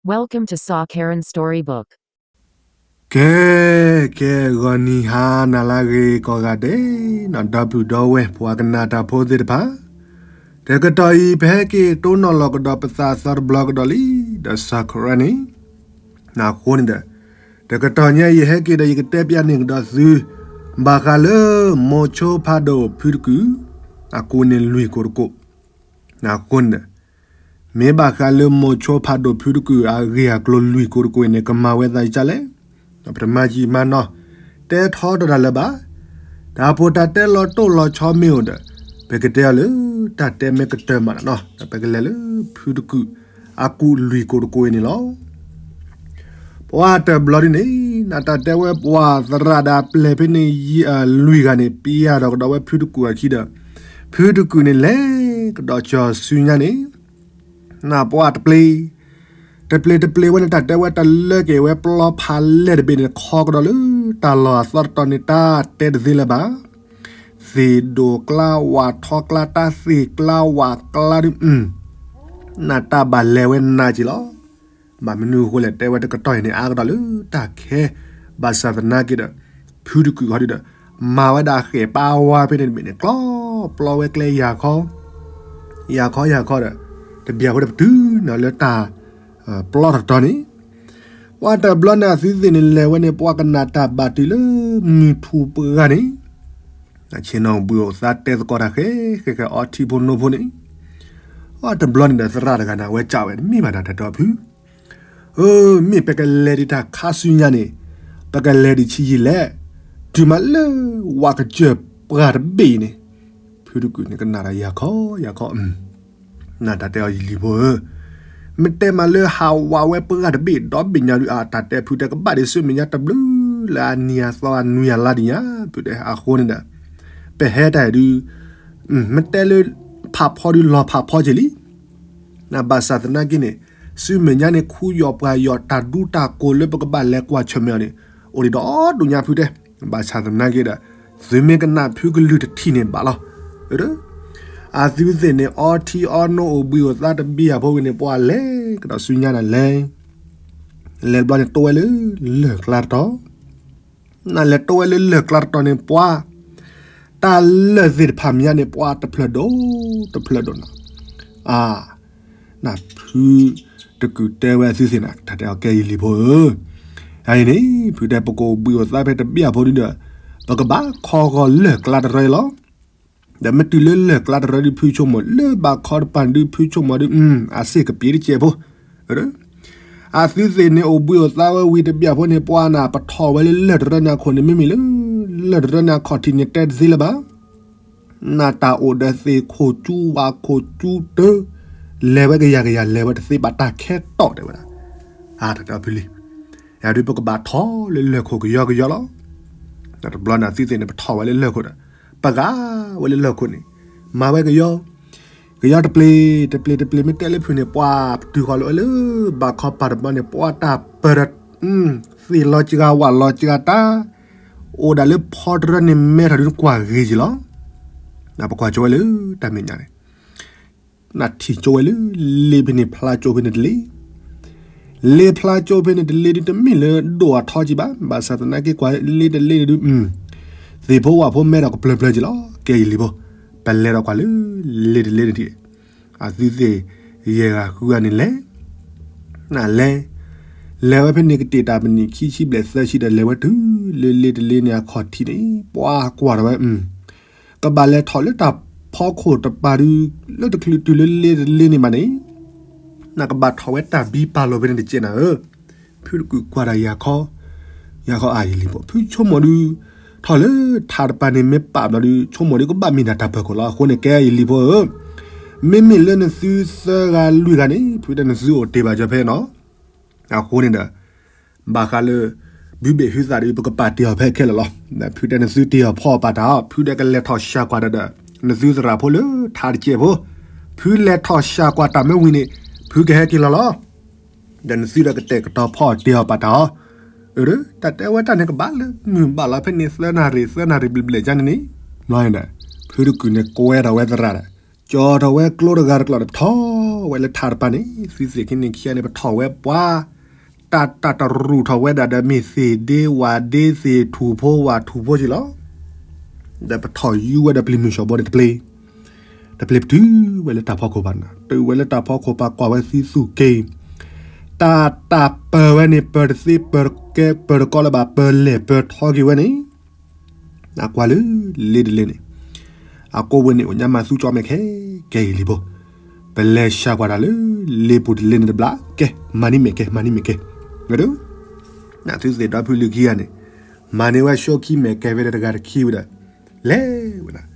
Welcome to Sa Karen Storybook. ကဲ ကဲ ဂီၤနံၤဟါနၤလၢအဂ့ၤကိးဂၤဒဲး ဒီပုၢ်ဒီဝဲၢ်ပှၤကနၣ်တၢ်ဖိသ့ၣ်တဖၣ်, တကတီၢ်အံၤ ပဟဲက့ၤတိၢ်နီၣ်လီၤကဒီးပသးအသီတဘျီကဒီးလံ ဒီး Sa Karen န့ၣ်, အဃိန့ၣ်ဒီး တကတီၢ်ညါအံၤ ယဟဲက့ၤဒီးယကတဲပျးန့ၢ်ကဒီးသု ဘၣ်ဃးလၢ မိၤဆိဖးဒိၣ်ဖုတကုာ် အကူးန့ၣ်လွံၢ်ကိးတကိး, အဃိန့ၣ်ဒီး မ့ၢ်ဘၣ်ဃးလၢမိၤဆိဖးဒိၣ်ဖုတကုာ်အဂ့ၢ်အကျိၤလွံၢ်ကိးတကိးအံၤန့ၣ် ကမၤဝဲသးဒ်လဲၣ်, ပတမၤယံာ်မၤနီၢ် တဲထီတၢ်လၢၤဘၣ်. တၢ်ပိၢ်တၢ်တဲလီၤတိၢ်လီၤဆီမ့ၢ်အိၣ်ဒီး ပကတဲအီၤလၢ တၢ်တဲမ့ၢ်ကတၢၢ်မးန့ၣ် ပကလဲၤလၢ ဖုတကုာ် အကူးလွံၢ်ကိးတကိးအံၤန့ၣ်လီၤ. ပှၤတဘျီဒ်န့ၣ် နတၢ်တဲဝဲပှၤသရၣ်ဒီးအပျဲၢ်ဖဲန့ၣ် လွံၢ်ဂၤန့ၣ် ပျးဒီးကဒီးဝဲဖုတကုာ်အခံဒီး ဖုတကုာ်န့ၣ်လဲၤကဒီးကၠီၤဆူညါန့ၣ် နပှၤတပျ့ၤ တပျ့ၤတပျ့ၤဝဲန့ၣ် တၢ်တဲဝဲတလၢက့ၤဝဲပျီဖးလဲၢ်တဘ့ၣ်န့ၣ် ခီကဒီးလၢတၢ်လီၢ်အသီတတီၤန့ၣ် တၢ်တဲတသ့လၢၤဘၣ်. သ့ၣ်ဒိၣ်ကျါ ဝၣ်ထီကျါ တၢ်သ့ၣ်ကျါဝၣ်ကျါဒုး နတၢ်ဘၣ်လဲၤဝဲနးက့ၤလီၤ. ဘၣ်မနုၤအဃိလဲၣ် တဲဝဲတကတီၢ်အံၤန့ၣ် အါကဒီးလၢတၢ်ခဲ ဘၣ်ဆၣ်သနာ်က့ဒီး ဖုတကုာ်ခီဒုးဒီး မၤဝဲဒၣ်ဃဲၣ်ပာ်ဝါဖဲန့ၣ်တဘ့ၣ်န့ၣ် ကျီပျီဝဲကျဲယၤခီ ယၤခီယၤခီဒီး တဘျီဖိဒီးပတုၤန့ၣ်လၢတၢ် ပျီတတီၤန့ၣ် ပှၤတဘျီန့ၣ် အသုသ့ၣ်န့ၣ်လဲၤဝဲန့ၣ် ပှၤကနၣ်တၢ်ဘၣ်တုၤလၢမုၢ်ထူၣ်ပှၢ်န့ၣ် ဆ့ၣ်နီၤဘှံးအိၣ်သါတဲသကိးတၢ်ဃဲ ဃဲဃဲအီထံဖိနိဖိန့ၣ် ပှၤတဘျီန့ၣ်ဒီးသရၣ်တဂၤန့ၣ် အဝဲစံးဝဲ တမ့ၢ်ဘၣ်ဒီးတၢ်တဲအီၤဖု ဧၢ မ့ၢ်ပကလဲၤဒံးတၢ်ခါဆူညါန့ၣ် ပကလဲၤဒံးဆံးယံာ်လဲၣ်, တုၤမးလၢဝၣ်ကစၢၢ်ပှၢ်တဘ့ၣ်အံၤန့ၣ် ဖုတကုာ်န့ၣ်ကနၣ်ဒီးယၤခီယၤခီ နတၢ်တဲအီၤယလံၤဖိဧၢ, မ့ၢ်တဲမးလၢဟးဝးဝဲပှၢ်တဘ့ၣ်ဒီဘ့ၣ်ညါဒုး အတၢ်တဲဖုတဲကဘၣ်ဒံးဆူမဲာ်ညါတဘျုးလၢအနံၤအသီအနွံအလါဒံးညါ ဖုတဲအဃိန့ၣ်ဒီး ပဟဲတၢ်အံၤဒုး မ့ၢ်တဲလၢ ဖးဖီဒုးလီၤဖးဖီက့ၤလံ နဘၣ်ဆၣ်သနာ်က့န့ၣ် ဆူမဲာ်ညါန့ၣ် ခူယီၣ်ပှၢ်ယီၣ်တၢ်ဒူတၢ်ကိၢ်လၢပကဘၣ်လဲၤကွၢ်ဆၢၣ်မဲာ်အီၤန့ၣ် အိၣ်ဒံးဒီဒူၣ်ညါဖုတဲ, ဘၣ်ဆၣ်သနာ်က့ဒီး သုမ့ၢ်ကနၣ်ဖုကလုၢ်တထံၣ်န့ၣ်ဘၣ်လီၤ. အသုသ့ၣ်န့ၣ် အီထံအီနိအိၣ်ဘှံးအိၣ်သါတဘ့ၣ်အဖိဝံၤန့ၣ် ပှၤလဲၤကဒီးဆူညါန့ၣ်လဲၤ, လဲၤတဘျီန့ၣ် တိဝဲလၢလၢၢ်ကျါတတီၤ နလဲၤတိဝဲလၢလၢၢ်ကျါတတီၤန့ၣ် ပှၤ တၢ်လၢၢ်သ့ၣ်တဖၣ်မ့ၢ်ညါန့ၣ် ပှၤတဖျၢၣ်ဒိၣ်တဖျၢၣ်ဒိၣ်နီၤ, အါ, နဖုတကုာ်တဲဝဲအသုသ့ၣ်န့ၣ် တၢ်တဲအီၤကဲယလံၤဖိဧၢ, အအံၤန့ၣ် ဖုတဲ ပကအိၣ်ဘှံးအိၣ်သါဖဲတဘ့ၣ်အဖိဒုဒီး ပကဘၣ်ခီဂီၤလၢၢ်ကျါတရၢအံၤလီၤ. ဒီးမ့ၢ်တုၤလၢလၢၢ်ကျါတရၢဒုး ဖုဆိကမိၣ် လၢဘၣ်ခီတပၤဒုး ဖုဆိကမိၣ်ဒုး အစ့ၣ်ကပ့ၤတစဲးဖိ အသုသ့ၣ်န့ၣ် အိၣ်ဘှံးအိၣ်သါဝဲဝံၤတဘ့ၣ်ဖိန့ၣ် ပှၤနၢ်ပထီၣ်ဝဲလၢလၢၢ်တရၢန့ၣ်အခိၣ်န့ၣ် မ့မ့ၢ်လၢ လၢၢ်တရၢန့ၣ်အခီၣ်ထံးန့ၣ် တဲတသ့လၢၤဘၣ်. နၢ်တၢ်အိၣ်ဒီးသ့ၣ်ခိၣ်ကၠူဝၣ်ခိၣ်ကၠူတၢ လဲၤဝဲကယၤကယၤ လဲၤဝဲတသ့ဘၣ်တၢ်ခဲတီၢ်တဲဝဲဒၣ်, အါတၢ်တဲအီၤဖုလံ ယၤဒုးပကဘၣ်ထီၣ်လၢလၢၢ်ခိၣ်ကယီကယီလီၤ. တဘျီန့ၣ် အသုသ့ၣ်န့ၣ် ပထီၣ်ဝဲလၢလၢၢ်ခိၣ်ဒီး ပဂၤဝဲလၢလၢၢ်ခိၣ်န့ၣ် မၤဝဲကယီ ကယီတပျ့ၤ တပျ့ၤတပျ့ၤ မ့ၢ်တဲလၢဖုန့ၣ် ပှၤပတုာ်ဃီၤလၢ ဘၣ်ခီပၤတဘျီန့ၣ် ပှၤတၢ်ပၢၢ်ဒီး သ့ၣ်လီၤစှၤဝၣ်လီၤစှၤတၢ် အိၣ်ဒၣ်လၢဖီတရၢန့ၣ် မဲထီၣ်ဒုးကွၢ်ဂ့ၤက့ၤလီၤ. ပကွၢ်ကၠိဝဲလၢတၢ်မဲာ်ညါန့ၣ် နထံၣ်ကၠိဝဲလၢ လ့ဖဲန့ၣ်ဖျါကၠိဖဲန့ၣ်တလ့ လ့ဖျါကၠိဖဲန့ၣ်တလ့ဒုး တမ့ၢ်လၢဒိၣ်အထီက့ၤဘၣ်. ဘၣ်ဆၣ်သနာ်က့ကွၢ်လ့တလ့ဒုး သ့ၣ်ဖိဝၣ်ဖိမဲထီၣ်ကပျၢၤပျၢၤက့ၤလီၤ. ကဲယလံၤဖိ ပလဲၤဒီးကွၢ်လၢ လ့တလ့န့ၣ်ထံၣ် အသုသ့ၣ်ယဲၢ်ဂၤဃုဂၤန့ၣ်လဲၤ နလဲၤ လဲၤဝဲဖဲန့ၣ်ကတ့ၢ်တၢ်မံးနံးခံဆံဘျဲၣ်သၢဆံဒီး လဲၤဝဲတုၤလၢလ့တလ့န့ၣ်အခီၣ်ထံးန့ၣ် ပှၤကွၢ်ထီၣ်ဝဲ ကဘၣ်လဲၤထီၣ်လၢတၢ်ဖီခိၣ်တပၤဒုး လၢတချုးတုၤလၢလ့တလ့န့ၣ်ဘၣ်န့ၣ် နကဘၣ်ထီၣ်ဝဲတၢ်ဘံပာ်လီၤဖဲန့ၣ်တကဲးနၤဧၢ. ဖုတကုာ်ကွၢ်ဒီးယၤခီ ယၤခီအါယလံၤဖိ ဖုဆိကမိၣ်ဒုး ထီၣ်လၢထးတပၤန့ၣ်မ့ၢ်ပာ်ဘျီဒုး ဆိကမိၣ်ဒုးကဘၣ်မ့ၢ်ဒၣ်တၢ်ပၢၢ်ခိၣ်လီၤ. အဃိန့ၣ် ကဲယလံၤဖိဧၢ မ့မ့ၢ်လၢနသုသၢဂၤလွံၢ်ဂၤန့ၣ် ဖုတဲနသုအိၣ်တ့ၢ်ဘၣ်ကၠီဖဲနီၤ. အဃိန့ၣ်ဒီး ဘၣ်ဃးလၢ ဘုဘ့ၣ်ဟုသၣ်ဒုး ပကပာ်တ့ၢ်အီၤဖဲခဲလၢာ်လီၤ. ဖုတဲနသုတ့ၢ်အီၤဖီအီၤပာ်တၢ်အီၤ ဖုတဲကလဲၤထီၣ်ဆှၢကွၢ်တၢ်ဒီး နသုသရၣ်ဖိလၢထးတကဲးဖိ ဖုလဲၤထီၣ်ဆှၢကွၢ်တၢ်မ့ၢ်ဝံၤန့ၣ် ဖုကဟဲက့ၤလီၤလီၤ. ဒီးနသုဒီးကတဲာ်ကတီၤဖီအီၤတ့ၢ်အီၤပာ်တၢ်အီၤ အၢ တၢ်တဲဝဲတၢ်န့ၣ် ကဘၣ်လၢမုၢ်ဘၣ်လီၤဖဲန့ၣ် သၢနၣ်ရံၣ် သၢနၣ်ရံၣ်ဘျဲၣ်ဘျဲၣ်ကန့ၣ်န့ၣ် ဘျီန့ၣ်ဒီး ဖုတကုာ်န့ၣ်ကွဲဒီးဝဲသရၣ်ဒီး ကၠီၤထီၣ်ဝဲကျိတဂၤတကျိာ်ဒီး ပထီၣ်ဝဲလၢထးတပၤန့ၣ် သွံၣ်သ့ၣ်ခံန့ၣ်ခံဂၤန့ၣ် ပထီၣ်ဝဲပှၤ တၢ်တၢ်တရူးထီၣ်ဝဲဒၣ်ဒီး မ့ၢ်သ့ၣ်ဒ့ဝၣ်ဒ့ သ့ၣ်ထူၣ်ဖိဝၣ်ထူၣ်ဖိက့လီၤ. ဒီးပထီၣ်ယူၤဝဲဒီးပျံၤမုၢ်ဆှီဘိန့ၣ်တပျ့ၤ, တပျ့ၤပတုၤဝဲလၢတၢ်ဖီခိၣ်ဘၣ်နၤ, တုၤဝဲလၢတၢ်ဖီခိၣ်ပၤကွၢ်ဝဲသံသူၣ်က့ၤ, တၢ်တၢ်ပၢၤဝဲန့ၣ် ပၢၤတသ့ ပၢၤတကဲ ပၢၤတကီလၢၤဘၣ် ပၢၤလဲၢ်ပၢၤထီက့ၤဝဲန့ၣ် အကွၢ်လၢ လ့တလ့န့ၣ်, အကိးဝဲန့ၣ် အိၣ်ညါမၤသူကၠီမဲာ်ခဲ, ကဲယလံၤဖိ, ပလဲၤစှၤကွၢ်တၢ်လၢ လ့ပူၤတလ့န့ၣ်တဘျီ, ကဲ မၤန့ၢ်မဲာ်ကဲ မၤန့ၢ်မဲာ်ကဲ, ဝဲဒၣ်, နသုသ့ၣ်ဒီဖုလံၤခံဂၤန့ၣ်, မၤန့ၢ်ဝဲဆိခံမဲာ်ကဲဖဲန့ၣ်တဂၤတခံဝဲဒီး, လဲၤဝဲဒၣ်,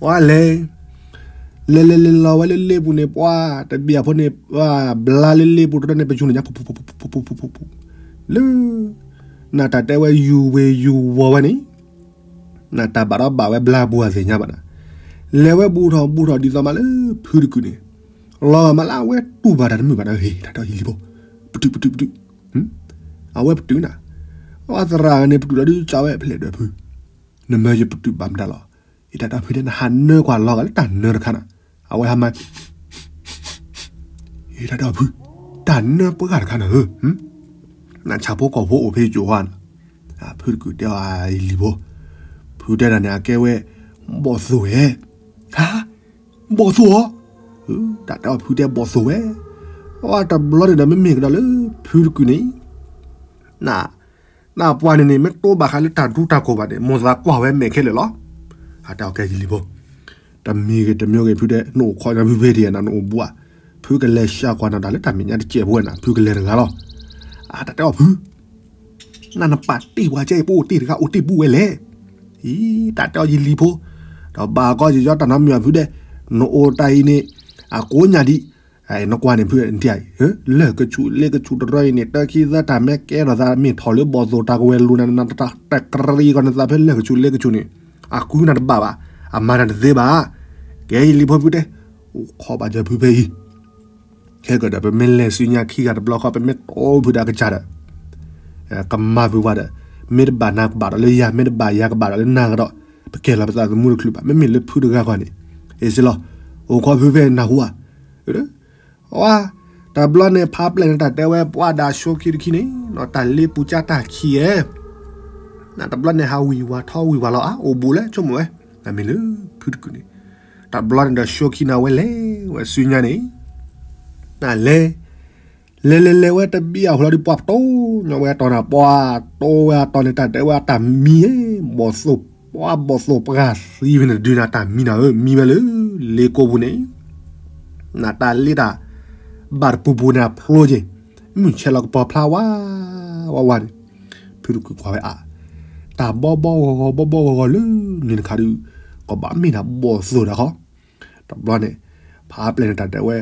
ပှၤလဲၤ လဲၤလဲၤလဲၤလီၤဝဲလၢလ့ပူၤန့ၣ် ပှၤတဘျီဖိန့ၣ် ပှၤဘျါလၢလ့ပူၤတရၢန့ၣ် ပယူၤန့ၣ်ညါ လၢ နတၢ်တဲဝဲယူၤဝ့ၤယူၤဝီၤဝဲန့ၣ်, နတၢ်ဘၣ်ဒီးဘၣ်ဝဲဘျါပူၤအသ့ၣ်ညါဘၣ်နၤ, လဲၤဝဲဘူးထီၣ်ဘူးထီၣ်ဒ်သိးမးလၢဖုတကုာ်န့ၣ်, လီၤဂာ်မးလၢအဝဲတူၢ်ဘၣ်တၢ်တမုာ်ဘၣ်ဒီး ဟ့ၣ် တၢ်တဲအီၤယလံၤဖိ, ပတုာ်ပတုာ်ပတုာ်, အဝဲပတုာ်နၤ, အဝဲသရၣ်န့ၣ် ပတုာ်လီၤဒုးကၠီဝဲဖျဲၣ်ဒွဲၣ်ဖု, နမၢယပတုာ်ဘၣ်မတၤလီၤ, ယတၢ်တဲအီၤဖုတဲ နဟးနၢကွၢ်လီၤဂာ်လၢတၢ်နၢတခါနၤ, အဝဲဟါမၢ် ယတၢ်တဲအီၤဖု, တၢ်နၢပှၢ်တခါနၤဧၢ, နဆၣ်ဖိကီၢ်ဖိအိၣ်ဖဲယကိာ်ဝါနၤ, ဖုတကုာ်တဲအီၤယလံၤဖိ, ဖုတဲဒၣ်န့ၣ် အကဲဝဲ ဘီၣ်သိၣ်ဝဲ, ဟါ, ဘီၣ်သိၣ်ဧါ, တၢ်တဲအီၤဖုတဲဘီၣ်သိၣ်ဝဲ, အတဘျီန့ၣ်ဒီးမ့မ့ၢ်ကဒီးလၢ ဖုတကုာ်န့ၣ် နပှၤန့ၣ်န့ၣ် မ့ၢ်တိဘၣ်ဃးလၢတၢ်ဒူတၢ်ကိၢ်ဘၣ်န့ၣ် မိၢ်သးကွၢ်ဝဲမဲာ်ခဲလၢာ်လီၤ. အတၢ်အီၣ်ကဲယလံၤဖိ, တမံၤဂ့ၤတမံၤဂ့ၤ ဖုတဲ နအိၣ်ခိးညါဖုဖဲဒံးနၤ နအိၣ်ဘူးဧါ, ဖုကလဲၤစှၤကွၢ်နၤတၢ်လၢတၢ်မဲာ်ညါတစဲးဖိဝဲနၤ ဖုကလဲၤတဂၤလီၤ. အတၢ်တဲအီၤဖု နနပာ်တ့ၢ်ပှၤကဲအံၤ ပအိၣ်တ့ၢ်တဂၤ အိၣ်တ့ၢ်ဘူးဝဲလဲၣ်. အံၤ တၢ်တဲအီၤယလံၤဖိ, ဒီးဘၣ်ကီယယီတၢ်နီတမံၤဘၣ်ဖုတဲ, နအိၣ်တၢ်အံၤန့ၣ် အကိးညါဒံး, နကွၢ်န့ၣ်ဖုတဲ, လၢၢ်ကဆူးလ့ကဆူးတရၢအံၤန့ၣ် တၢ်ခံသၢတၢ်မ့ၢ်ကဲထီၣ်သး မ့ၢ်ထီၣ်လၢဘီၣ်သိၣ်တၢ်ကဝဲၤလိၤနၤ နတၢ်တကြၢးကီးနသးဖဲလၢၢ်ကဆူးလ့ကဆူးန့ၣ်, အကုနၤတဘၣ်ဘၣ်, အမၤနၤတသ့ဘၣ်. ကဲယလံၤဖိဖုတဲ, အိၣ်ခိးဘၣ်ယဖုဖဲအံၤ ခဲကဒီးပမ့ၢ်လဲၤဆူညါခံဂၤတဘျီဃီ ပမ့ၢ်တိဖုဒီးအကစၢ်ဒီး ကမၤဖုးဝဲဒီး, မ့ၢ်တဘၣ်နၤကဘၣ်ဒီးလၢယၤ, မ့ၢ်တဘၣ်ယၤကဘၣ်ဒီးလၢနၤကဒီး, ပကဲလီၤပသးသမူတချုးဘၣ်. မ့မ့ၢ်လၢဖုတဂၤဃီန့ၣ်, အ့ၣ်စ့လီၤ, အိၣ်ခိးဖုဖဲနၢ်ဟူဧါ. အဝဲ တဘျီန့ၣ် ဖးပျဲၢ်န့ၣ် တၢ်တဲဝဲပှၤဒၣ်ဆိခံတခံန့ၣ် တၢ်လ့ပူၤကၢ်တၢ်ခံးဧဲ နတဘျီန့ၣ် ဟးဝံၤဝၤထီဝံၤဝၤလီၤဧါ, အိၣ်ဘူးလဲၣ် ဆိကမိၣ်ဝဲ, နမ့ၢ်လၢဖုတကုာ်န့ၣ်, တဘျီန့ၣ်ဒီး ဆိခံန့ၣ် အဝဲလဲၤဝဲဆူညါန့ၣ်, နလဲၤ, လဲၤလဲၤလဲၤဝဲတဘံၣ်အဟူလီၤဒီး ပှၤပတိၢ်ညီဝဲအတီၤနၤ, ပှၤတိၢ်ဝဲအတီၤန့ၣ် တၢ်တဲဝဲအတၢ်မံဧဲ, ဘီၣ်သိၣ်, ပှၤဘီၣ်သိၣ်ပှၢ်သံဖဲန့ၣ်တဒုန့ၣ် အတၢ်မံနၤဧၢ, မံဝဲလၢ လ့ကိပူၤန့ၣ် နတၢ်လ့တၢ် ဘၣ်တပူၤပူၤန့ၣ်အဖျိက့ၤ, မုၢ်ဆဲးလီၤကပီၤဖျါဝါ ဝါဝါန့ၣ်, ဖုတကုာ်ကွၢ်ဝဲအါ, တၢ်ဘီဘီဂီၤဂီၤ ဘီဘီဂီၤဂီၤလၢန့ၣ်တခါဒုး, ကဘၣ်မ့ၢ်ဒၣ်ဘီၣ်သိၣ်တၢ်ဃီ, တဘျီန့ၣ် ဖးပျဲၢ်န့ၣ် တၢ်တဲဝဲ,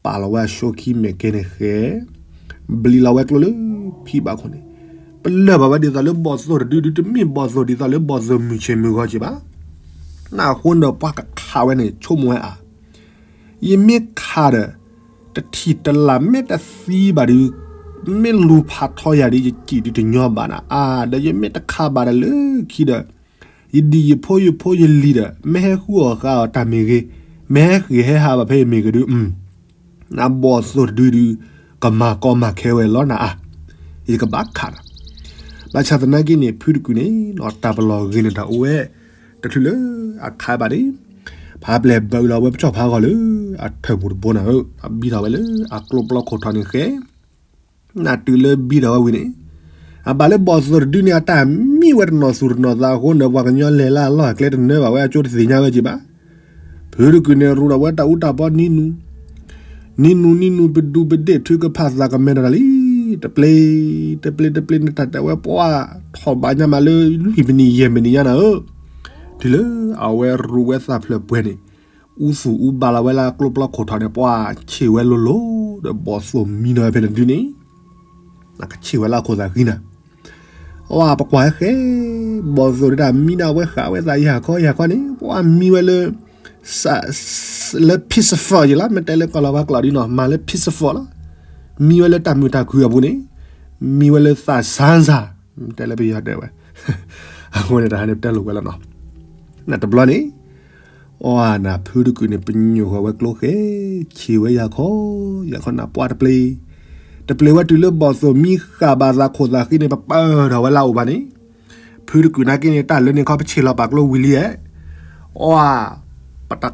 ပာ်လီၤဝဲအဆိခံမဲာ်ကဲန့ၣ်ဃဲ, ဘျံးလီၤဝဲကျိလၢဖံဘၣ်ခိၣ်န့ၣ်, ပလၢၢ်ဘၣ်ဝဲဒ်သိးလၢဘီၣ်သိၣ်တဒုဒု တမ့ၢ်ဘီၣ်သိၣ်ဒ်သိးလၢဘီၣ်သိၣ်မုၢ်ဆ့ၣ်မုၢ်ဂီၤက့ၤဘၣ်. နအဃိန့ၣ်ဒီးပှၤကခးဝဲန့ၣ် ဆိကမိၣ်ဝဲအါ, ယမ့ၢ်ခးဒီး တထံၣ်တလၢ်မ့ၢ်တသံဘၣ်ဒီး, မ့ၢ်လူၤဖးထီယၤဒီး ယစံၣ်ဒုးတညီဘၣ်နၤအါ, ဒီးယမ့ၢ်တခးဘၣ်ဒီးလၢခံဒီး ယဒံၣ်ယဖိယဖိယလံၤဒီး မ့ၢ်ဟဲဃုအီၣ်ဃုအီၣ်တၢ်မ့ၢ်ဂ့ၤ, မ့ၢ်ဟဲဃ့ၢ်ဟဲဟးဘၣ်ဖဲအံၤမ့ၢ်ဂ့ၤဒုး, နဘီၣ်သိၣ်တဒုဒုး ကမၤကီမၤခဲဝဲလီၤနၤအါ, ယကဘၣ်ခးနၤ. ဘၣ်ဆၣ်သနာ်က့န့ၣ် ဖုတကုာ်န့ၣ် တၢ်ပလီၢ်ဂ့ၤန့ၣ်တၢ်အိၣ်ဝဲ တချုးလၢအခးဘၣ်န့ၣ်, ဖးပျဲၢ်ဘၢအံၤလီၤဝဲပစီၣ်ဖးဂီၤလၢ အထၢၣ်ပူၤတဘိနၤဧၢ, ဘံထီၣ်ဝဲလၢအကျိပျီခိၣ်ထီန့ၣ်ဃဲ နတုၤလၢဘံထီၣ်ဝဲဝံၤန့ၣ်, အဘၣ်လၢဘီၣ်သိၣ်တဒုန့ၣ် အတၢ်မံဝဲတနီၢ်သူၣ်တနီၢ်သးအဃိန့ၣ် ပှၤကညီလဲၤလၢအလီၢ်အကျဲတနၢဘၣ်ဝဲအကၠိတသ့ၣ်ညါဝဲက့ၤဘၣ်. ဖုတကုာ်န့ၣ် ရူးဒီးဝဲတၢ်အူတၢ်ပီနံၤနူၤ, နံၤနူၤနံၤနူၤ ပဒူပဒ့ၣ်ထုကဖၣ်သးကမဲဒီးတၢ်လံ, တပျ့ၤ, တပျ့ၤတပျ့ၤန့ၣ် တၢ်တဲဝဲပှၤထီၣ်ဘၣ်ညါမးလၢလွံၢ်မံးနံးယဲၢ်မံးနံးညါနၤဧၢ, တုၤလၢအဝဲရူးဝဲသၣ်ဖျၢၣ်ပှဲၤန့ၣ် အူသူၣ်အူဘၣ်လီၤဝဲလၢကျိပျီခိၣ်ထီန့ၣ် ပှၤဆ့ၣ်ဝဲလိၤလိၤ ဒီးဘီၣ်သိၣ်မံနီၤဝဲဖဲန့ၣ်ဒုန့ၣ်, ကဆ့ၣ်ဝဲလၢအခိၣ်သးဃံနၤ, အဝဲပကွၢ်ဟဲဃဲ, ဘီၣ်သိၣ်ဒၣ်မံနၤဝဲဃာ်ဝဲသးယၤခီယၤခီန့ၣ် ပှၤမံဝဲလၢ လၢ peaceful ယံၤလီၤ, မ့ၢ်တဲလၢကီၢ်လီၤဝါကျိာ်ဒ်နီၤ မၤလၢ peaceful လီၤ. မံဝဲလၢတၢ်မုာ်တၢ်ခုၣ်အပူၤန့ၣ်, မံဝဲလၢသးစၢ်စၢ်, မ့ၢ်တဲလၢပယီၤတဲဝဲ, အဃိန့ၣ်တဟါန့ၣ်ပတဲလိာ်ဝဲလီၤနီၤ. နတဘျီန့ၣ်, အိ အီနၤ ဖုတကုာ်န့ၣ် ပညိၣ်ဃီၤဝဲကျိဃဲ ဆံးဝဲယၤခီ, ယၤခီနၤ ပှၢ်တပျ့ၤ, တပျ့ၤဝဲတုၤလၢဘီၣ်သိၣ်မံဃာ်ဘၣ်သးခိၣ်သးဃံန့ၣ် ပပၢၢ်ထီၣ်ဝဲလၢအအိၣ်ဘၣ်န့ၣ်, ဖုတကုာ်နာ်က့န့ၣ် တၢ်လၢန့ၣ်ခီ ပဆံးလီၤပာ်ကျိဝံၤလံဧါ, အီ, ပတ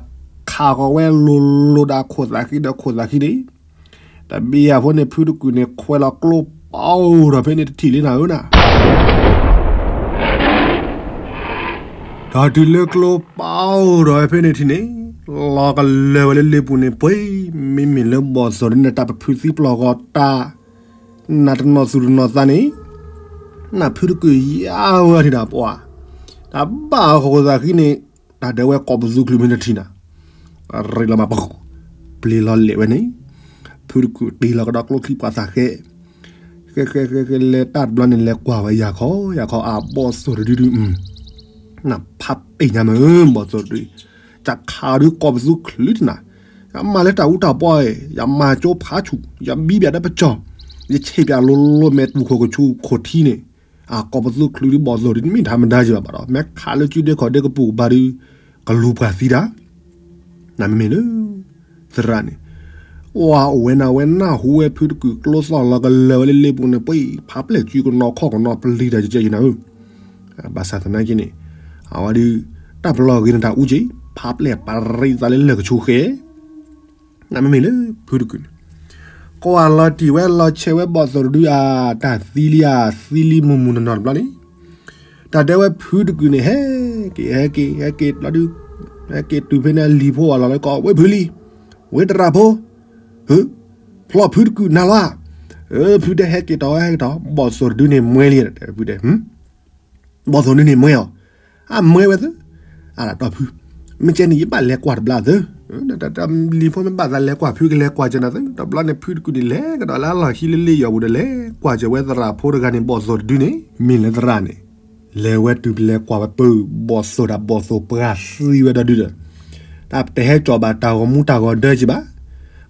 ခးဃီၤဝဲလိၤလိၤဒီးခိၣ်သးဃံဒီးခိၣ်သးဃံန့ၣ် တဘ့ၣ်အဖိန့ၣ် ဖုတကုာ်န့ၣ် ခွဲးလီၤကျိပီၤဒီးဖဲန့ၣ်တထံၣ်လံနၤဧၢနၤ ဒီးတုၤလၢကျိပီၤဒီးဖဲန့ၣ်ထံၣ်န့ၣ်, လီၤကလၢာ်ဝဲလၢလ့ပူၤန့ၣ်ပှ့ၤ, မ့မ့ၢ်လၢဘီၣ်သိၣ်ဒုန့ၣ် တၢ်ပဖုးသံပျီၢ်ဂီၤတၢ်, နတနီၣ်သူၣ်တနီၣ်သးန့ၣ်, နဖုတကုာ်ယါဝဲဒၣ်ဒီးပှၤ, တၢ်ဘၣ်အခိၣ်သးဃံန့ၣ်, တၢ်ဒဲဝဲကိးပသူချုးမ့ၢ်တထံၣ်နၤ ရ့လီၤမးပ, ပျ့ၤလီၤလဲာ်ဝဲန့ၣ်, ဖုတကုာ်တ့ၢ်လီၤကဒီးကျိချံပှၤသးဃဲ, ဃဲဃဲဃဲဃဲလဲၤတၢ်တဘျီန့ၣ် လဲၤကွၢ်ဝဲယၤခီ, ယၤခီအဘီၣ်သိၣ်တဒုဒု, နဖးပ့ၢ်ညါမး ဘီၣ်သိၣ်တဒု, ယခးဒုးကိးပသူချုးတနၤ, ယမၤလၢတၢ်အူတၢ်ပီအံၤ ယမၤကၠိဖးဆူၣ် ယဘံဘၣ်ဒီးပစီၢ်, ယဆံးဘၣ်လိၤလိၤမဲာ်တူၢ်ခိၣ်ကဆူခိၣ်ထံန့ၣ်, အကိးပသူချုးဒုးဘီၣ်သိၣ်ဒုး တမ့ၢ်ထီမဒါယံၤဘၣ်ဘၣ်ဒီး မ့ၢ်ခးလၢကုဒဲခီၣ်ဒဲကပူၤကဘၣ်ဒုး, ကလူၤပှၤသံတၢ် နမ့မ့ၢ်လၢ, သရၣ်န့ၣ်, ဝၤအိၣ်ဝဲနၤဝဲနၢ်ဟူဝဲဖုတကုာ်ကျိသီၣ်လီၤကလၢာ်ဝဲလၢလ့ပူၤန့ၣ်ပှ့ၤ ဖးပျဲၢ်စုကနီၤခီၣ်ကနီၤပျံၤတၢ်ကဲကဲယံၤနၤဧၢ, ဘၣ်ဆၣ်သနာ်က့န့ၣ်, အဝဲဒုး, တၢ်ပလီၢ်ဂ့ၤန့ၣ်တၢ်အူက့ၤ, ဖးပျဲၢ်ပရံသးလၢလၢၢ်ကဆူဃဲ နမ့မ့ၢ်လၢဖုတကုာ်န့ၣ်, ကွၢ်လီၤတံၢ်ဝဲလီၤဆဲးဝဲဘီၣ်သိၣ်တဒုဧါ, တၢ်သံလံဧါ သံလံမုၢ်မုၢ်နီၢ်နီၢ်တဘျီန့ၣ်, တၢ်တဲဝဲဖုတကုာ်န့ၣ် ဟဲက့ၤ ဟဲက့ၤ ဟဲက့ၤတဘျီဒုး, ဟဲက့ၤတုၤဖဲန့ၣ်လံၤဖိအလီၢ်လၢကီး ဝ့ၢ်ဖုလံၤ, ဝ့ၢ်သရၣ်ဖိ, ဟု, ဖျီၣ်ဖုတကုာ်နၤလီၤဧါ, ဖုတဲဟဲက့ၤတီၤ ဟဲက့ၤတီၤ ဘီၣ်သိၣ်တဒုန့ၣ်မွဲလံ, ဖုတဲ ဘီၣ်သိၣ်ဒုန့ၣ်မွဲအီၤ, အမွဲဝဲသၢ, အတၢ်တီၢ်ဖု, မ့ၢ်ကဲန့ၣ် ယဘၣ်လဲၤကွၢ်တဘျီသၢ, လံၤဖိမ့ၢ်ဘၣ်သးလဲၤကွၢ်ဖုကလဲၤကွၢ်ကၢနၤသၢ, တဘျီန့ၣ်ဖုတကုာ်န့ၣ် လဲၤကဒီးလၢအလီၢ်ခံလၢလ့ယီၢ်ပူၤဒီးလဲၤကွၢ်ကၢဝဲသရၣ်ဖိတဂၤန့ၣ် ဘီၣ်သိၣ်တဒုန့ၣ် မ့ၢ်လၢသရၣ်န့ၣ်, လဲၤဝဲတုၤလဲၤကွၢ်ဝဲပၢၢ် ဘီၣ်သိၣ်ဒၣ်ဘီၣ်သိၣ်ပှၢ်သံဝဲဒီဒုဒီး တၢ်တဟဲကၠီၣ်ဘၣ်တၢ်ဂီၤမူတၢ်ဂီၤဒၢက့ၤဘၣ်,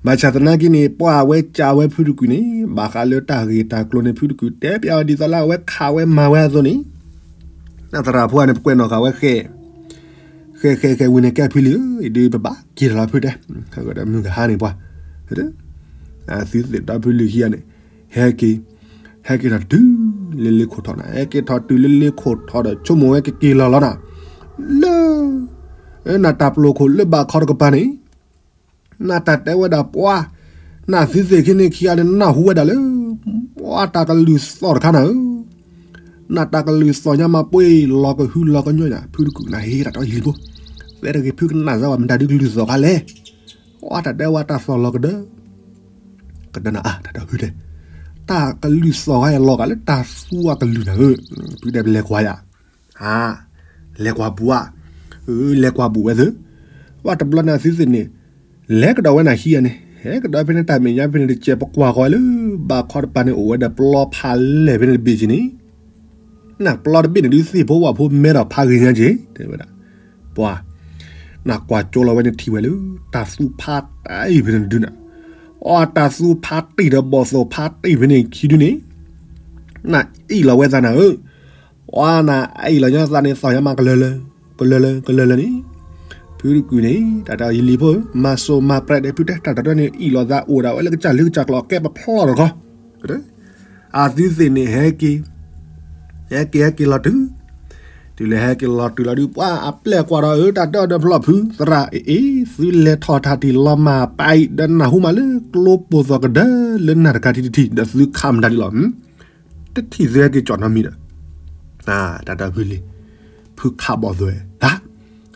ဘၣ်ဆၣ်သနာ်က့န့ၣ် ပှၤဝဲကၢဝဲဖုတကုာ်န့ၣ် ဘၣ်ဃးလၢတၢ်ဂ့ၢ်တၢ်ကျိၤန့ၣ် ဖုတကုာ်တဲပျးဝဲဒ်သိးလၢအဝဲခးဝဲမၤဝဲအသိးန့ၣ်, နသရၣ်ဖိန့ၣ် ပကွဲးနီၣ်ဃာ်ဝဲဃဲ, ဃဲဃဲဃဲဝံၤန့ၣ် ကဲဖုလံၤဧၢ ဒုးပဘၣ်က့ၤထီၣ်လီၤဖုတဲ, မုၢ်ကဟါန့ၣ်ပှၤ, သုသ့ၣ်ဒီဖုလံၤခံဂၤန့ၣ်, ဟဲက့ၤ, ဟဲက့ၤထီၣ်တုၤလၢလ့ခိၣ်ထီၣ်နၤ ဟဲက့ၤထီၣ်တုၤလၢလ့ခိၣ်ထီၣ်ဒီး ဆိကမိၣ်ဝဲကက့ၤလီၤလီၤနၤ, လၢ နတၢ်ပျိာ်ခိၣ်လၢဘၣ်ခီတကပၤန့ၣ်, နတၢ်တဲဝဲဒၣ်ပှၤ, နသုသ့ၣ်ခံန့ၣ်ခံဂၤန့ၣ် နၢ်ဟူဝဲဒၣ်လၢ ပှၤတၢ်ကလုၢ်သီၣ်တခါနၤဧၢ, နတၢ်ကလုၢ်သီၣ်ညါမးပှ့ၤလီၤကဟုလီၤကညီယၤ ဖုတကုာ်နၤဟ့ၣ်တၢ်တီယံၤလံဖိ, သဲတဂ့ၤဖုကနၣ်စၢ်ဝဲမတၤဒုကလုၢ်သီၣ်ခါလဲၣ်, ပှၤတၢ်တဲဝဲတၢ်သီၣ်လီၤကဒၢ ကဒၢနၤအါ တၢ်ဒီးဖုတဲ, တၢ်ကလုၢ်သီၣ်ခါအလီၤဂာ်လၢတၢ်သူအကလုၢ်နၤဧၢ, ဖုတဲပလဲၤကွၢ်ယၤ, အါ, လဲၤကွၢ်ဘူးဧါ, လဲၤကွၢ်ဘူးဝဲသၢ, ပှၤတဘျီန့ၣ်သုသ့ၣ်န့ၣ်, လဲၤကဒီးဝဲနၤခံဂၤန့ၣ် ဟဲကဒီးဖဲန့ၣ်တၢ်မဲာ်ညါဖဲန့ၣ်တစဲး ပကွၢ်ဃီၤလၢ ဘၣ်ခီတပၤန့ၣ်အိၣ်ဝဲဒီးပျီဖးလဲၢ်ဖဲန့ၣ်တဘ့ၣ်က့ၤန့ၣ် နပျီတဘ့ၣ်န့ၣ်ဒုးသ့ၣ်ဖိဝၣ်ဖိမဲဒီးဖးဂ့ၤညါက့ၤ တဲဝဲဒၣ်, ပှၤ, နကွၢ်ကၠိလီၤဝဲန့ၣ်ထံၣ်ဝဲလၢ တၢ်သူဖးတၢ်အံၤဖဲန့ၣ်ဒုးနၤ, အီတၢ်သူဖးတံၢ်ဒီးဘီၣ်သိၣ်ဖးတံၢ်ဖဲန့ၣ်ခံဒုန့ၣ်, နအံၣ်လီၤဝဲသးနၤဧၢ, ပှၤနအံၣ်လီၤညါသးန့ၣ်သီၣ်ညါမးကလၢာ်လၢာ်, ကလၢာ်လၢာ် ကလၢာ်လၢာ်န့ၣ်, ဖုတကုာ်န့ၣ် တၢ်တၢ်ယလံၤဖိဧၢ, မၤစိၤမၤပြဲးဒီးဖုတဲ တၢ်တၢ်တၢန့ၣ် အံၣ်လီၤသးအိၣ်ဒၣ်ဝဲလၢကစၢ်လၢကစၢ်ကျိာ်ကဲပဖျီၣ်တခီ, အသုသ့ၣ်န့ၣ်ဟဲက့ၤ, ဟဲက့ၤဟဲက့ၤလီၤတုၤ, တုၤလၢဟဲက့ၤလီၤတုၤလီၤဒုး ပှၤအပျဲၢ်ကွၢ်ဒီးအၢ တၢ်တၢဒီးဖျီၣ်ဖု သရၣ်အ့ၣ်အ့ၣ် သုလဲၤထီၣ်ထၣ်ထံၣ်လီၤမၢ်ပၢ်အံၤ ဒီးနၢ်ဟူမးလၢကျိပိာ်သိၣ်ကဒၢလၢနၢ်တခါထံတထံၣ် ဒီးသုခးမတၤဒ်လီၤ တထံၣ်သုဟဲက့ၤကၠီၣ်နီတမံၤဒီး, တၢ်တၢ်ဖုလံၤ, ဖုခးဘီၣ်သိၣ်ဝဲ,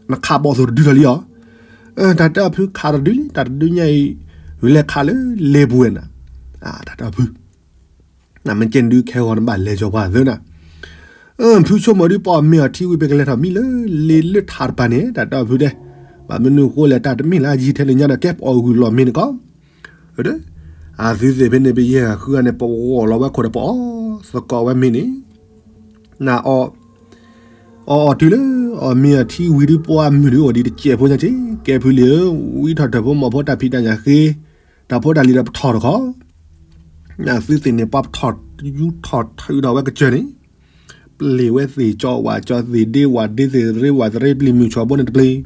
နခးဘီၣ်သိၣ်တဒုထီၣ်လံဧါ, တၢ်တၢ်ဖုခးတဒုလံ တၢ်တဒုညါအံၤ, ဝံၤလဲၤခးလၢလ့ပူၤဝဲနၤ, တၢ်တၢ်ဖု, နမ့ၢ်ကဲန့ၣ်ဒုးခဲဂီၤနဘၣ်လဲၤကၠီပှၤသၢနၤ ဖုဆိကမိၣ်ဒုး ပအီၣ်မ့ၤအီထံဝံၤ ပကလဲၤထီၣ်မံလၢလ့လၢထးတပၤန့ၣ် တၢ်တၢ်ဖုတဲ, ဘၣ်မနုၤဃိလဲၣ် တၢ်တမ့ၢ်လၢအယံၤထဲန့ၣ်ညါဒီး ကဲပအီၣ်ဂုၢ်လီၢ်မ့ၤန့ၣ်ကီး, အသုသ့ၣ်ဖဲန့ၣ် ပယဲၢ်ဃုဂၤန့ၣ် ပဂီၢ်လီၤဝဲခိၣ်ဒီးပအီၣ်သကိးဝဲမ့ၤန့ၣ်, နအီၣ်, အီၣ်အီၣ်တုၤလၢ အီၣ်မ့ၤအီထံဝံၤဒုး ပှၤမုၢ်ဒုးအိၣ်ဒံးတစဲးဖိညါက့, ကဲဖုလံၤဧၢ, ဝံထီၣ်တၢၢ်ဖိမီၢ်ဖိတၢ်ဖံးတၢ်ညၣ်ဃ့, တၢ်ဖိတၢ်လံၤဒီးပထီၣ်တခီ, နသုသ့ၣ်န့ၣ် ပှၤပထီၣ်ယူထီၣ်ထုးဒီးဝဲကစၢၢ်န့ၣ် ပျ့ၤဝဲသ့ၣ်ကၠီဝၣ်ကၠီ သ့ၣ်ဒ့ဝၣ်ဒ့ သ့ၣ်ရ့ဝၣ်သရ့ ပျံၤမုၢ်ဆီဘိန့ၣ်တပျ့ၤ,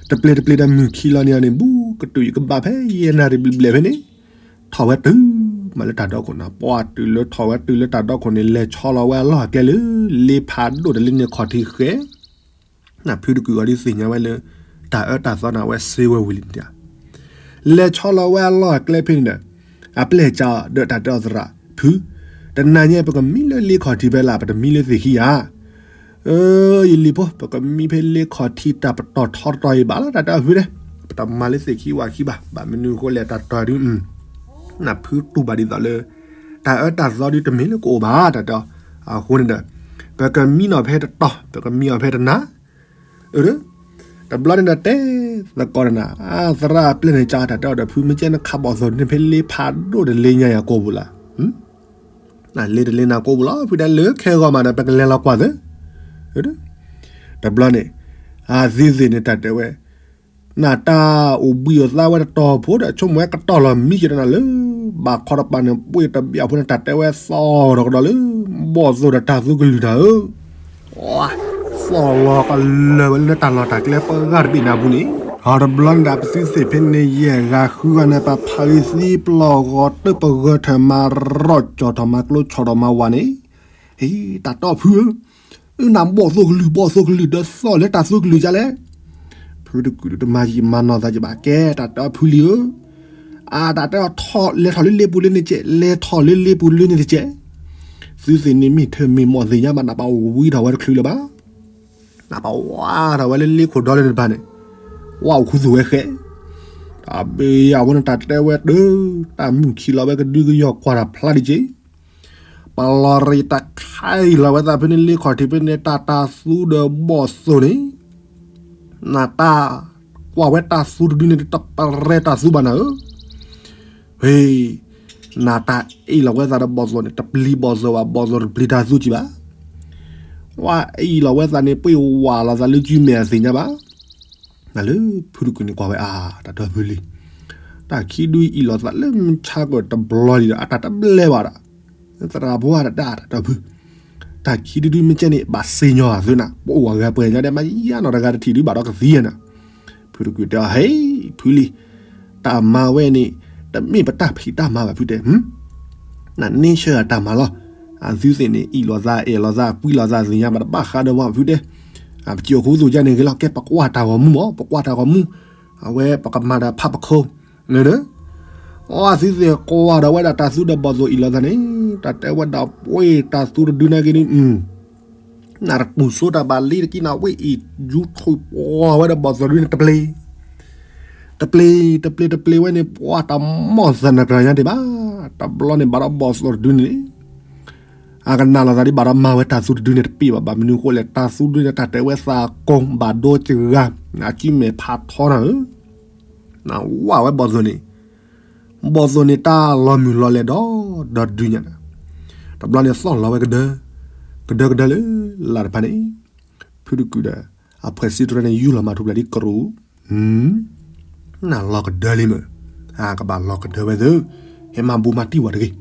တပျ့ၤတပျ့ၤဒီးမုၢ်ခံလီၤန့ၣ်န့ၣ် ဘူးကတုၤယကဘၣ်ဖဲယဲၢ်နၣ်ရံၣ်ဘျဲၣ်ဘျဲၣ်ဖဲန့ၣ်, ထီၣ်ဝဲတုၤမးလၢတၢ်ဒီခိၣ်န့ၣ်, ပှၤတုၤလၢထီၣ်ဝဲတုၤလၢတၢ်ဒီခိၣ်န့ၣ် လဲၤဆီလီၤဝဲအလီၢ်အကျဲလၢ လ့ဖးဒိၣ်တလ့န့ၣ်ခီၣ်ထံးဃဲ နဖုတကုာ်အီၤဒ်သ့ၣ်ညါဝဲလၢ တၢ်အၢတၢ်သီန့ၣ် အဝဲစ့ဝဲဝံၤလံန့ၣ်ဧါ. လဲၤဆီလီၤဝဲအလီၢ်အကျဲဖဲန့ၣ်ဒီး အပျဲၢ်ကဒီးတၢ်တဲအီၤသရၣ်ဖု, တနၤညါပကမံလၢလ့ခီၣ်ထံးဖဲလၢ် ပတမံလၢသ့ၣ်ခံဧါ. အၢ ယလံၤဖိ ပကမံဖဲလ့ခီၣ်ထံးတၢ်ပတီၢ်ထီတတီၤအံၤဘၣ်လီၤ တၢ်တဲအီၤဖုဒဲး, ပတမၤလၢသ့ၣ်ခံဝၣ်ခံဘၣ်. ဘၣ်မနုၤအဃိလဲၣ် တၢ်တီၢ်ဒုး နဖုတူၢ်ဘၣ်ဒ်သိးလၢ တၢ်အၢတၢ်သီဒုးတမ့ၢ်လၢကအိၣ်ဘၣ် တၢ်တဲအီၤ. အဃိန့ၣ်ဒီး ပကမံနီၤဖဲတတီၤ ပကမံအီၤဖဲတနၤ အၢ တဘျီန့ၣ်ဒီးတဲသကိးတနၤ, သရၣ်အပျဲၢ်န့ၣ်ကဒီးတၢ်တဲအီၤဒီး ဖုမ့ၢ်ကဲနခးဘီၣ်သိၣ်န့ၣ် ဖဲလ့ဖးဒိၣ်တလ့ညါယၤကိာ်ပူၤလီၤ. လ့တလ့နၤကိာ်ပူၤလီၤ ဖုဒဲး လၢခဲဂီၤမးဒီး ပကလဲၤလီၤကွၢ်သ့ တဘျီန့ၣ် အသုသ့ၣ်န့ၣ် တၢ်တဲဝဲ နတၢ်အိၣ်ဘှံးအိၣ်သါဝဲတတီၤဖိဒီး ဆိကမိၣ်ဝဲကတီၢ်လီၤမံကဒီးနၤလၢ ဘၣ်ခီတပၤန့ၣ် ပှ့ၢ်တဘျီဖိန့ၣ် တၢ်တဲဝဲသီၣ်ဒီးကဒီးလၢ ဘီၣ်သိၣ်ဒီးတၢ်သူကလုၢ်တၢ်ဧၢ, သီၣ်လီၤကလၢာ်ဝဲလၢတၢ်လီၢ်တၢ်ကျဲပှၤဂၤတဘ့ၣ်နၤပူၤန့ၣ်, အတဘျီန့ၣ်ဒီး ပသုသ့ၣ်ဖဲန့ၣ် ယဲၢ်ဂၤဃုဂၤန့ၣ် ပဖးဂ့ၤသံပျီၢ်ဂီၤတၢ်ပဂၢၢ်ထၢၣ်မၤရီၣ်ကၠီၣ်ထီၣ်မၤကျိဆီၣ်ထီၣ်မၤဝၤန့ၣ်, ဟ့ တၢ်တဲအီၤဖုဧၢ အၢ နဘီၣ်သိၣ်ကလုၢ် ဘီၣ်သိၣ်ကလုၢ် ဒီးသီၣ်လၢတၢ်သူကလုၢ်ဒ်လဲၣ်. ဖုတကုာ်ဒုးတမၤယံာ်မၤနီၢ်သးကဘၣ်ကဲ တၢ်တဲအီၤဖုလံဧၢ, အတၢ်တဲအီၤထီၣ် လဲၤထီၣ်လၢလ့ပူၤလၢန့ၣ်ကဲး လဲၤထီၣ်လၢလ့ပူၤလၢန့ၣ်တကဲး, သုသ့ၣ်န့ၣ်မ့ၢ်ထၢၣ်မ့ၢ်မီၢ်သ့ၣ်ညါဘၣ် နဘၣ်ဝံထီၣ်ဝဲတချုးလၢၤဘၣ် နဘၣ်ဝါထီၣ်ဝဲလၢလ့ခိၣ်ဒီလၢတဖၣ်န့ၣ်, ဝါအိၣ်ခူသူၣ်ဝဲဃဲ, တၢ်ဘ့ၣ်ယၤဖိန့ၣ် တၢ်တဲဝဲတၢ် တၢ်မုၢ်ခံလီၤဝဲကဒုကယီၢ်ကွၢ်တၢ်ဖျါတက့ၢ်, ပလီၤရံးတၢ်ခါအံၤလီၤဝဲသးဖဲန့ၣ်လ့ခီၣ်ထံးဖဲန့ၣ် တၢ်တၢ်သူဒီးဘီၣ်သိၣ်န့ၣ်, နတၢ်ကွၢ်ဝဲတၢ်သူတဒုန့ၣ် တပရဲတၢ်သူဘၣ်နၤဧၢ ဖဲ နတၢ်အ့ၣ်လီၤဝဲသးဒီးဘီၣ်သိၣ်န့ၣ် တပျံၤဘီၣ်သိၣ်ဘၣ် ဘီၣ်သိၣ်တပျံၤတၢ်သူကံဘၣ်, ဝါအ့ၣ်လီၤဝဲသးန့ၣ် ပှ့ၢ်ဝးလီၤသးလၢကုမဲာ်အသ့ၣ်ညါဘၣ်, နလၢဖုတကုာ်န့ၣ်ကွၢ်ဝဲအါ တၢ်တီၢ်ဖုလံ, တၢ်ခံဒုအ့ၣ်လီၤသးလၢမုၢ်ဆါကီၢ်တဘျီလံဒီး အတၢ်တဘျဲဘၣ်ဒီး, သရၣ်ဖိအတၢ်တၢ်တီၢ်ဖု, တၢ်ခံဒုဒုမ့ၢ်ကဲန့ၣ် ဘၣ်စ့ညီအသုနၤ ပအိၣ်ဝဲဂၤပှဲၤညါဒီး မ့ၢ်ယါနီၢ်တဂၤတထံၣ်ဒုဘၣ်ဒီးကသံနၤ ဖုတကုာ်တဲအီၤ ဟဲ ဖုလံ, တၢ်မၤဝဲန့ၣ် တမ့ၢ်ပတၢ်ဖံးတၢ်မၤဘၣ်ဖုတဲ, နန့ဆၢၣ်အတၢ်မၤလီၤ, အသုသ့ၣ်န့ၣ် အ့ၣ်လီၤသးအဲၣ်လီၤသးကွံလီၤသးသ့ၣ်ညါဘၣ်တဘၣ်ဃးဒီးဝဲဖုတဲ, ပစံၣ်အိၣ်ခူသူၣ်ယါန့ၣ်ဂ့ၤလီၤ ကဲပကွၢ်တၢ်ဂီၤမူမး ပကွၢ်တၢ်ဂီၤမူ, အဝဲပကမၤဒီးဖးပခိၣ်, န့ၣ်ဒီး အသုသ့ၣ်ကွၢ်ဒီးဝဲဒၣ်တၢ်သူဒီးဘီၣ်သိၣ်အ့ၣ်လီၤသးန့ၣ် တၢ်တဲဝဲဒၣ်ပှ့ၢ်တၢ်သူတဒုန့ၣ်ဂ့ၤန့ၣ် နတတူၢ်စိတၢ်ဘၣ်လံတကံနၤ ဝဲအ့ၣ်ယူထူၣ်ပှီၤဝဲဒီးဘီၣ်သိၣ်တဒုန့ၣ်တပျ့ၤ, တပျ့ၤ တပျ့ၤ တပျ့ၤဝဲန့ၣ် ပှၤတၢ်မီၢ်သနၢၣ်ကရၤညါဒံးဘၣ်, တဘျီန့ၣ်ဘၣ်ဒီးဘီၣ်သိၣ်တဒုန့ၣ် အကနၣ်လီၤသးဒ်ဘၣ်ဒီးမၤဝဲတၢ်သူတဒုန့ၣ်တပ့ၢ်ဘၣ်, ဘၣ်မနုၤအဃိလဲၣ် တၢ်သူတဒုန့ၣ် တၢ်တဲဝဲသးကိးဘၣ်ဒိကဂၤ, အကုမဲာ်ဖးထီနၤဧၢ, နဝဲဝဲဘီၣ်သိၣ်န့ၣ် ဘီၣ်သိၣ်န့ၣ်တၢ်လီၤမုၢ်လီၤလဲၣ်ဒီး ဒီးဒုညါ, တဘျီန့ၣ်သီၣ်လီၤဝဲကဒၢ, ကဒၢကဒၢလၢ လၢ်တဖၣ်န့ၣ်, ဖုတကုာ်ဒီး အဖှဲးစံတြဲန့ၣ် ယူၢ်လီၤမၤထူၣ်ဖျဲးဒ်ကရူၢ်, နလီၤကဒၢလံမ့ၢ်, ကဘၣ်လီၤကဒၢဝဲသ့, ဟဲမၤဘူၣ်မၤတံၢ်ဝဲတဂ့ၤ,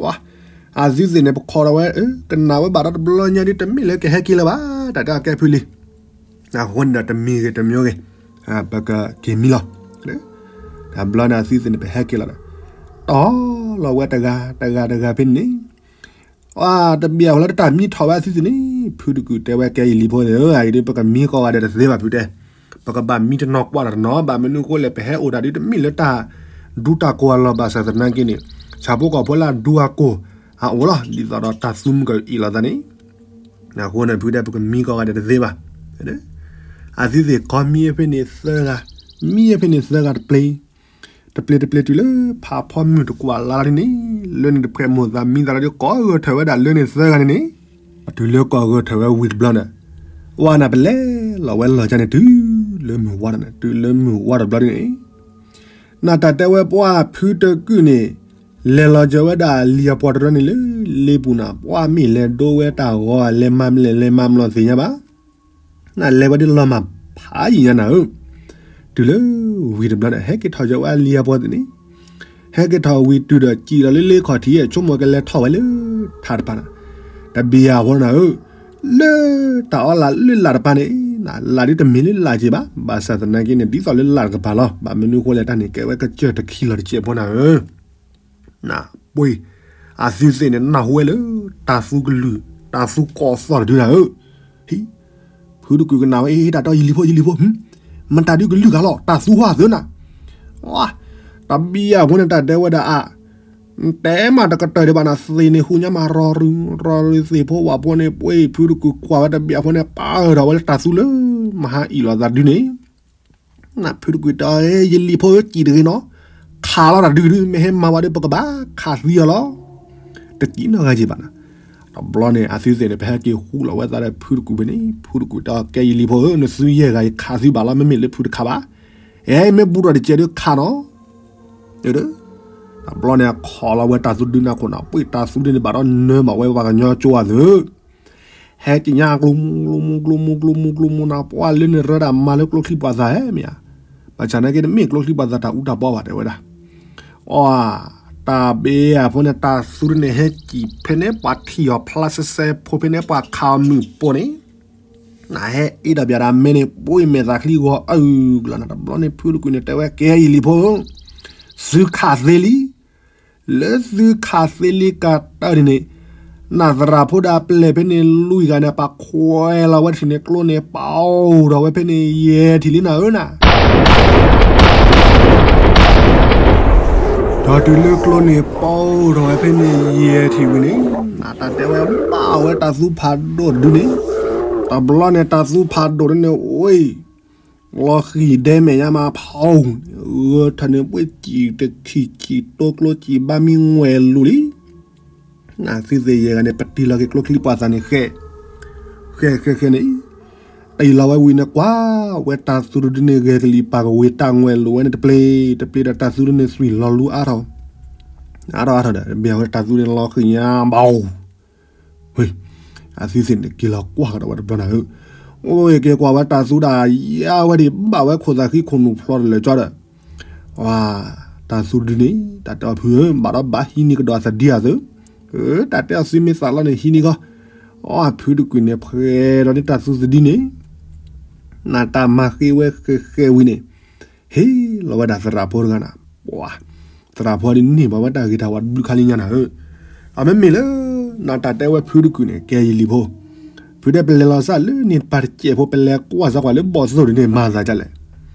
ဝါ, အသုသ့ၣ်န့ၣ် ပခီဒီးဝဲ, ကနၣ်ဝဲဘၣ်ဒီးတဘျီညါဒ်တမ့ၢ်လၢကဟဲက့ၤလၢၤဘၣ်, တၢ်တဲအကဲဖုလံ အဃိန့ၣ်ဒီးတမံၤဂ့ၤတမံၤဂ့ၤ, ပကက့ၤမံလီၤ, တဘျီန့ၣ်အသုသ့ၣ်န့ၣ် ပဟဲက့ၤလီၤဒီး, တီၢ်လီၤဝဲတဂၤ တဂၤတဂၤဖဲန့ၣ်, တဘျီအဃိလၢတၢ်မံထီၣ်ဝဲအသုသ့ၣ်န့ၣ်, ဖုတကုာ်တဲဝဲကဲယလံၤဖိန့ၣ်ဧၢ, အအံၤဒ်ပကမံကိးဂၤဒဲးတသ့ဘၣ်ဖုတဲ, ပကဘၣ်မံတနီၤကွၢ်တၢ်တနီၤ, ဘၣ်မနုၤအဃိလဲၣ် ပဟဲအိၣ်တၢ်ဒ်တမ့ၢ်လၢတၢ်ဒူတၢ်ကိၢ်အလီၢ်ဘၣ်ဆၣ်သနာ်က့န့ၣ်, ဆၣ်ဖိကီၢ်ဖိလၢအဒူအကိၢ်အအိၣ်လီၤ, ဒ်သိးဒီးတၢ်သူမုၢ်ကအ့ၣ်လီၤသးန့ၣ် အဃိန့ၣ်ဖုတဲ ပကမံကိးဂၤဒဲးတသ့ဘၣ်, အသုသ့ၣ်ခီမံဖဲန့ၣ်သၢဂၤ, မံဖဲန့ၣ်သၢဂၤတပျ့ၤ, တပျ့ၤတပျ့ၤတုၤလၢ ဖးဖီမုၢ်တကွၢ်လါလီၤဒ်န့ၣ်, လၢန့ၣ်တဖှဲးမိၢ်သးမံသးလီၤဒ် ကိးဂၢၢ်ထၢၣ်ဝဲဒၣ်လၢန့ၣ်သၢဂၤန့ၣ်န့ၣ်, တုၤလၢကိးဂၢၢ်ထၢၣ်ဝဲဝံၤတဘျီန့ၣ်, ဝါန့ၣ်ပလဲၤလီၤဝဲလီၤကၢ်န့ၣ် တုၤလၢမုၢ်ဝါန့ၣ်, တုၤလၢမုၢ်ဝါတဘျီဒ်န့ၣ် နတၢ်တဲဝဲပှၤဖုတကုာ်န့ၣ်, လဲၤလီၤကၢ်ဝဲဒၣ်လံၤအပှၤတရၢန့ၣ်လၢ လ့ပူၤန့ၣ်, ပှၤမ့ၢ်လဲၤဒိဝဲတၢ်ဂီၤလဲၤမၤမလဲၣ်လဲၤမၤမလီၤသ့ၣ်ညါဘၣ်, နလဲၤဝဲဒ်လီၤမၢ်ဖးယံာ်ညါနၤဧၢ, တုၤလၢဝံၤတဘျီန့ၣ် ဟဲက့ၤထီၣ်ကၢ်ဝဲလံၤအပှၤသ့ၣ်န့ၣ်, ဟဲက့ၤထီၣ်ဝံၤတုၤဒီးစံၣ်လီၤလၢလ့ခီၣ်ထံး ဆိကမိၣ်ကလဲၤထီၣ်ဝဲလၢထးတဖၣ်န့ၣ်, တဘျီအဃိနၤဧၢ, လၢတၢ်အီလၢ်လၢလၢ်တဖၣ်န့ၣ် လၢ်ဒ်တမ့ၢ်လၢလၢ်က့ဘၣ်, ဘၣ်ဆၣ်သနာ်က့န့ၣ် ဒ်သိးလၢလၢ်တကပၤလီၤ. ဘၣ်မနုၤအဃိလဲၣ် တၢ်န့ၣ်ကဲဝဲကစၢၢ်တခံလီၤတစဲးဖိနၤဧၢ. နပှ့ၤ အသုသ့ၣ်န့ၣ် နၢ်ဟူဝဲလၢ တၢ်သူကလုၢ် တၢ်သူကိးသီၣ်တဒုနၤဧၢ. ဟံ, ဖုတကုာ်ကနၣ်ဝဲ ဟ့ၣ် တၢ်တဲအီၤ ယလံၤဖိ ယလံၤဖိ, မတၤဒုကလုၢ်ဂၤလီၤ တၢ်သူဟီၣ်အသုနၤ. တဘျီအဃိန့ၣ် တၢ်တဲဝဲဒၣ်အါ တဲမးတကတၢၢ်ဒံးဘၣ်နၤ သ့ၣ်န့ၣ်ဟူညါမး ရီရူၤ ရီရူၤ သ့ၣ်ဖိဝၣ်ဖိန့ၣ် ပှ့ၤ ဖုတကုာ်ကွၢ်ဝဲတဘျီအဃိန့ၣ် ပာ်အၢၣ်ထီၣ်ဝဲလၢတၢ်သူလၢ မဟါအံၣ်လိာ်သးဒုန့ၣ် နဖုတကွံာ်တဲအီၤ ယလံၤဖိဧၢ စံၣ်တဂ့ၤနီၤ, ခးလီၤတၢ်ဒုကဒု မ့ၢ်ဟဲမၤဝဲဒီး ပကဘၣ်ခးသံအီၤလီၤ. တစံၣ်နီတဂၤက့ၤဘၣ်နၤ. တဘျီန့ၣ် အသုသ့ၣ်န့ၣ် ပဟဲက့ၤဃူလိာ်ဝဲသးဒီးဖုတကွံာ်ဖဲန့ၣ် ဖုတကွံာ်တဲအီၤ ကဲယလံၤဖိဧၢ နသုယဲၢ်ဂၤအံၤခးသံဘၣ်လီၤ မ့မ့ၢ်လၢဖုတခးဘၣ်. အဲ မ့ၢ်ဘူးထီၣ်တစဲးဒုခးနီၤ. တဘျီန့ၣ် အခီၣ်လီၤဝဲတၢ်သူဒုနၤခိၣ်နၤ ပှ့ၤတၢ်သူဒုန့ၣ်ဘၣ်ဒီးနၢဘၣ်ဝဲပှၤကညီကၠိအသု ဟဲက့ၤညါ ကျိမူ ကျိမူ ကျိမူ ကျိမူ ကျိမူ နၤ ပှၤလၢန့ၣ်ရၢဒၣ်မၤလၢကျိချံပှၤသၣ်ဟဲမ့ၢ်ဧါ. ဘၣ်ဆၣ်နာ်က့တမ့ၢ်ကျိချံပှၤသၣ်တၢ်အူတၢ်ပီဘၣ်တဲဝဲဒၣ်. အီ တၢ်ဘ့ၣ်အဖိန့ၣ် တၢ်သူတန့ၣ်ဟဲစံၣ်ဖဲန့ၣ် ပှၤထံၣ်အီၤဖျါစဲစဲဖိဖဲန့ၣ် ပှၤခးအီၤမုၢ်ပိာ်န့ၣ် နဟဲအ့ၣ်ဒီးပျးဒၣ်မဲန့ၣ် ပှ့ၤမဲာ်သးချံဂီၤအုၣ်ကလီၤနၤ တဘျီန့ၣ် ဖုတကွံာ်န့ၣ် တဲဝဲ ကဲယလံၤဖိဧၢ သုခးသ့လံ. လၢသုခးသ့လံကတၢၢ်န့ၣ်န့ၣ် နသရၣ်ဖိဒီးအပျဲၢ်ဖဲန့ၣ်လွံၢ်ဂၤန့ၣ် ပှၤခွဲးလီၤဝဲထံၣ်န့ၣ် ကျိန့ၣ်ပီၣ်ထီၣ်ဝဲဖဲန့ၣ် ယဲၢ်ထံၣ်လံနၤဧၢနၤ. ဒီးတုၤလၢကျိန့ၣ်ပီၣ်ထီၣ်ဝဲဖဲန့ၣ် ယဲၢ်ထံၣ်ဝံၤန့ၣ် နတၢ်တဲဝဲဘၣ်ဝဲတၢ်သူဖးဒိၣ်တဒုန့ၣ် တဘျီန့ၣ် တၢ်သူဖးဒိၣ်ဒုန့ၣ် အိၣ် လီၤဃံၤဒဲမဲာ်ညါမးဖီ ဂၢၢ်ထၢၣ်န့ၣ် ပှ့ၤစံၣ်တခံစံၣ်တိကျိစံၣ်ဘါမံငွဲၢ်လူၤလံ. နသုသ့ၣ်ယဲၢ်ဂၤန့ၣ် ပတံၢ်လီၤက့ၤကျိချံပှၤသၣ်န့ၣ်ဃဲ ဃဲဃဲဃဲန့ၣ် တံၢ်လီၤဝဲဝံၤန့ၣ် ကွၢ်ဝဲတၢ်သူတဒုန့ၣ် ဂဲၤကလံၤပာ်ကဝ့ၤတၢ်ငွဲၢ်လူၤဝဲန့ၣ်တပျ့ၤတပျ့ၤဒီး တၢ်သူဒုန့ၣ်သွံၣ်လီၤလူၤအါထီၣ် အါထီၣ်အါထီၣ်ဒီး ဘၣ်ဝဲတၢ်သူန့ၣ်လီၤဃံၤညါဘၣ် ဝ့ၢ် အသုသ့ၣ်န့ၣ် က့ၤလီၤကွၢ်ကဒီးဝဲတဘျီနၤဧၢ, အိၣ်က့ၤကွၢ်ဝဲတၢ်သူဒၣ်ယါဝဲဒံး ဘၣ်ဝဲခိၣ်သးဃံခိၣ်နူာ်ဖျီတလၢာ်ကၠီဒီး, တၢ်သူတဒုန့ၣ် တၢ်တဲအီၤဖုဧၢ ဘၣ်ဒီးဘၣ်ဟံးန့ၢ်ကဒီးအသဒံအသု, တၢ်တဲအီၤသုမ့ၢ်သးလီန့ၣ် ဟံးန့ၢ်ကီး, အီ ဖုတကွံာ်န့ၣ် ဖှဲးဒီးန့ၣ်တၢ်သူသဒံန့ၣ် နတၢ်မၤဃ့ဝဲဃဲဃဲဝံၤန့ၣ် ဟ့ၣ်လီၤဝဲဒၣ်သရၣ်ဖိတဂၤနၤ, ပှၤ သရၣ်ဖိဒ်န့ၣ် ဘၣ်ဝဲတၢ်ဂ့ၤတၢ်ဝါတဘျုးခါလံညါနၤဧၢ, အမ့မ့ၢ်လၢ နတၢ်တဲဝဲဖုတကွံာ်န့ၣ် ကဲယလံၤဖိ, ဖုတဲပလဲၤလီၤစၢ်လၢန့ၣ်ပၢ်တစဲးဖိ ပလဲၤကွၢ်စၢ်ကွၢ်လၢဘီၣ်သိၣ်ဒုန့ၣ် မၤသးဒ်လဲၣ်,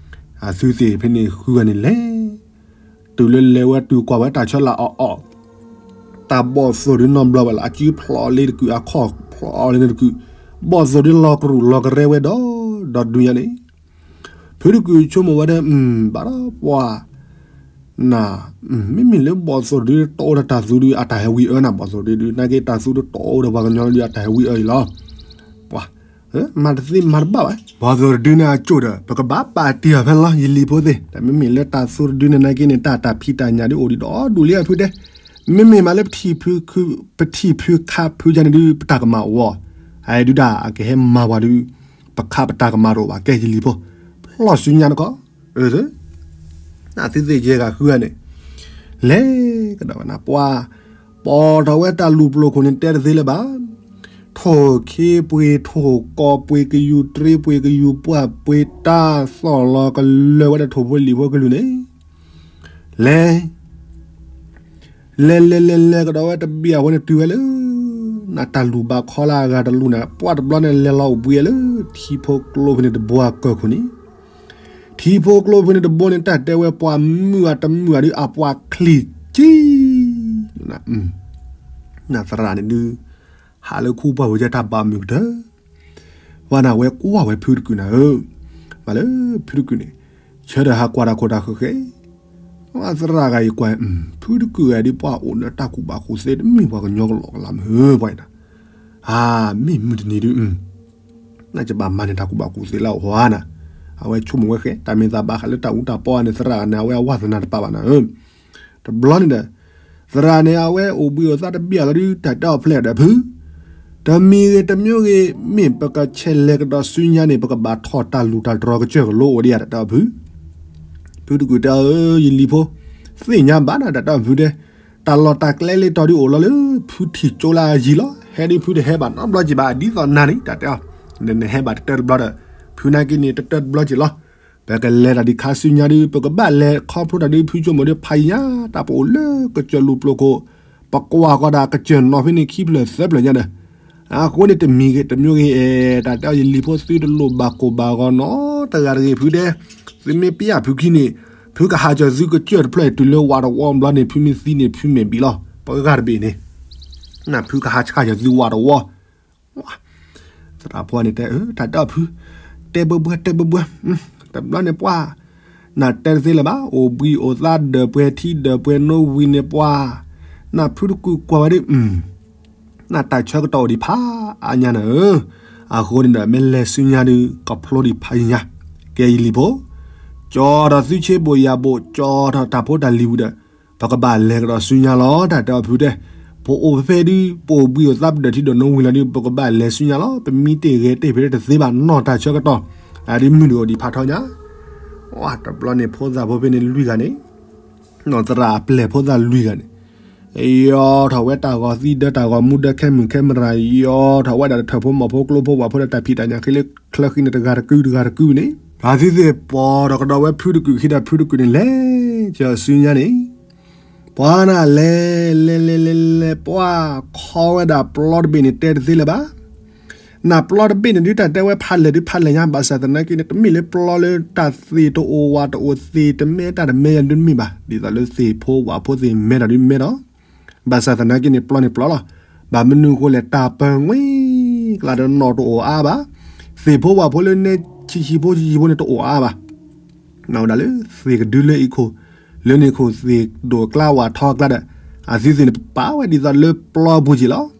အသုသ့ၣ်ဖဲန့ၣ်ဃုဂၤန့ၣ်လဲၤ တုၤလၢလဲၤဝဲတုၤကွၢ်ဝဲတၢ်ဆၢလၢအီၣ်အီၣ်, တၢ်ဘီၣ်သိၣ်ဒုနီတဘျီဝဲလၢ အစုဖျိးလ့တကုာ် အခီၣ်ဖျိးလ့တကုာ်, ဘီၣ်သိၣ်ဒုလီၤကရူၢ်လီၤကရဲဝဲဒီး ဒီးဒုညါန့ၣ်, ဖုတကုာ်ဆိကမိၣ်ဝဲဒၣ် ဘၣ်ဒီးပှၤ န မ့မ့ၢ်လၢဘီၣ်သိၣ်ဒုတအိၣ်ဒီးတၢ်သူဒု အတၢ်ဟဲဝံအၢနၤ ဘီၣ်သိၣ်ဒုဒု နာ်က့တၢ်သူဒုတအိၣ်ဒီးပှၤကညီဒု အတၢ်ဟဲဝံအၢအံၤလီၤ, ပှၤ မၤတသ့မၤတဘၣ်ဘၣ်, ဘီၣ်သိၣ်တဒုန့ၣ်အကၠိၣ်ဒီး ပကဘၣ်ပာ်တ့ၢ်အီၤဖဲလီၤ ယလံၤဖိသ့ၣ်, တၢ်မ့မ့ၢ်လၢတၢ်သူတဒုန့ၣ် နာ်က့န့ၣ် တၢ်တၢ်ဖံးတၢ်ညၣ်ဒုအိၣ်ဒံးဒီးဒူၣ်လံအဖုတဲ, မ့မ့ၢ်မးလၢ ပထံၣ်ဖုခါဖုကန့ၣ်ဒု ပတၢ်ကမၣ်အိၣ်, အဒုဒၣ်အကဟဲမၤပှၤဒု ပခါပတၢ်ကမၣ်တအိၣ်ဘၣ် ကဲယလံၤဖိ, ဖျီၣ်ဆူညါနကီၢ်, အသုသ့ၣ်ယဲၢ်ဂၤဃုဂၤန့ၣ်, လဲၤကဒီးဝဲနၤ ပှၤ ပိာ်ထီၣ်ဝဲတၢ်လူၤပျိၤခိၣ်န့ၣ်တဲတသ့လၢၤဘၣ်, ထိၣ်ခ့ပှ့ၤ ထိၣ်ကီပှ့ၤ ကယူၤတြ့ပှ့ၤ ကယူၤပှၢ်ပှ့ၤ တၢ်သီၣ်လီၤကလၢာ်ဝဲဒၣ်ထိၣ်ဖိလံၣ်ဖိကလုၢ်န့ၣ် လဲၤ လဲၤလဲၤလဲၤလဲၤကဒီးဝဲတဘ့ၣ်အဝဲန့ၣ်တုၤဝဲလၢ နတၢ်လူၤဘၣ်ခီလၢအဂၤတလူၤန့ၣ် ပှၢ်တဘျီန့ၣ် လဲၤလီၤအိၣ်ဘှံးလၢ ထံဖိကျိဖဲန့ၣ်တဘိအကၢၢ်ခိၣ်န့ၣ်, ထံဖိကျိဖဲန့ၣ်တဘိန့ၣ် တၢ်တဲဝဲပှၤမုၢ်အတမုၢ်အဒု အပှၤချံၣ်ကံ နသရၣ်န့ၣ်ဒု ဟးလၢခူပှၢ်ပူၤကဲတၢ်ဘၣ်မုာ်ကတၢၢ်, ဝဲနၤဝဲကွၢ်ဝဲဖုတကုာ်နၤဧၢ, မ့ၢ်လၢဖုတကုာ်န့ၣ် ဆၢဒီးဟးကွၢ်တၢ်ခိၣ်တၢ်ဃၢၤဃဲ, သရၣ်ဂၤအံၤကွၢ် ဖုတကုာ်ဂၤဒ်ပှၤအိၣ်လၢတၢ်ကူၣ်ဘၣ်ကူၣ်သ့တမ့ၢ်ပှၤကညီကလီကလီမ့ၢ်ပှၤအံၤနၤ, အမ့ၢ်မုၢ်တနံၤဒု နကဘၣ်မၤန့ၢ်တၢ်ကူၣ်ဘၣ်ကူၣ်သ့လၢအဟိနၤ, အဝဲဆိကမိၣ်ဝဲဃဲ တၢ်မ့ၢ်သးဘၣ်ဃးလၢတၢ်အူတၢ်ပီန့ၣ် သရၣ်န့ၣ် အဝဲအဝဲသနၢ်တပာ်ဘၣ်နၤဧၢ, တဘျီန့ၣ်ဒီး သရၣ်န့ၣ် အဝဲအိၣ်ဘှံးအိၣ်သါတဘ့ၣ်အလီၤဒု တၢ်တဲအီၤဖျဲၣ်ဒီးဖု, တမံၤဂ့ၤတမံၤဂ့ၤ မ့ၢ်ပကဆဲးလဲၤကဒီးဆူညါန့ၣ် ပကဘၣ်ထီၣ်တၢ်လူၤတၢ်တြီၤကစၢၢ်ကလိအိၣ်ဒံးဧါ တၢ်တဲအီၤဖု, ဖုတကုာ်တဲအီၤ ယလံၤဖိ, သ့ၣ်ညါဘၣ်နၤ တၢ်တဲအီၤဖုတဲ, တၢ်လီၢ်တၢ်ကျဲလ့တီၤဒုအိၣ်လီၤလၢ ဖုထံၣ်ကၠိလၢအယံၤလီၤ ဟဲဒုဖုတဟဲဘၣ်နီတဘျီကံဘၣ် ဒ်သိးနၤန့ၣ် တၢ်တဲအီၤ, နဟဲဘၣ်တတၢတဘျီဒီး ဖုနာ်က့န့ၣ် တတၢၢ်တဘျီက့ၤလီၤ. ပကလဲၤတၢ်ဒ်ခါဆူညါဒုး ပကဘၣ်လဲၤခီဖျိတၢ်ဒုး ဖုဆိကမိၣ်ဒုး ဖးယံာ်ညါ တၢ်ပအိၣ်လၢကစၢၢ်လူၤပျိၤခိၣ်, ပကွၢ်ဃီၤဒၣ်ကစၢၢ်နီၤဖဲန့ၣ် ခံဖျၢၣ်သၢဖျၢၣ်ညါဒီး အဃိန့ၣ် တမံၤဂ့ၤတမံၤဂ့ၤ အဲ တၢ်တဲအီၤ ယလံၤဖိ သုတလိၣ်ဘၣ်ကိၢ်ဘၣ်ဂီၤနီတဂၤတဂ့ၤ ဖုတဲ, သုမ့ၢ်ပျၢ်ဖုခံန့ၣ် ဖုကဟးကၢၤသုကစၢၢ်တဖျၢၣ်အံၤ တုၤလၢဝးတဝီဘျီန့ၣ် ဖုမ့ၢ်သံန့ၣ် ဖုမဲာ်ဘံလီၤ ပဂၤတဘ့ၣ်န့ၣ်, နၢ်ဖုကဟးဆှၣ်ကၢၤသုဝးတဝီ သရၣ်ဖိန့ၣ်တဲ တၢ်တဲအီၤဖု, တဲဘှဲဘှဲ တဲဘှဲဘှဲ, တဘျီန့ၣ်ပှၢ်, နၢ်တဲတသ့လၢၤဘၣ် အိၣ်ဘှံးအိၣ်သါဒၢးပှဲၤထံဒၢးပှဲၤနိဝံၤန့ၣ်ပှၢ်, နၢ်ဖုတကုာ်ကွၢ်ဝဲဒၣ်, နၢ်တၢ်ဆၢကတီၢ်အိၣ်ဒံးဖးအါညါနၤဧၢ, အဃိန့ၣ်ဒီး မ့ၢ်လဲၤဆူညါဒုး ကဖျိဒံးဖးယံာ်ညါ, ကဲယလံၤဖိ, ကၠီထီၣ်သုဆ့ဘိၣ်ယၤဘိၣ် ကၠီထီၣ်တၢ်ဖိတၢ်လံၤဝံၤဒီး ပကဘၣ်လဲၤကဒီးဆူညါလီၤ တၢ်တဲအီၤဖုတဲ, ပအိၣ်ဖဲဒုး ပအိၣ်ဘှံးအိၣ်သါပဒၢးထံဒၢးနိဝံၤလီၤဒုး ပကဘၣ်လဲၤဆူညါလီၤ ပမံတ့ၢ်ဂဲၤတ့ၢ်ဖဲတသ့ဘၣ် နီၢ်တၢ်ဆၢကတီၢ်, အဒုးမုၢ်ဒုးအိၣ်ဒံးဖးထီညါ, တဘျီန့ၣ်ဖိသၣ်ဖိဖဲန့ၣ်လွံၢ်ဂၤန့ၣ်, နီၢ်သရၣ်အပျဲၢ်ဖိသၣ်လွံၢ်ဂၤန့ၣ်, ယီၤထီၣ်ဝဲတၢ်ဂီၤသံဒၢတၢ်ဂီၤမူဒၢခဲမုၢ်ခဲမရၤ ယီၤထီၣ်ဝဲဒၣ်တထၢၣ်ဖိမီၢ်ဖိကျိဖိဝးဖိဒီးတၢ်ဖံးတၢ်ညၣ်ဃ့လၢချၢဃံန့ၣ် တဂၤတကုတဂၤတကုန့ၣ်, အသုသ့ၣ်ပီၢ်ထီၣ်ကဒီးဝဲဖုတကုာ်ခံဒီး ဖုတကုာ်န့ၣ် လဲၤကဆူညါန့ၣ် ပှၤနၤလဲၤ လဲၤလဲၤလဲၤလဲၤ ပှၤခီဝဲဒၣ်ပျီတဘ့ၣ်န့ၣ် တဲတသ့လၢၤဘၣ်. နၢ်ပျီတဘ့ၣ်န့ၣ်ဒုး တၢ်တဲဝဲဖးလဲၢ်ဒုးဖးလဲၢ်ညါ ဘၣ်ဆၣ်သနာ်က့န့ၣ် တမ့ၢ်လၢပျီလၢတၢ်သ့ၣ်တအိၣ်ဝးတအိၣ်သ့ၣ်တမဲတၢ်တမဲယၤဒုးတမ့ၢ်ဘၣ် ဒ်သိးလၢသ့ၣ်ဖိဝးဖိသ့ၣ်မဲထီၣ်ဒုးမဲထီၣ် ဘၣ်ဆၣ်သနာ်က့န့ၣ် ပျီန့ၣ်ပျီလီၤ. ဘၣ်မနုၤအဃိလဲၣ် တၢ်ပၢၤငွ့ကျါဒီးနီၣ်တအိၣ်အါဘၣ်. သ့ၣ်ဖိဝးဖိလၢနဲဆံးဆံးဖိဆံးဆံးဖိန့ၣ်တအိၣ်အါဘၣ်. နဝဲဒၣ်လၢသ့ၣ်ကဒုလၢအံၤခိၣ် လၢန့ၣ်ခိၣ်သ့ၣ်ဒိၣ်ကျါဝးထီကျါဒီး အသုသ့ၣ်န့ၣ်ပာ်ဝဲဒ်သိးလၢပျီပူၤက့ၤလီၤ.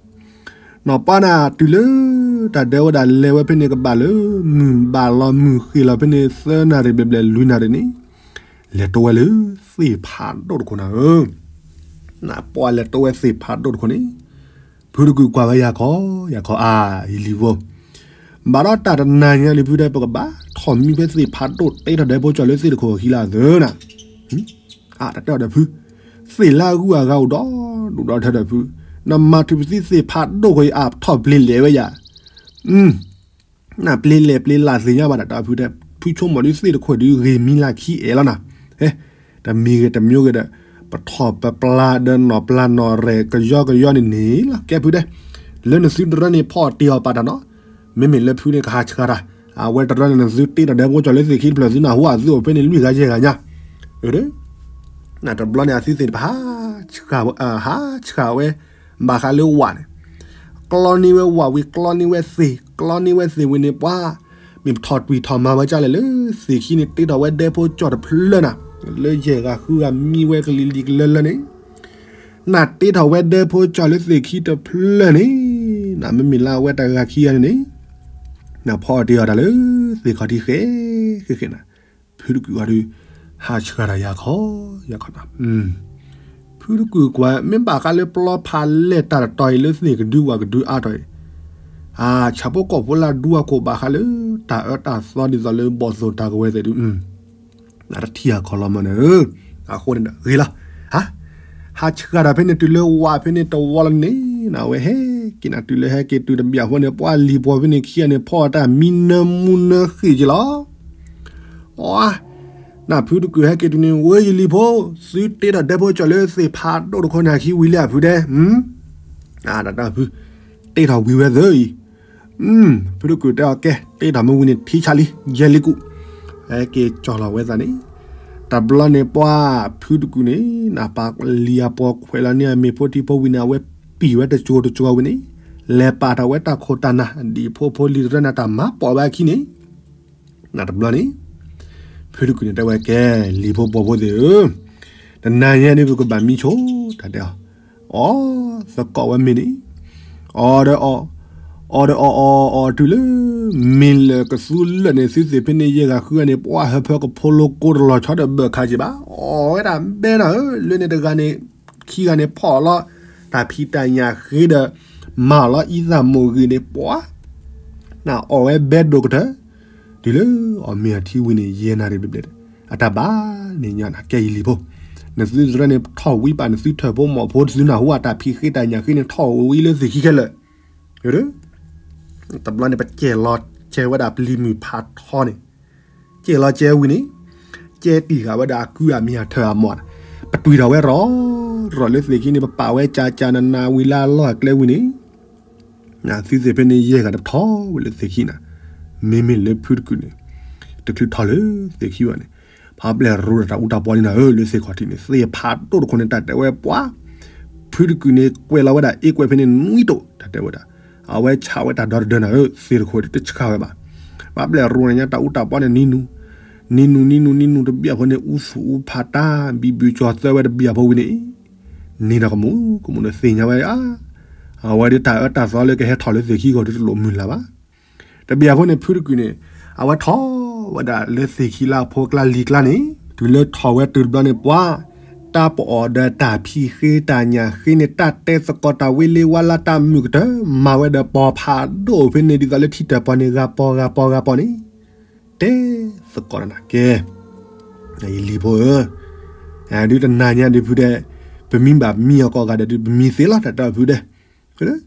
နီၢ်ပှၤနၢ်တုၤလၢ တၢ်ဒၢဝဲဒၣ်လဲၤဝဲဖဲန့ၣ်ကဘၣ်လၢ မုၢ်ဘၣ်လီၤမုၢ်ဃ့ၢ်လီၤဖဲန့ၣ် သၢနၣ်ရံၣ်ဘျဲၣ်ဘျဲၣ်လွံၢ်နၣ်ရံၣ်န့ၣ် လဲၤတိဝဲလၢသ့ၣ်ဖးဒိၣ်တခိၣ်နၤဧၢ. နၢ်ပှၤလဲၤတိဝဲသ့ၣ်ဖးဒိၣ်တခိၣ်န့ၣ် ဖုတကုာ်ကွၢ်ဝဲယၤခီ ယၤခီအါ ယလံၤဖိ ဘၣ်ဒီးတၢ်တနၤညါန့ၣ် ဖုတဲ ပကဘၣ်ထီၣ်မံဖဲသ့ၣ်ဖးဒိၣ် တ့ထီၣ်ဒဲဖိကၠီၣ်လၢသ့ၣ်တခိၣ်အခံလၢအသၢနၤ အတၢ်တဲအီၤဒီးဖု သ့ၣ်လၢအဂုၤအဂၤအိၣ်ဒီဒူၣ်ဒီထၢဒီးဖု နမၤထုးပသံသ့ၣ်ဖးဒိၣ်ဃီအံၤ အထီၣ်ပျ့ၤလဲၤဝဲယၤ နပျ့ၤလဲၤပျ့ၤလၢ်သ့ၣ်ညါဘၣ်တၢ်တဲအီၤဖုတဲ ဖုဆိကမိၣ်ဒုးသ့ၣ်တခိၣ်ဒုးဂ့ၤမံလၢခံအဲၣ်လီၤနၤ ဟဲ တမံၤဂ့ၤတမံၤဂ့ၤဒီး ပထီၣ်ပပျၢ်ဒီးနီၢ်ပျၢ်နီၢ်ရဲၣ် ကယီကယီန့ၣ်န့ၣ်လီၤ ကဲဖုတဲ လၢနသုတရၢန့ၣ်ဖီၣ်တ့ၢ်အီၤပာ်တၢ်နီၤ မ့မ့ၢ်လၢဖုန့ၣ်ကဟးဆှၣ်တၢ် အဝဲတရၢန့ၣ် နသုတ့ထီၣ်ဒဲဖိကၠီၣ်လၢသ့ၣ်ခံတဖျၢၣ် သုနၢ်ဟူအသုအိၣ်ဖဲန့ၣ်လွံၢ်ဂၤယဲၢ်ဂၤညါ တဘျီန့ၣ် အသုသ့ၣ်တဖၣ် ဟးဆှၣ်ဝဲ ဘၣ်ဃးလၢဝးန့ၣ် ကျီန့ၢ်ဝဲဝးဝံၤ ကျီန့ၢ်ဝဲသ့ၣ် ကျီန့ၢ်ဝဲသ့ၣ်ဝံၤန့ၣ် ပှၤ မ့ၢ်ပထီၣ်တွံၢ်ထီၣ်မၤဝဲကၢ်လဲၣ်လၢ သ့ၣ်ခံန့ၣ် တ့ထီၣ်ဝဲဒဲဖိကၠီၣ်တဖျၢၣ်နၤ လၢယဲၢ်ဂၤဃုဂၤမံဝဲကလံၤလံၤကလၢလၢန့ၣ် နတ့ထီၣ်ဝဲဒဲဖိကၠီၣ်လၢသ့ၣ်ခံတဖျၢၣ်န့ၣ် နမ့မ့ၢ်လၢအဝဲတဂၤခံဂၤန့ၣ်န့ၣ် နဖီၣ်တ့ၢ်အီၤတၢ်လၢ သ့ၣ်ခီၣ်ထံးဃဲ ဃဲဃဲနၤ ဖုတကုာ်အီၤဒုး ဟးဆှၣ်တၢ်ယၤခီ ယၤခီနၤ ဖုတကုာ်ကွၢ် မ့ၢ်ဘၣ်ဃးလၢပျီဖးလဲၢ်တၢ်တတီၤအံၤလၢသ့ၣ်ကဒုဝးကဒုအါတီၤအံၤ အဆၣ်ဖိကီၢ်ဖိလၢဒူအခိၣ်ဘၣ်ဃးလၢ တၢ်အၢတၢ်သီဒ်သိးလၢဘီၣ်သိၣ်တၢ်ကဝဲၤသ့ၣ်ဒုး နတထံၣ်အခီလီၤမၢ်န့ၣ်ဧၢ, အဃိန့ၣ်ဒီးဂ့ၤလီၤ, ဟး, ဟးဆှၣ်တၢ်ဖဲန့ၣ်တုၤလၢဝးဖဲန့ၣ်တဝီလီၤန့ၣ်, နဝဲဟဲက့ၤနၤတုၤလၢဟဲက့ၤတုၤတဘျီဖိန့ၣ် ပှၤလံၤပှီၤဖဲန့ၣ်ခံဂၤန့ၣ် ဖီၣ်တၢ်မံနၢမူနၢဃ့ၢ်က့ၤလီၤ. အ, နဖုတကုာ်ဟဲက့ၤတုၤန့ၣ် ဝဲယလံၤဖိ, သုတ့ထီၣ်ဒဲဖိကၠီၣ်လၢသ့ၣ်ဖးဒိၣ်တခိၣ်န့ၣ်အခံဝံၤလံအဖုတဲ, တၢ်ဖု, တ့ထီၣ်ဝံၤဝဲသၢအံၤ ဖုတကုာ်တဲအီၤကဲ တ့ထီၣ်မ့ၢ်ဝံၤန့ၣ် ထံဆးလံ, ယဲၢ်လံကူၣ်, ဟဲက့ၤကၠီၣ်လီၤဝဲသးန့ၣ်, တဘျီန့ၣ်ပှၤဖုတကုာ်န့ၣ် နပာ်လံၤအပှီၢ်ခွဲးလီၤန့ၢ်အမ့ၤဖိထံဖိဝံၤန့ၣ် အဝဲပံာ်ဝဲတစိၤတစိၤဝံၤန့ၣ်, လဲၤပာ်ထီၣ်ဝဲတၢ်ခိၣ်တၢ်နၢ် ဒ်ဖိဖိလံၤတရၢနၤတၢ်မၤပိာ်ဝဲအခံန့ၣ်, နတဘျီန့ၣ် ဖုတကုာ်န့ၣ်တဲဝဲကဲ လံၤဖိပှီၤဖိသ့ၣ်ဧၢ, တနၤညါန့ၣ် ပကဘၣ်မံဆိ တၢ်တဲအီၤ, အီ, သကိးဝဲမ့ၤန့ၣ်, အီဒီးအီ, အီဒီးအီအီအီတုၤလၢ မ့ၢ်လၢာ်ကသူလၢာ်န့ၣ် သုသ့ၣ်ဖဲန့ၣ်ယဲၢ်ဂၤဃုဂၤန့ၣ် ပှၤဟၢဖၢကဖိလိကိတလီၤဆီဒီးဘၢၣ်ခါက့ၤဘၣ်, အီဝဲဒၣ်ဘဲနၤဧၢ, လၢန့ၣ်တဂၤန့ၣ် ခံဂၤန့ၣ်ဖီၣ်လီၤ တၢ်ဖံးတၢ်ညၣ်ဃ့ဒီး မၤအီၤလီၤအံသၣ်မိၢ်ဂ့ၤန့ၣ် ပှၤ နအီၣ်ဝဲဘဲဒိၣ်ကတၢၢ်, တုၤလၢအီၣ်မ့ၤအထံဝံၤန့ၣ် ယဲၢ်နၣ်ရံၣ်ဘျဲၣ်ဘျဲၣ်, အတၢ်ဘၣ်န့ၣ်ညါနၤ ကဲယလံၤဖိ, နသုတရၢန့ၣ် ထီၣ်ဝံပာ်နသုထၢၣ်ဖိမီၢ်ဖိ သုနၢ်ဟူအတၢ်ဖံးဃ့တၢ်ညၣ်ဃ့န့ၣ် ထီၣ်ဝံလၢသ့ၣ်ခံခဲလၢာ်, တဘျီန့ၣ် ပကဲလီၤ ကဲဝဲဒၣ်ပျံၤမုၢ်ဖးထီန့ၣ်, ကဲလီၤကဲဝံၤန့ၣ်, ကဲတံၢ်ဃာ်ဝဲဒၣ်အကုၢ်အမံၤအထၢၣ်အမီၢ်, ပတွံၢ်ထီၣ်ဝဲရီၤ, ရီၤလၢသ့ၣ်ခံန့ၣ် ပပာ်ဝဲကၠးကၠးနးနးဝံၤလၢအလီၢ်အကျဲဝံၤန့ၣ်, သုသ့ၣ်ဖဲန့ၣ်ယဲၢ်ဂၤတထီၣ်ဝဲလၢသ့ၣ်ခံနၤ, မ့မ့ၢ်လၢဖုတကုၢ်န့ၣ်, တချုးထီၣ်လၢသ့ၣ်ခံဘၣ်န့ၣ်, ဖါပျဲၢ်ရိၤဒီးတၢ်အူတၢ်ပီန့ၣ်နၤဧၢ, လၢသ့ၣ်ခီၣ်ထံးန့ၣ် သ့ၣ်ဖးဒိၣ်တခိၣ်န့ၣ် တၢ်တဲဝဲပှၤ ဖုတကုၢ်န့ၣ် ကွဲးလီၤဝဲဒၣ်အ့ကွဲးဖဲန့ၣ်နွံတိာ် တၢ်တဲဝဲဒၣ်, အဝဲဆးဝဲတၢ်ဒီတဒၢနၤဧၢ, သ့ၣ်တခိၣ်တဆှးဝဲဘၣ်, ဖါပျဲၢ်ရိၤန့ၣ်ညါတၢ်အူတၢ်ပီန့ၣ်နံၤနူၤ, နံၤနူၤနံၤနူၤနံၤနူၤတဘျီဖိန့ၣ် အူသူၣ်အူဖးတၢ် ဘံဘုကၠီၤသၢဝဲတဘျီဖိဝံၤန့ၣ်, နံၤဒီးကမူးကမူးန့ၣ်သ့ၣ်ညါဝဲ, အဝဲဒၣ်တၢ်အၢတၢ်သီလၢကဟဲထီၣ်လၢသ့ၣ်ခံဂီၢ်ဒ်တလိၣ်မုၢ်လၢ်ဘၣ် တဘျီဖိန့ၣ် ဖုတကုၢ်န့ၣ် အဝဲထီၣ်ဝဲဒၣ်လၢသ့ၣ်ခံလၢအဖိကျါလံၤကျါန့ၣ်, တုၤလၢထီၣ်ဝဲတုၤတဘျီန့ၣ် ပှၤ တၢ်ပအီၣ်ဒီးတၢ်ဖံးဃ့တၢ်ညၣ်ဃ့န့ၣ် တၢ်တဲသကိးတၢ်ဝ့လ့ဝါလၢတၢ်မုာ်ကတၢၢ် မၤဝဲဒီးပီၤဖးဒိၣ်ဖဲန့ၣ် ဒ်သိးလၢထံတၢၣ်ပီၢ်န့ၣ် ဂၤပီၤဂၤပီၤဂၤပီၤန့ၣ်, တဲသကိးတၢ်နၤကဲ ယလံၤဖိဧၢ, ဒုးတနၤညါဒုးဖုဒဲး, ပမံဘၣ်မံအီၤကိးဂၤဒဲးဒုး ပမံသ့လီၤ တၢ်တဲအီၤဖုဒဲး,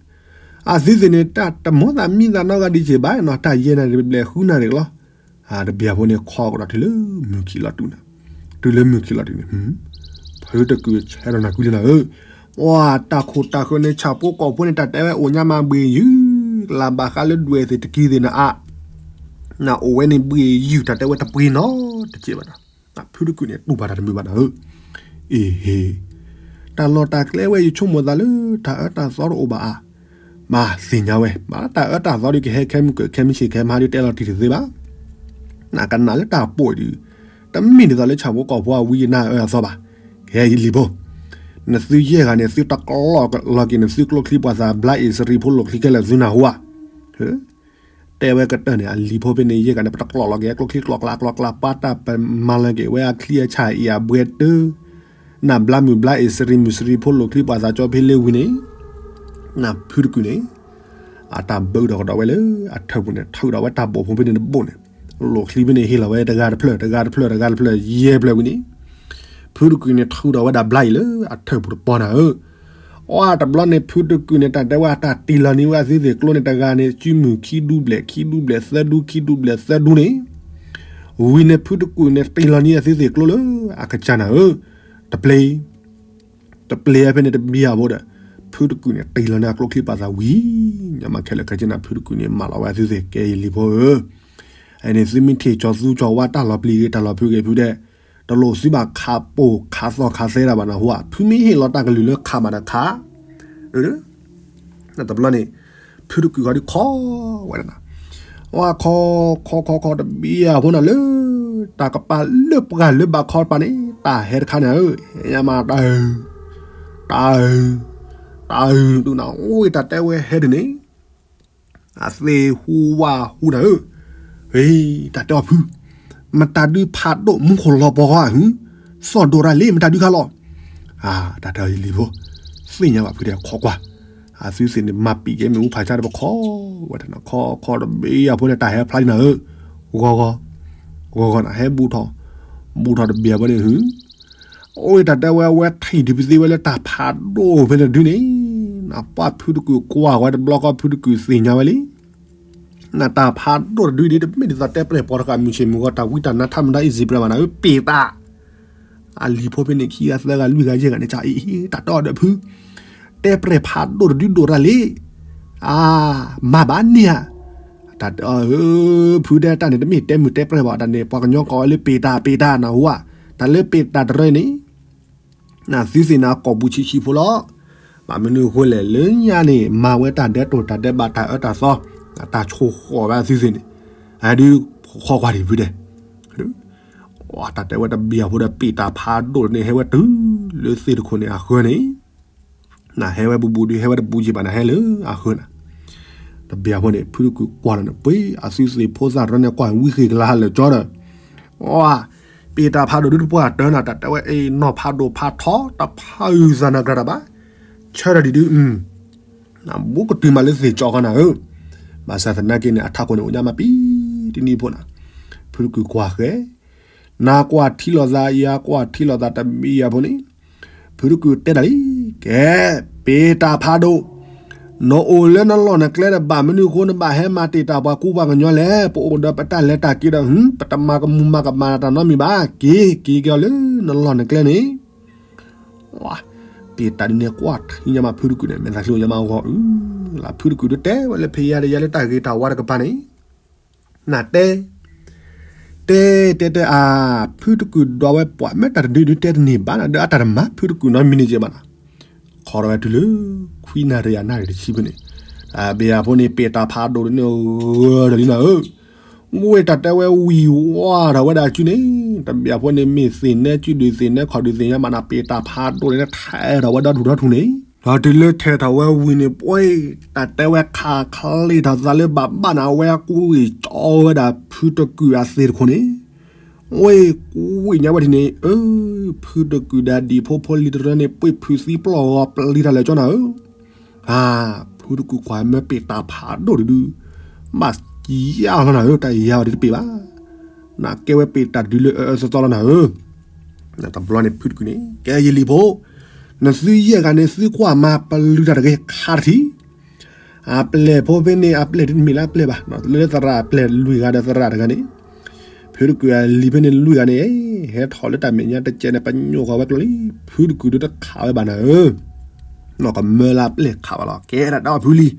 အသုသ့ၣ်န့ၣ် တၢ်တမိၣ်သးမံသးနီတဂၤဒံးက့ၤဘၣ်နီၤ, တၢ်ယဲၢ်နၤဒုးဘျဲးဃုနၤန့ၣ်လီၤ, တဘျီဖိန့ၣ် ခီကဒီးတုၤလၢမုၢ်ခံးလီၤတုၤနၤ, တုၤလၢမုၢ်ခံးလီၤတုၤန့ၣ်, ဖုတကုၢ်ဆဲးဒီးနၤကွံလၢနၤဧၢ, ပှၤတၢ်ခိၣ်တၢ်ဃၢၤန့ၣ် ဆၣ်ဖိကီၢ်ဖိန့ၣ် တၢ်တဲဝဲအိၣ်ညါမးဘှ့ၣ်ယုၢ်, လၢဘၣ်ဃးလၢဒွဲၣ်သ့ၣ်တကံသ့ၣ်နၤအါ နအိၣ်ဝဲန့ၣ်ဘှ့ၣ်ယုၢ် တၢ်တဲဝဲတပှ့ၤနီတစဲးဘၣ်နၤ, ဖုတကုၢ်န့ၣ် တူၢ်ဘၣ်တၢ်တမုာ်ဘၣ်နၤဧၢ, အ့ဟ့, တၢ်လီၢ်တၢ်ကျဲဝဲ ယဆိကမိၣ်သးလၢ တၢ်အၢတၢ်သီတအိၣ်ဘၣ်ဧါ, မၤသ့ၣ်ညါဝဲ, မ့ၢ်တၢ်အၢတၢ်သီဒုးကဟဲခဲမုၢ်ကၢၢ်ခဲမုၢ်ဆ့ၣ်ခဲမုၢ်ဟါဒုးတဲလီၤတံၢ်တသ့ဘၣ်, နကနၣ်လၢတၢ်ပိာ်ဒုး, တမ့ၢ်ဒ်သိးလၢဆၣ်ဖိကီၢ်ဖိအဝံအနါအၢအသီဘၣ်, ကဟဲယလံၤဖိ, နသုယဲၢ်ဂၤန့ၣ် သုတကျီၢ်လီၤက့ၤန့ၣ် သုကျိချံပှၤသးဘျါအ့ၣ်စရံဖိလိာ်ချံခဲလၢာ်သုနၢ်ဟူဧါ တဲဝဲကတၢၢ်န့ၣ် အလံၤဖိဖဲန့ၣ် ယဲၢ်ဂၤန့ၣ် ပတကျီၢ်လီၤက့ၤ ကျိချံကျီၢ်ကျါကျီၢ်ကျါ ပှၤတၢ်ပမၤလီၤက့ၤဝဲအချံအဆၣ်အံၤအဘှဲတၢၢ်, နဘျါမုၢ်ဘျါအ့ၣ်စရံမုၢ်စရံဖိလိာ်ချံပှၤသးကၠီဖဲလၢဝံၤန့ၣ်, နဖုတကုၢ်န့ၣ် အတၢ်ဘၢဒီးကဒီးဝဲလၢအထၢၣ်ပူၤန့ၣ် ထုးဒီးဝဲတၢ်ဘိၣ်ဖိဖဲန့ၣ်တဘိၣ်န့ၣ်, လိာ်ချံဖဲန့ၣ်ဟ့ၣ်လီၤဝဲတဂၤတဖျၢၣ် တဂၤတဖျၢၣ် တဂၤတဖျၢၣ် ယဲၢ်ဖျၢၣ်ဝံၤန့ၣ်, ဖုတကုၢ်န့ၣ် ထုးဒီးဝဲဒၣ်ဘျါအံၤလၢအထၢၣ်ပူၤတပီၢ်နၤဧၢ အတဘျီန့ၣ် ဖုတကုၢ်န့ၣ် တၢ်တဲဝဲအတၢ်တ့ၢ်လီၤန့ၢ်ဝဲအသုသ့ၣ်ကျိန့ၣ် တဂၤန့ၣ် စုမုၢ်ခံဒူဘျဲၣ် ခံဒူဘျဲၣ်သၢဒူ ခံဒူဘျဲၣ်သၢဒူန့ၣ်, ဝံၤန့ၣ် ဖုတကုၢ်န့ၣ် တ့ၢ်လီၤန့ၢ်အသုသ့ၣ်ကျိလၢအကစၢ်နၤဧၢ, တပျ့ၤ တပျ့ၤဖဲန့ၣ်တဘျီအဖိဒီး, ဖုတကုၢ်န့ၣ် တ့ၢ်လီၤန့ၢ်အကျိချံပှၤသးဝံၤ, ညါမးခဲလၢာ်ခဲဆ့နၤ ဖုတကုၢ်န့ၣ် မၢလီၤဝဲအသုသ့ၣ်ကဲယလံၤဖိဧၢ, အန့ၣ်သုမ့ၢ်ထံၣ်ကၠီၤသူကၠီၤဝါတၢ်လီၤပျံၤဂ့ၤ တၢ်လီၤဖုးဂ့ၤဖုဒဲး, တလိၣ်သုဘၣ်ခးပိာ်ခးသီခးသဲဒၣ်ဘၣ်နဟူဧါ, ဖုမ့ၢ်ဟ့ၣ်လီၤတၢ်ကလုၢ်လၢခးဘၣ်ဒီးခး, တဘျီန့ၣ်, ဖုတကုၢ်ဃီဒုးခီဝဲဒၣ်နၤ, ဝါခီ, ခီခီခီတဘျီအဖိနၤလၢ, တၢ်ကပၤလၢပှၢ်လၢဘၣ်ခီတပၤန့ၣ် တၢ်ဟဲတခါန့ၣ်ဧၢ, ယမၤတၢ်အု, တၢ်အု, တၢ်အု ဒုးနၤ အိၣ်တၢ်တဲဝဲဟဲဒုးန့ၣ် အသ့ၣ်ဟူဝၣ်ဟူနၤဧၢ, တၢ်တဲအီၤဖု, မတၤဒုးဖးဒိၣ်မူခိၣ်လီၤပှီၤဃီဧါဟု, စီၣ်ဒိၣ်ရၣ်လံ မတၤဒုးခါလီၤ, တၢ်တဲအီၤယလံၤဖိ, သ့ၣ်ညါဘၣ်ဖုဒဲးခီကွၢ်, အသုသ့ၣ်န့ၣ် မၤပံာ်ကဲမ့ၣ်အူဖးဆါတပခီ, ဝဲတၢ်ခီခီတဘျီအဖိန့ၣ် တၢ်ဟဲဖျါလံနၤဧၢ, ဂီၤဂီၤ, ဂီၤဂီၤနၤ ဟဲဘူးထီၣ်, ဘူးထီၣ်တဘျီအဖိန့ၣ်ဟု အိၣ်တၢ်တဲဝဲ အဝဲထံၣ်ဒုးပသ့ဝဲလၢတၢ်ဖးဒိၣ်ဖဲန့ၣ်ဒုးန့ၣ်, နပှၤဖုတကုၢ်ကွၢ်ဝဲတဘျီဃီ ဖုတကုၢ်သ့ၣ်ညါဝဲလံ, နတၢ်ဖးဒိၣ်တဒုဒ် တမ့ၢ်ဒ်သိးတဲပြဲၢ်ပီၤတဃာ်မုၢ်ဆ့ၣ်မုၢ်ဂီၤ တၢ်ဝံတၢ်နါထါမတၤအံၤစံးပြဲၢ်ဘၣ်နၤဧၢ ပ့ၢ်တၢ်, အလံၤဖိဖဲန့ၣ် ခံဂၤသၢဂၤလွံၢ်ဂၤယဲၢ်ဂၤန့ၣ် ကအ့ၣ် တၢ်တဲအီၤဒီးဖု, တဲပြဲၢ်ဖးဒိၣ်တဒုဒိၣ်တၢ်လံ, အါ, မၤဘၣ်န့ၢ်ဧါ, တၢ်တဲအီၤဧၢ, ဖုဒဲးတၢ်န့ၣ် တမ့ၢ်တဲမုာ်တဲပြဲၢ်ဘၣ် တၢ်န့ၣ် ပှၤကညီကိးဝဲလၢပ့ၢ်တၢ်ပ့ၢ်တၢ်နၢ်ဟူဧါ, တၢ်လၢပ့ၢ်တၢ်တရၢန့ၣ် နသုသ့ၣ်န့ၣ် အကိာ်ပူၤဆံးဆံးဖိလီၤ, ဘၣ်မနုၤအဃိလဲၣ် လၢညါန့ၣ် မၤဝဲတၢ်ဒဲးတိာ်တၢ်ဒဲးဘးတၢ်အၢတၢ်သီ, တၢ်ဆိၣ်ဃီၣ်ဝဲသုသ့ၣ်န့ၣ်, အဒုး, ဃီကွၢ်ဒံးဖုဒဲး, တၢ်တဲဝဲတဘျီအဖိဒီးပ့ၢ်တၢ်ဖးဒိၣ်န့ၣ် ဟဲဝဲတုၤလၢသ့ၣ်တခိၣ်န့ၣ် အဃၢၤန့ၣ် နဟဲဝဲဘူးဘူးဒုး ဟဲဝဲတဘူးက့ၤဘၣ် နဟဲလၢအဃၢၤနၤ, တဘျီအဖိန့ၣ် ဖုတကုၢ်ကွၢ်လီၤန့ၣ် ပှ့ၤအသုသ့ၣ်ဖိသၣ်တရၢန့ၣ် ကွၢ်ဝံဃ့ၢ်ကလါဟးလၢာ်ကၠီဒီး, ပ့ၢ်တၢ်ဖးဒိၣ်ဒုးတပှၢ်တၢၢ်နၤ တၢ်တဲဝဲအ့ၣ် နီၢ်ဖးဒိၣ်ဖးထီ တဖးအုၣ်သးနၤကြၢးတၢ်ဘၣ်, ဆၢထၢၣ်ဒံးဒုး, နဘူးကတုၤမးလၢသ့ၣ်ကၠီဃီနၤဧၢ, ဘၣ်ဆၣ်သနာ်က့န့ၣ် အထးခိၣ်န့ၣ် အိၣ်ညါမးပံတနံၤဖိနၤ, ဖုတကုၢ်ကွၢ်ဃဲ နကွၢ်ထံလိာ်သး ယကွၢ်ထံလိာ်သးတဘျီအဖိန့ၣ်, ဖုတကုၢ်တဲတၢ်လံ, ကဲ, ပ့ၢ်တၢ်ဖးဒိၣ်, နအိၣ်လၢနလီၢ်နကျဲတဘၣ်မနုၤအဃိ နဘၣ်ဟဲမၤတ့ၢ်တၢ်ပှၤကူပှၤကညီလဲၣ်. ပအိၣ်ဒီးပတၢ်လဲၤတၢ်က့ၤဒီး ပတမၤကမူၤမၤကမၣ်တၢ်နီတမံၤဘၣ်. က့ၤက့ၤက့ၤအီၤလၢ နလီၢ်နကျဲန့ၣ်. ပ့ၢ်တၢ်ဒုန့ၣ်ကွၢ်ထံညါမး ဖုတကုာ်န့ၣ် မဲာ်သးချံညါမးအဂီၢ် လၢဖုတကုာ်ဒုတဲဝဲလၢဖဲယါဒီးယါလၢတၢ်ဂ့ၤတၢ်ဝါတကပၤန့ၣ် နတဲ တဲတဲတဲအါ, ဖုတကုာ်ဒွးဝဲပှၤမ့ၢ်တၢ်တဒုဒုတဲတန့ၢ်ဘၣ်နၤ ဒီးအတၢ်တမၤဖုတကုာ်နီတမံၤန့ၣ်ကဲဘၣ်နၤ. ခီထီၣ်ဝဲတုၤလၢ ခွံနၣ်ရံၣ်အနၣ်ရံၣ်တဆံဖဲန့ၣ်, တဘ့ၣ်အဖိန့ၣ် ပ့ၢ်တၢ်ဖးဒိၣ်ဒုန့ၣ် ဂၢၢ်ဒီးလံနၤဧၢ. ဝ့ၢ်တၢ်တဲဝဲဝံၤဝါထီၣ်ဝဲဒၣ်အစုန့ၣ်, တဘ့ၣ်အဖိန့ၣ် မ့ၢ်သ့ၣ်နဲစုဒုၣ် သ့ၣ်နဲခီၣ်ဒုၣ် သ့ၣ်နဲမးနၤ ပ့ၢ်တၢ်ဖးဒိၣ်န့ၣ် ထဲးထီၣ်ဝဲဒီဒူၣ်ဒီထူၣ်န့ၣ်, ဒီးတုၤလၢထဲးထီၣ်ဝဲဝံၤန့ၣ် ပှဲၤ တၢ်တဲဝဲခးချ့ထီၣ်သးလၢဘၣ်ဘၣ်နၤ အဝဲကွံာ်ကၠီဝဲဒၣ်ဖုတကုာ်အသ့ၣ်တခိၣ်န့ၣ်, ဝ့ၢ်ကွံာ်ညါဝဲဒၣ်န့ၣ် အၢ ဖုတကုာ်ဒီးဒံၣ်ဖိဖိလံၤတရၢန့ၣ် ပှ့ၤဖုးသံပျီၢ်ဂီၤပျံၤတၢ်လၢာ်ကၠီနၤဧၢ. အါ, ဖုတကုာ်ကွၢ်မ့ၢ်ပ့ၢ်တၢ်ဖးဒိၣ်တဒု, ဘၣ်ယါလီၤနၤဧၢ တၢ်ယါအီၤဒ်တပ့ၢ်ဘၣ်. နကဲဝဲပ့ၢ်တၢ်တဒုလၢအအၢအၢသီသီလီၤနၤဧၢ. တဘျီန့ၣ်ဖုတကုာ်န့ၣ် ကဲယလံၤဖိ, နသုယဲၢ်ဂၤန့ၣ် သုကွၢ်မၤပလုၢ်တၢ်တဂ့ၤ ခးတထံၣ် အပျဲၢ်ဖိဖဲန့ၣ် အပျဲၢ်ဒ်တမ့ၢ်လၢအပျဲၢ်ဘၣ်, လၢသရၣ်အပျဲၢ်လွံၢ်ဂၤဒီးသရၣ်တဂၤန့ၣ်, ဖုတကုာ်အလံၤဖဲန့ၣ်လွံၢ်ဂၤန့ၣ်, ဟဲထီၣ်လၢတၢ်မဲာ်ညါတစဲးန့ၣ် ပညိၣ်ဃီၤဝဲကျိၤလံ, ဖုတကုာ်ဒုတခးဝဲဘၣ်နၤဧၢ. နီၢ်ကမၢလၢအပျဲၢ်ခးဘၣ်လီၤ ကဲတၢ်တဲအီၤဖုလံၤ,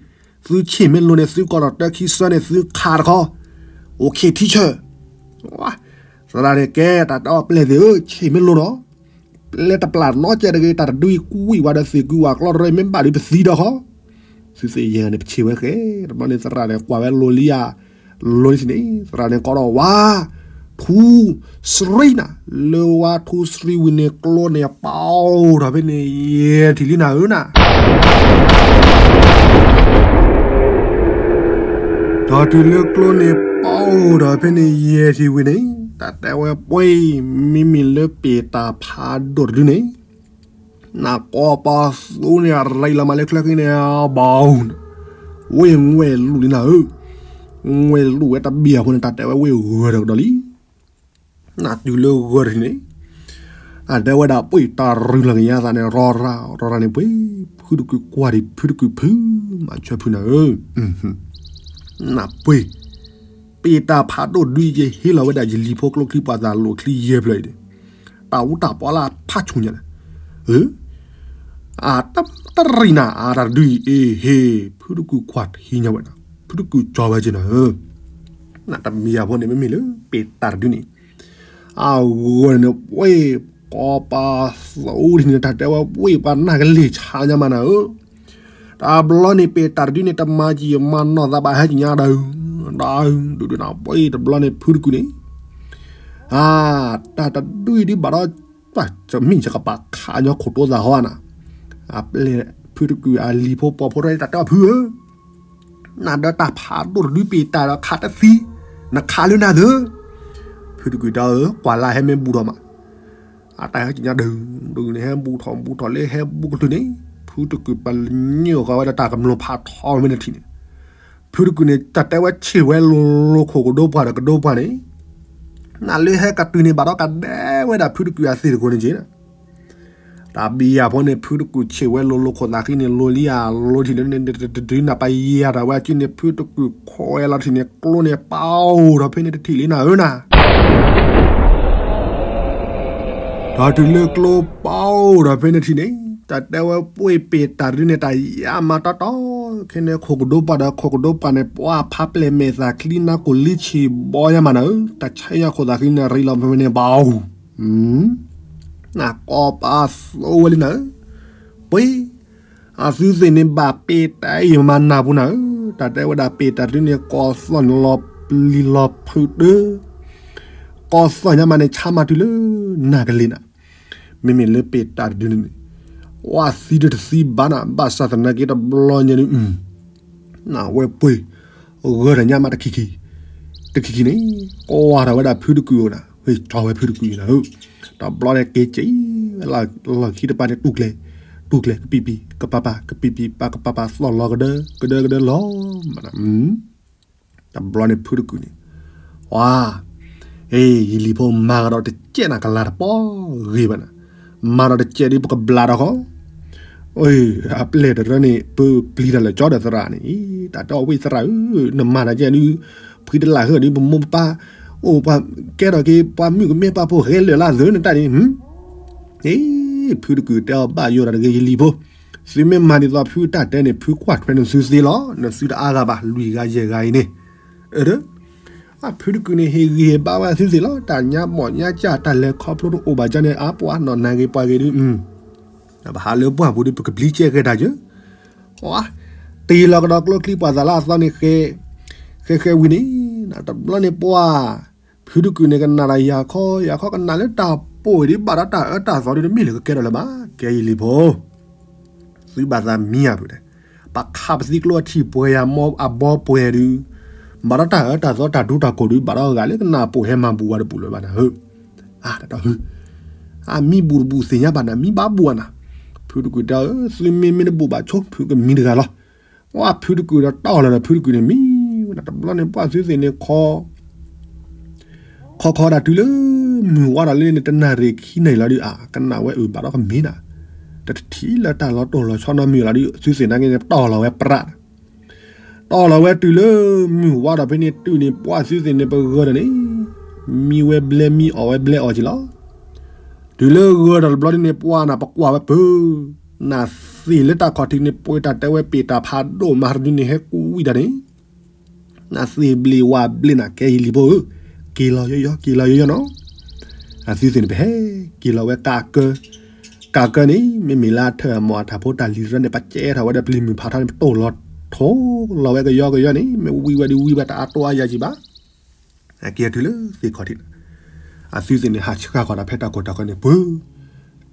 သုဆ့ၣ်မ့ၢ်လိၤန့ၣ် သုကိးထီၣ်တၢခံဆၢန့ၣ် သုခးတခီ, အိၣ်ခ့ထံဆၢ သရၣ်န့ၣ် ကဲတၢ်တဲအီၤပျဲၢ်သ့ၣ်ဧၢ ဆ့ၣ်မ့ၢ်လိၤနီၤ, ပျဲၢ်တပျၢ်နီတစဲးတဂ့ၤ တၢ်တဒုအံၤကွံာ်ဝဲဒီးသ့ၣ်ကုဝဲကျီတရၢမ့ၢ်ဘၣ်ဒုးပသံဒီးဃီ, သုသ့ၣ်ယဲၢ်ဂၤန့ၣ် ပဆ့ၣ်ဝဲဃဲ, တဘျီန့ၣ်သရၣ်န့ၣ် ကွၢ်ဝဲလိၤလံဧါ, လိၤလံန့ၣ် သရၣ်န့ၣ်ကိးထီၣ်ဝါ, ထူ, စရံနၤ, လၢဝါထူစရံဝံၤန့ၣ် ကျိန့ၣ်ပီၢ်ထီၣ်ဖဲန့ၣ် ယဲၢ်ထံၣ်လံနၤဧၢနၤ ဒီးတုၤလၢကျိန့ၣ်ပီၢ်အိၣ်ဒီးဖဲန့ၣ်ယဲၢ်ထံၣ်ဝံၤန့ၣ်, တၢ်တဲဝဲပှဲၤ, မ့မ့ၢ်လၢပ့ၢ်တၢ်ဖးဒိၣ်တဒုန့ၣ်, နကိးပသူန့ၣ် ရံးလီၤမးလၢချၢဃံန့ၣ်, ဘီ, ဝ့ၢ်ငွဲၢ်လူၢ်လံနၤဧၢ, ငွဲၢ်လူၢ်ဝဲတဘ့ၣ်အဃိန့ၣ် တၢ်တဲဝဲဝ့ၢ်ဂၢၢ်ဒီးကဒီးလံ နတုၤလၢဂၢၢ်တထံၣ်န့ၣ်, အတဲဝဲဒၣ်ပှ့ၤတၢ်ရူၢ်လီၤကယါသးန့ၣ် ရီရါ, ရီရါန့ၣ်ပှ့ၤ, ဖုတကုာ်ကွၢ်ဒံး ဖုတကုာ်ဖု, မၤဆၢဖုနၤဧၢ, နပှ့ၤ, ပ့ၢ်တၢ်ဖးဒိၣ်ဒုယဟ့ၣ်လီၤဝဲဒၣ်ယလံၤဖိကျိချံပှၤသးလိာ်ချံယဲၢ်ဖျၢၣ်အံၤန့ၣ်, တၢ်အူတၢ်ပီလၢအဖးဆူၣ်ညါန့ၣ်, အတရံးနၤ အတၢ်တဒုအံၤ အ့ဟ့ၣ်, ဖုတကုာ်ကွၢ်ထံညါဝဲဒၣ်, ဖုတကုာ်ကၠီဝဲက့ၤနၤဧၢ နတမံၤအဖိန့ၣ် မ့မ့ၢ်လၢပ့ၢ်တၢ်တဒုန့ၣ်, အဂီၢ်န့ၣ် ပှ့ၤကိးပသူဒ်န့ၣ် တၢ်တဲဝဲပှ့ၤပှၤနၢ်ကလ့ၢ်ဆါညါမးနၤဧၢ, တဘျီန့ၣ် ပ့ၢ်တၢ်တဒုန့ၣ် တမၤကံၢ်မၤနီၢ်သးဘၣ်ဟဲက့ၤညါဒီး, ဒီးဒုးဒုးနၤပှ့ၤတဘျီန့ၣ် ဖုတကုာ်န့ၣ် အါ, တၢ်တဒုအံၤဒ်ဘၣ်ဒီး, တၢ်မ့ၢ်ယကပာ်ခးညီခိၣ်တိသးဟီနၤ, အပျဲၢ်ဖုတကုာ်အလံၤဖိပှၤဖိတၢ်တၢ်တဲအီၤဖုဧၢ, နၤဒီးတၢ်ဖးဒိၣ်တဒုပ့ၢ်တၢ်ဒီးခးတသံ, နခးလၢနၤသၢ, ဖုတကုာ်တဲအီၤဧၢ ကွၢ်လၢဟဲမ့ၢ်ဘူးထီၣ်မး, အတၢ်ဟဲက့ၤညါဒုး, ဒုးန့ၣ်ဟဲဘူးထီၣ်ဘူးထီၣ်လၢဟဲဘူးကတုၤန့ၣ်, ဖုတကုာ်ပညိၣ်ဃီဝဲဒီးတၢ်ကမျိၢ်ဖးထီမ့ၢ်နထံၣ်န့ၣ် ဖုတကုာ်န့ၣ် တၢ်တဲဝဲဆ့ၣ်ဝဲလိၤလိၤခိၣ်ကဒိပှၢ်ဒီးကဒိပှၢ်န့ၣ်, နလၢဟဲကတုၤန့ၣ် ဘၣ်ဒီးကဒဲဝဲဒၣ်ဖုတကုာ်အသ့ၣ်တကိးန့ၣ်က့ၤ, တၢ်ဘံယၤဖိန့ၣ် ဖုတကုာ်ဆ့ၣ်ဝဲလိၤလိၤခိၣ်သးဃံန့ၣ် လိၤလံဧါ လိၤထံၣ်လၢန့ၣ် တတုၤနၢ်ပယၤတၢ်ဝဲအစုန့ၣ် ဖုတကုာ်ခိးဝဲလီၤထံၣ်န့ၣ် ကျိန့ၣ်ပီၢ်အိၣ်ဒီးဖဲန့ၣ်တထံၣ်လံနၤဧၢနၤ ဒီးတုၤလၢကျိပီၢ်အိၣ်ဒီးဖဲန့ၣ်ထံၣ်န့ၣ် တၢ်တဲဝဲပှ့ၤပ့ၢ်တၢ်တဒုန့ၣ် တၢ်ယါမၤတီတီ, ခဲန့ၣ်ခိၣ်ကဒိပှၢ်ဒီးခိၣ်ကဒိပှၢ်န့ၣ် ပှၤဖးပျဲၢ်မဲာ်သၣ်ချံနါကိၢ်လံဆံးဘီယါမးနၤဧၢ, တၢ်ဆဲညါခိၣ်သးဃံန့ၣ် ရံးလီၤဖဲန့ၣ်ဘၣ်ဧိၤ, နကိးပသူဝဲလံနၤဧၢ, ပှ့ၤ အသုသ့ၣ်န့ၣ်ဘၣ်ပ့ၢ်တၢ်အံၤမၤနၢ်ပူၤနၤဧၢ, တၢ်တဲဝဲဒၣ်ပ့ၢ်တၢ်တဒုန့ၣ် ကိးသီၣ်န့ၣ်လီၤပျံၤလီၤဖုးတၢ်, ကိးသီၣ်ညါမးန့ၣ် ဆါမၤတုၤလၢနၢ်ကလ့ၢ်နၤ, မ့မ့ၢ်လၢပ့ၢ်တၢ်တဒုန့ၣ်န့ၣ်, ဝါသံတသံဘၣ်နၤ, ဘၣ်ဆၣ်သနာ်က့တဘျီညါန့ၣ် နဝဲပှ့ၤ ဂၢၢ်တၢ်ညါမးတခံခံ, တခံခံန့ၣ် ကွၢ်ထီၣ်ဝဲဒၣ်ဖုတကုာ်အိၣ်နၤ, ဝ့ၢ်ကၠီဝဲဖုတကုာ်နၤဧၢ, တဘျီန့ၣ်က့ၤက့ၤ လီၢ်ခံတပၤန့ၣ် တူၢ်ကျဲၤ, တူၢ်ကျဲၤကပံာ်ပံာ် ကပၤပၤ ကပံာ်ပံာ် ပၤကပၤပၤ သီၣ်လီၤကဒၢ ကဒၢကဒၢလီၤမးနၤ, တဘျီန့ၣ်ဖုတကုာ်န့ၣ်, ဝါ, အ့ ယလံၤဖိမၤကဒီးတကဲးနၤ ကလၤတပီၢ်ဂ့ၤဘၣ်နၤ, မၤဒီးတကဲးဒ်ပကဘျးဒီးဃီ, အပျဲၢ်တရၢန့ၣ် ပပျံၤတၢ်လၢာ်ကၠီဒီးသရၣ်န့ၣ်, တၢ်တဲအီၤဝဲသရၣ်ဧၢ, နမၤတၢ်ကဲဒုး, ဖှံတလၢ်ဟၢဒုး ပမိၢ်ပပၢ်, အိၣ်ပှၤကဲထီၣ်က့ၤ ပှၤမုၣ်ကမဲပာ်ဖိၣ်ဃဲလၢာ်လၢအသၢနတၢ်န့ၣ်, ဖုတကုာ်တဲအီၤဘၣ်ယိၣ်တၢ်တဂ့ၤ ယလံၤဖိ, သုမ့ၢ်မၤဒ်သိးဖုတၢ်တဲန့ၣ် ဖုကွၢ်ထွဲနသုသ့လီၤ, နသုတအါဂၤဘၣ် လွံၢ်ဂၤယဲၢ်ဂၤအံၤန့ၣ်, အဖုတကုာ်န့ၣ် ဟ့ၣ်ဂံၢ်ဟ့ၣ်ဘါဝဲသုသ့ၣ်လီၤ, တၢ်ညါဘီၣ်ညါကၢ် တၢ်လဲၤခီဖျိတအိၣ်ဘၣ်ကၢ်န့ၣ် အါပှၤနီၢ်နၤဂ့ၤပှၤဂ့ၤဒုး, ပဟးလၢပှၢ်ပူၤဒုး ပကပျံၤကဲကဲတၢ်ကၢ်, တ့ၢ်လီၤကဒီးကျိချံပှၤသးလၢအသီန့ၣ်ဃဲ, ဃဲဃဲဝံၤန့ၣ်, တဘျီန့ၣ်ပှၢ်, ဖုတကုာ်န့ၣ် ကနၣ်တၢ်ယၤခီ ယၤခီ ကနၣ်လၢတၢ်ပိာ်အံၤဒုး ဘၣ်ဒီးတၢ်အၢတၢ်သီဒုး တမ့ၢ်လၢကကဲထီၣ်လၢၤဘၣ်, ကဲယလံၤဖိ သုဘၣ်သးမံဧါဖုတဲ, ပှၤခးပသံကျိအထံၣ်ပှဲၤယၤမီအဘီပှဲၤဒုး, ဘၣ်ဒီးတၢ်အၢတၢ်သီတၢ်ဒူတၢ်ကိၢ်ဒုး ဘၣ်ဒီးဂၤလၢကနၣ်ပိာ်ဟဲမၤဘူၣ်ဝဲတပူၤလၢၤဘၣ်နၤဧၢ, အတၢ်ဟု, အမံဘူၣ်တဘူၣ်သ့ၣ်ညါဘၣ်နၤ မံဘၣ်ဘူၣ်အနၤ, ဖုတကုာ်တဲအီၤ သုမ့ၢ်မ့ၢ်တဘူၣ်ဘၣ်ဆိ ဖုကမံတဂၤလီၤ, ပှၢ်ဖုတကုာ်ဒီးတီၢ်လီၤဒီးဖုတကုာ်န့ၣ် မံဝဲဒၣ်တဘျီန့ၣ် ပှၢ်သုသ့ၣ်န့ၣ်ခီ ခီခီဒၣ်တုၤလၢ မုၢ်ဝါထီၣ်လၢန့ၣ် တနၣ်ရံၣ်ခံနၣ်ရံၣ်လီၤဒုး အကနၣ်ဝဲအုၣ်ဘၣ်ဒီးကမံၤနၤ, တထံၣ်လၢတၢ်လီၤတိၢ်လီၤဆီနီတမံၤလီၤဒုး သုသ့ၣ်နာ်က့န့ၣ် ပတီၢ်လီၤဝဲပြး, တီၢ်လီၤဝဲတုၤလၢ မုၢ်ဝါထီၣ်ဖဲန့ၣ်တုၤန့ၣ် ပှၢ်သုသ့ၣ်န့ၣ် ပဂၢၢ်ဒီးန့ၣ် မံဝဲဘျဲမံအီၣ်ဝဲဘျဲအီၣ်က့ၤလီၤ. တုၤလၢဂၢၢ်ထီၣ်တဘျီဒ်န့ၣ် ပှၢ်နၤပကွၢ်ဝဲပၢၤ, နသ့ၣ်လၢတၢ်ခီၣ်ထံးန့ၣ် ပှဲၤတၢ်တဲဝဲပ့ၢ်တၢ်ဖးဒိၣ်မးတဒုန့ၣ် ဟဲကူဝံၤတၢ်န့ၣ်, နသ့ၣ်ဘျ့ဝါဘျ့နၤ ကဲယလံၤဖိဧၢ, က့ၤလီၤယီယီ က့ၤလီၤယီယီနီၤ, အသုသ့ၣ်န့ၣ် ပဟဲက့ၤလီၤဝဲကးကၢ, ကးကၢန့ၣ် မ့မ့ၢ်လၢအထၢၣ်အမီၢ်အထၢၣ်ဖိတၢ်လံၤတရၢန့ၣ် ပကဲထီၣ်ဝဲဒီးပျံၤမုၢ်ဖးထီန့ၣ် ပတိၢ်လီၤထိလီၤဝဲကယီကယီန့ၣ် မ့ၢ်ဝံဝဲဒုးဝံဝဲတအါတိအါယၤကံဘၣ် အက့ၤတုၤလၢသ့ၣ်ခီၣ်ထံး, အသုသ့ၣ်န့ၣ် ဟးဆှၣ်ဃီၤတၢ်ဖဲတၢ်ကီတၢ်ခဲန့ၣ် ပၢၤ,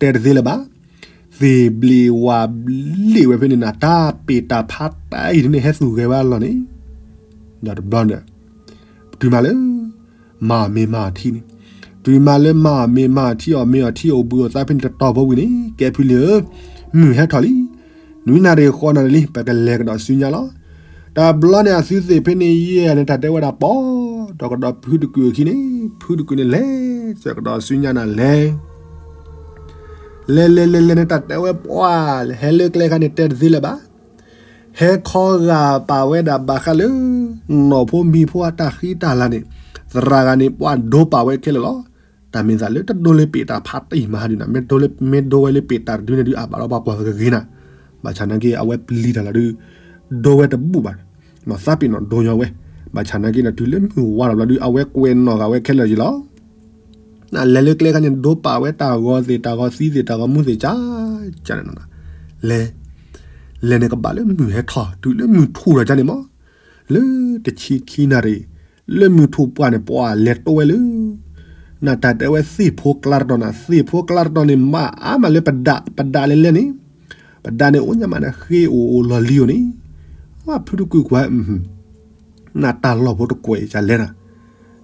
တဲတသ့လၢၤဘၣ်, သ့ၣ်ဘျ့ဝါဘျ့ဝဲဖဲန့ၣ်နၤ တၢ်ပ့ၢ်တၢ်ဖးတၢ်အံၤဒ်န့ၣ် ဟဲသူၣ်ဂဲၤဝဲအလီၢ်န့ၣ်, ဒီးတဘျီန့ၣ်, တုၤမးလၢ မၤအီၣ်မ့ၤမၤအီၣ်ထံန့ၣ်, တုၤမးလၢမၤအီၣ်မ့ၤမၤအီၣ်ထံ အီၣ်မ့ၤအီၣ်ထံအိၣ်ဘှံးအိၣ်သါဖဲန့ၣ်တတီၤဖိဝံၤန့ၣ် ကဲဖုလံၤဧၢ, မုၢ်ဟဲထီၣ်လံ, နွံနၣ်ရံၣ်ဃိးနၣ်ရံၣ်လံ ပကလဲၤကဒီးဆူညါလီၤ. တဘျီန့ၣ် အသုသ့ၣ်ဖဲန့ၣ်ယဲၢ်န့ၣ် တၢ်တဲဝဲဒၣ်ပီၢ်, ဒီးကဒီးဖုတကုာ်အခံန့ၣ် ဖုတကုာ်န့ၣ်လဲၤ စၢၤကဒီးဆူညါနၤလဲၤ လဲၤလဲၤလဲၤလဲၤန့ၣ် တၢ်တဲဝဲပှၢ်, ဟဲလၢကျဲခါန့ၣ် တဲတသ့လၢၤဘၣ်, ဟဲခီဂာ်ပာ်ဝဲဒၣ်ဘၣ်ဃးလၢ နီၢ်ဖိမံၤဖိအတၢ်ဃံတၢ်လၤန့ၣ်, သရၣ်ဂၤန့ၣ် ပှၢ်ဒိပာ်ဝဲခဲလၢာ်လီၤ. တၢ်မ့ၢ်သးလၢတဒိလၢပ့ၢ်တၢ်ဖးတံၢ်မးဟးဒုးနၤ, မ့ၢ်ဒိဝဲလၢပ့ၢ်တၢ်တဒုန့ၣ်ဒုး အဘၣ်ဒီးပှၤကွၢ်ကဂ့ၤနၤ, ဘၣ်ဆၣ်နာ်က့ အဝဲပျံၤတၢ်လီၤဒုး ဒိဝဲတဘူၣ်ဘၣ်, နီၢ်သးပ့ၤနီၣ်ဒိညီဝဲ, ဘၣ်ဆၣ်နာ်က့ဒီး တုၤလၢမုၢ်ဝါထီၣ်ဘျီဒုး အဝဲကွဲးနီၣ်ဂာ်ဝဲခဲလၢာ်ယံၤလီၤ. နလဲၤလၢကျဲခါန့ၣ် ဒိပာ်ဝဲတၢ်ဂီၤသ့ၣ်တၢ်ဂီၤသံသ့ၣ်တၢ်ဂီၤမူသ့ၣ်ကၢ်ကၢ်န့ၣ်, လဲၤ, လဲၤန့ၣ်ကဘၣ်လၢမုၢ်ဟဲထီၣ် တုၤလၢမုၢ်ထူၣ်ထီၣ်ကၢ်န့ၣ်မး, လၢတဆံခံနၣ်ရံၣ်, လၢမုၢ်ထူၣ်ပှၢ်န့ၣ် ပှၢ်လဲၤတိဝဲလၢ နတၢ်တဲဝဲသ့ၣ်ဖိကျါတတီၤနၤ, သ့ၣ်ဖိကျါတတီၤန့ၣ် မၤအါမးလၢပဒး, ပဒးလဲၤလဲၤန့ၣ်, ပဒးန့ၣ်အိၣ်ညါမးန့ၣ် ဃ့အိၣ်အိၣ်လီၢ်လံၤအိၣ်န့ၣ်, ဝဲဖုတကုာ်ကွၢ် နတၢ်လီၢ်ဖိတကွဲးအံၤကလဲၣ်နၤ,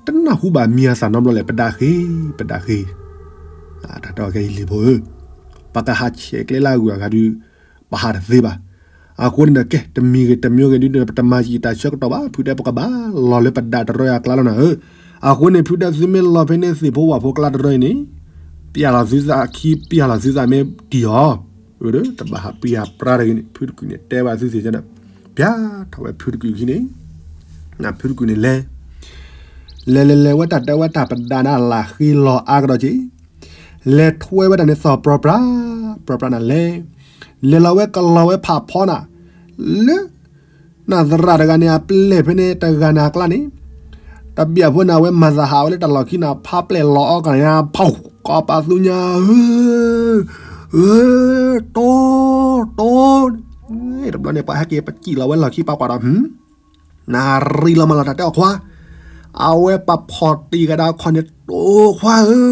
တနၢ်ဟူဘၣ်မံၤအသးနီတဘျီလဲၣ်, ပဒးဃ့, ပဒးဃ့, တၢ်တဲအီၤကဲယလံၤဖိဧၢ, ပကဟးဆဲးကျဲလၢအဂုၤအဂၤဒုး ပဟးတသ့ဘၣ်. အဃိန့ၣ်ဒီး ကဲ တမံၤဂ့ၤတမံၤဂ့ၤဒုး ပတမၤယံာ်တၢ်ဆၢကတီၢ်ဘၣ်, ဖုတဲပကဘၣ်လီၤလၢပဒးတရၢအကျါလီၤနၤဧၢ, အဃိန့ၣ် ဖုတဲသုမ့ၢ်လီၤဖဲန့ၣ်သ့ၣ်ဖိဝၣ်ဖိကျါတရၢအံၤန့ၣ်, ပျၢ်လီၤသုသးခံ ပျၢ်လီၤသုသးမ့ၢ်တံၢ်အီၤ, တဘၣ်ဟးပျံၤဟးပြါတဂ့ၤန့ၣ် ဖုတကုာ်န့ၣ် တဲဘၣ်သုသ့ၣ်ကန့ၣ်, ပျၢ်ထီၣ်ဝဲဖုတကုာ်ခံန့ၣ်, ဖုတကုာ်န့ၣ်လဲၤ လဲၤလဲၤလဲၤဝဲတၢ်တဲဝဲတၢ်ပဒးန့ၣ် အလၢ်ဃ့လီၤအါကဒီးက့ၤ, လဲၤထွဲဝဲတၢ်န့ၣ်သီၣ်ပြၢပြၢ, ပြၢပြၢနၤလဲၤ, လဲၤလီၤဝဲကလီၤဝဲဖးဖီနၤ, လၢ နသရၣ်တဂၤန့ၣ် အပျဲၢ်ဖဲန့ၣ်တဂၤန့ၣ်အကျါန့ၣ်, တဘျီဖိန့ၣ် အဝဲမၤသးဟးဝဲလၢတၢ်လီၢ်ခံန့ၣ် ဖးပျဲၢ်လီၤအီကန့ၣ် ဖီၣ် ကိးပသူညါဧၢ, ဧၢ, တိ, တိ, တဘျီန့ၣ် ပှၤဟဲက့ၤပစံၣ်လီၤဝဲလီၢ်ခံ ပှၤကွၢ်ဒီး နၣ်ရံၣ်လီၤမးလီၤ တၢ်တဲအီၤခွါ, အဝဲပဖီၣ်တံၢ်ကဒါခီန့ၣ် တိခွါဧၢ,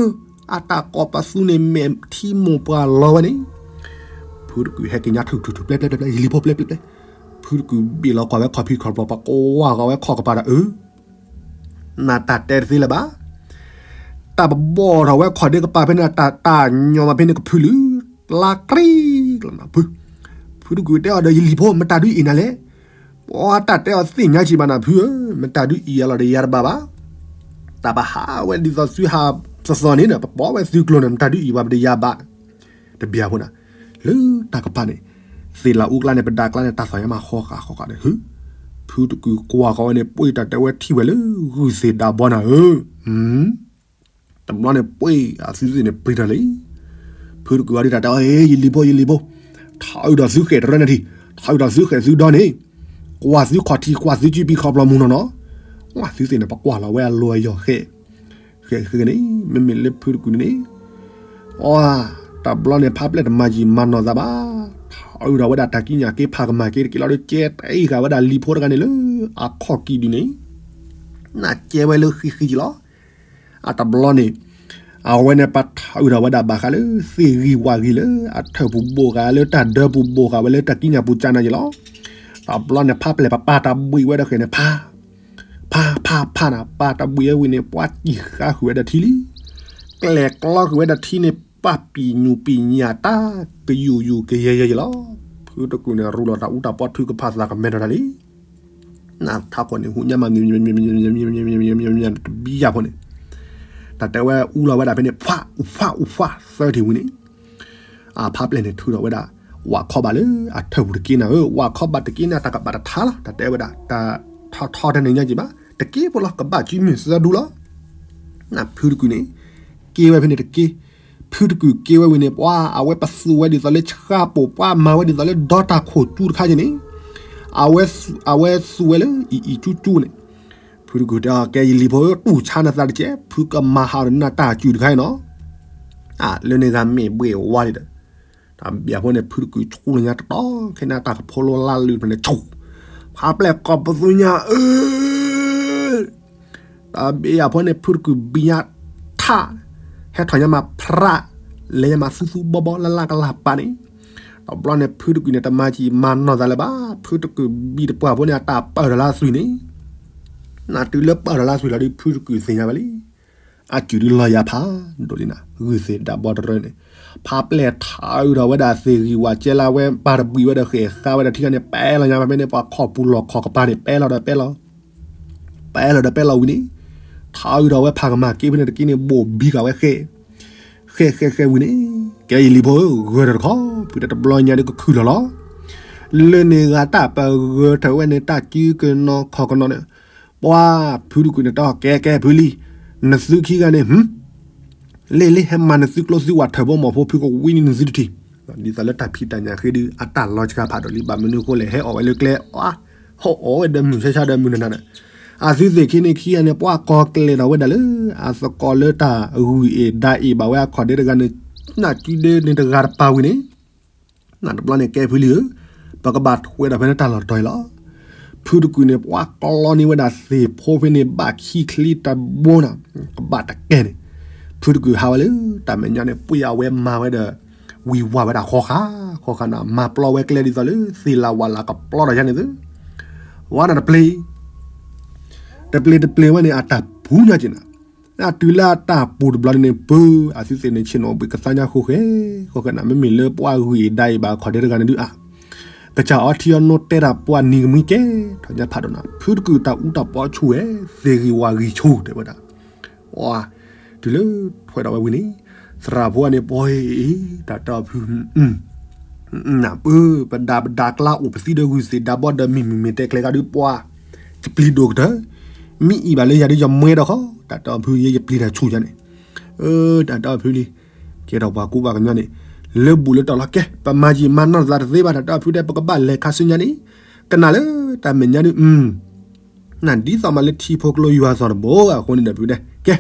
အတၢ်ကိးပသူန့ၣ် မဲာ်ထံမိၢ်ပှၢ်လီၤဝဲန့ၣ်, ဖုတကုာ်ဟဲက့ၤညါထုးထုးထုး ပျဲပျဲပျဲပျဲ ယလံၤဖိ ပျဲပျဲပျဲ, ဖုတကုာ်ဘ့ၣ်လီၤကွၢ်ဝဲခီၣ်ဖံးခီၣ်ဘီ ပကွၢ်ဃီၤဝဲခီၣ်ကပၤဒီး အၢ နတၢ်တဲတသ့လၢၤဘၣ်. တၢ်ပဘီၣ်ထီၣ်ဝဲခီၣ်ဒ့ကပၤဖဲန့ၣ် တၢ်တၢ်ညီမးဖဲန့ၣ်ကဖုလုာ် လါကြံၢ်ကျီနၤဖု, ဖုတကုာ်တဲအီၤဒီး ယလံၤဖိ မတၤဒုးအံၤနၤလဲၣ်. ပှၤတၢ်တဲအီၤသ့ၣ်ညါကံဘၣ်နၤဖုဧၢ, မတၤဒုးအံၤအလီၢ်ဒီးယၤတဘၣ်ဘၣ်. တၢ်ပဟးဝဲဒ်သိးသုဟးသီသီန့ၣ်ဒီး ပပိာ်ဝဲသုကျိၤန့ၣ် မတၤဒုးအံၤပှၤပတယၤဘၣ်. တဘျီဖိနၤ, လၢတၢ်ကပၤန့ၣ် သ့ၣ်လၢအူကျါန့ၣ် ပဒါကျါန့ၣ် တၢ်သီၣ်ညါမးဃီဃာ်ဃီဃာ်ဒီး ဟု ဖုတကုာ်ကွၢ်ဃီဝဲန့ၣ် ပှ့ၤတၢ်တဲဝဲထံၣ်ဝဲလၢဂုၢ်သ့ၣ်ဒၢဘီနၤဧၢ, တဘျီန့ၣ် ပှ့ၤအသုသ့ၣ်န့ၣ် ပျံၤထီၣ်လံ. ဖုတကုာ်အီၤဒ်တၢ်တဲအီၤ ယလံၤဖိ ယလံၤဖိ, ထီၣ်အုးဒီးသုဃဲၣ်တရၢန့ၣ်ထံၣ်, ထီၣ်အုးဒီးသုဃဲၣ်သုဒီန့ၣ်, ကွၢ်သုခီၣ်ထံး ကွၢ်သုစုပံၤခီဖျိမူနီၢ်နီၢ်, ကွၢ်သုသ့ၣ်န့ၣ် ပကွၢ်လီၤဝဲအလီၤအယီၤဃဲၣ် ဃဲၣ်ဃဲၣ်န့ၣ် မ့မ့ၢ်လၢဖုတကုာ်န့ၣ်န့ၣ်, အီ တဘျီန့ၣ် ဖါပျဲၢ်တမၤယံာ်မၤနီၢ်သးဘၣ်, ထီၣ်အုးဒီးဝဲဒၣ်တၢ်ကံးညာ်က့ၤဖးကမၤက့ၤတက့ၢ်လီၤဒီး ကဲတအံၤဃာ်ဝဲဒၣ်လံၤဖိတဂၤန့ၣ်လၢ အခီၣ်ကံၢ်ဒုန့ၣ်, နကဲဝဲလၢဃံဃံက့ၤလီၤ. အတဘျီန့ၣ် အဝဲန့ၣ် ပထီၣ်အုးဒီးဝဲဒၣ်ဘၣ်ဃးလၢ သ့ၣ်ဂံၢ်ဝၣ်ဂံၢ်လၢ အထၢၣ်ပူၤဘိၣ်ဃာ်လၢတၢ်ဒၢပူၤဘိၣ်ဃာ်ဝဲလၢတၢ်ကံးညာ်ပူၤကနၤယံာ်လီၤ. တဘျီန့ၣ် ဖါပျဲၢ်ပပၢ်တၢ်ဘှံးဝဲဒီးဃဲၣ်န့ၣ် ဖး ဖးဖးဖးနၤ ပၢ်တၢ်ဘှံးဝဲဝံၤန့ၣ် ပှၤကံၢ်ဃါဃုာ်ဝဲဒီးထံလံ. ကျဲၣ်ကျီဃုာ်ဝဲဒီးထံန့ၣ် ပၢ်ပံာ်ညူၣ်ပံာ်ညၣ်တၢ်ကယူာ်ယူာ်ကယဲၢ်ယဲၢ်ယဲၢ်လီၤ. ဖုတကုာ်န့ၣ် ရူလီၤတၢ်အူတၢ်ပီထုကဖၣ်သးကမဲထီၣ်တၢ်လံ. နထးခိၣ်န့ၣ် ဟူညါမး တဘံယၢ်ဖိန့ၣ်, တၢ်တဲဝဲအူလီၤဝဲဒၣ်ဖဲန့ၣ် ဖှးအူဖှးအူဖှးသၢထံၣ်ဝံၤန့ၣ်, အဖါပျဲၢ်န့ၣ်ထုးထီၣ်ဝဲဒၣ် ဝၣ်ခီဘၣ်လၢအထၢၣ်ပူၤတက့ၢ်နၤဧၢ, ဝၣ်ခီဘၣ်တက့ၢ်နၤ တၢ်ကဘၣ်တထါလီၤ, တၢ်တဲဝဲဒၣ် တၢ်ထီထီတန့ၢ်ညါက့ၤဘၣ်, တက့ၢ်ဖိလီၤ ကဘၣ်စုမုၢ်သၢဒူလီၤ. နဖုတကုာ်န့ၣ် က့ၤဝဲဖဲန့ၣ်တက့ၢ်, ဖုတကုာ်က့ၤဝဲဝံၤန့ၣ် ပှၤအဝဲပသူဝဲဒ်သိးလၢဆှၢပိာ် ပှၤမၤဝဲဒ်သိးလၢဒီတၢ်ခိၣ်ကၠူတခါက့ၤန့ၣ်, အဝဲသူဝဲလၢအံၤအံၤကၠူကၠူန့ၣ်, ဖုတကုာ်တဲအီၤ ကဲယလံၤဖိဧၢ တူၢ်ဆါနသးတကဲး, ဖုကမၤဟးဒီးနတၢ်စုၣ်တခါအံၤနီၤ, လၢန့ၣ်ဂၤမ့ၢ်ဘှ့ၣ်ဝါဒံးဒီး, တၢ်ဘံယၢ်ဖိန့ၣ် ဖုတကုာ်ဆူၣ်လၢညါတတီၤ ခဲန့ၣ်တၢ်ကဖိလိလါလုၢ်ဖဲန့ၣ် ဆူၣ်, ဖါပျဲၢ်ကိးပသူညါအၢ တၢ်ဘံယၢ်ဖိန့ၣ် ဖုတကုာ်ဘံညါထး, ဟဲထီၣ်ညါမးဖြး, လဲၤညါမးသူသူဘီဘီလၢလၢကလၢ်ပာ်န့ၣ်, တဘျီန့ၣ် ဖုတကုာ်န့ၣ် တမၤကံၢ်မၤနီၢ်သးလၢၤဘၣ်, ဖုတကုာ်ဘံတပှၢ်ဖိန့ၣ် အတၢ်ပၢၢ်ထီၣ်လၢအသွံၣ်န့ၣ်, နတုၤလၢပၢၢ်ထီၣ်လၢအသွံၣ်လီၤဒီး ဖုတကုာ်သ့ၣ်ညါဝဲလံ, အစုၣ်ဒုးလီၤယၤဖးဒိၣ်လံနၤ, ဂုၢ်သ့ၣ်ဒၢဘီတရၢန့ၣ်, ဖါပျဲၢ်ထးအုးထီၣ်ဝဲဒၣ်သ့ၣ်ဂံၢ်ဝၣ်ကဲလၢဝဲ ပၢ်တဘှံးဝဲဒီးဃဲၣ်ဃါဝဲဒီးထံခါန့ၣ် ပဲလီၤညါဖဲန့ၣ် ပှၤခီၣ်ပူၤလီၢ်ခီၣ်ကပၤန့ၣ် ပဲလီၤဒီးပဲလီၤ ပဲလီၤဒီးပဲလီၤဝံၤန့ၣ်, ထးအုးထီၣ်ဝဲဖးကမၤက့ၤဖဲန့ၣ်တက့ၢ်န့ၣ် ဘိၣ်ဘံဃာ်ဝဲဃဲၣ်, ဃဲၣ်ဃဲၣ်ဃဲၣ်ဝံၤန့ၣ်, ကဲယလံၤဖိဧၢ ဂၢၢ်တၢ်တခီ, ဖုတဲတဘျီညါဒုးကခုၣ်လီၤလီၤ, လၢန့ၣ်ဂၤတၢ်ပဂၢၢ်ထၢၣ်ဝဲန့ၣ် တၢ်စုကနီၤခီၣ်ကနီၤန့ၣ်, ပှၤဖုတကုာ်န့ၣ်တဲအီၤ ကဲကဲဖုလံ, နသုခံဂၤန့ၣ် လ့ၣ်လ့ၣ်ဟဲမၤနသုကျိသုဝၣ်ထၢၣ်ဖိမီၢ်ဖိ ဖုကဝံနံၤနသုတထံၣ်, ဒ်သိးလၢတၢ်ဖံးတၢ်ညၣ်ဃ့ဒုး အတၢ်လီၤစှၤဖးဒိၣ်လံ ဘၣ်မနုၤအဃိလဲၣ် ဟဲအီၣ်ဝဲလၢကျဲ အါ, ဟဲအီၣ်ဝဲဒီးမုၢ်ဆါဆါဒီးမုၢ်နၤနၤဒီး, အသုသ့ၣ်ခံန့ၣ်ခံဂၤန့ၣ် ပှၤကီၤကျဲၤထီၣ်ဝဲဒၣ်လၢ အသကိးလၢတၢ်ဂုၢ်အ့ၣ်ဒါအ့ၣ်ဘၣ်ဝဲအခီၣ်ဒဲတဂၤန့ၣ်, နၢ်စုဒဲန့ၣ်တဂၤတပၤဝံၤန့ၣ် နတဘျီန့ၣ် ကဲဖုလံဧၢ, ပကဘၣ်ထွဲဒီးဖဲန့ၣ်တၢ်လီၢ်တတီၤအံၤလီၤ. ဖုတကုာ်န့ၣ် ပှၤကျီန့ၢ်ဝဲဒၣ်သ့ၣ်ဖိဖဲန့ၣ် ဘၣ်ခံချံတဘိနၤ, ကဘၣ်တကဲန့ၣ်, ဖုတကုာ်ဟးဝဲလၢ တၢ်မဲာ်ညါန့ၣ် ပှ့ၤအဝဲမၤဝဲဒီး ဝံၤဝါဝဲဒၣ်ဃီဃာ်, ဃီဃာ်နၤ မၤပျီဝဲကျဲဒ်သိးလၢ သ့ၣ်လၢ်ဝၣ်လၢ်ကပျီတၢ်ယါန့ၣ်သ့, ဝါနၤတပျ့ၤ တပျ့ၤတပျ့ၤဝဲန့ၣ် အတၢ်ပူၤညါက့ၤနၤ, အတုၤလၢအတၢ်ပူၤတဘျီန့ၣ် ပၢ်အသုသ့ၣ်န့ၣ် ဆ့ၣ်နီၤဘှံးကသါညါဃိဃဲ, ဃိဃဲနၤ မ့မ့ၢ်လၢပှၤဂုၢ်အ့ၣ်ဒါအ့ၣ်ဘၣ်ခီၣ်ဒဲတဂၤန့ၣ်ဒုး အါ, ကစၢ်အီထံအီနိတဲတၢ်ပှၤနံၤကမှံကဲ, ထီၣ်ညါဖးဒိၣ်နၤ ဖုတကုာ်တၢ်အူတၢ်ပီဆူၣ်ဝဲ, သ့ၣ်ဂံၢ်ဝၣ်ဂံၢ်ဆူၣ်တဲဝဲဒၣ်, ဝါ, တုၤလၢထွဲဒီးဝဲဝံၤန့ၣ်, သရၣ်ဖိန့ၣ် ပှၤအံၤ တၢ်တီဖု နပၢ် ပဒါပဒါကျါအိၣ်ပသံဒီးဂုၢ်သ့ၣ်ဒါဘီဒီးမံၤမုၢ်မ့ၢ်တဲကျဲကဒုးပှၤ, ယပျံၤဒိၣ်ကတၢၢ်, မ့ၢ်အံၤဘၣ်လၢယၤဒုးယမွဲဒီးဃီ, တၢ်တီဖုယဲယပျံၤတၢ်ဆူၣ်ယါန့ၣ်, တၢ်တီဖုလံ, ကဲထီၣ်ပှၤကူပှၤကညီန့ၣ်, လၢဘူၣ်လၢတီၢ်လီၤကဲ, ပမၤယံာ်မၤနီၢ်သးတသ့ဘၣ်တၢ်တီဖုဒီး ပကဘၣ်လဲၤခါဆူညါန့ၣ်, ကနၣ်လၢတၢ်မဲာ်ညါဒုး နဒ်သိးမးလၢထံဖိကျိယွၤသိးတဘိအဃိန့ၣ်ဒီးဖုတဲ, ကဲ,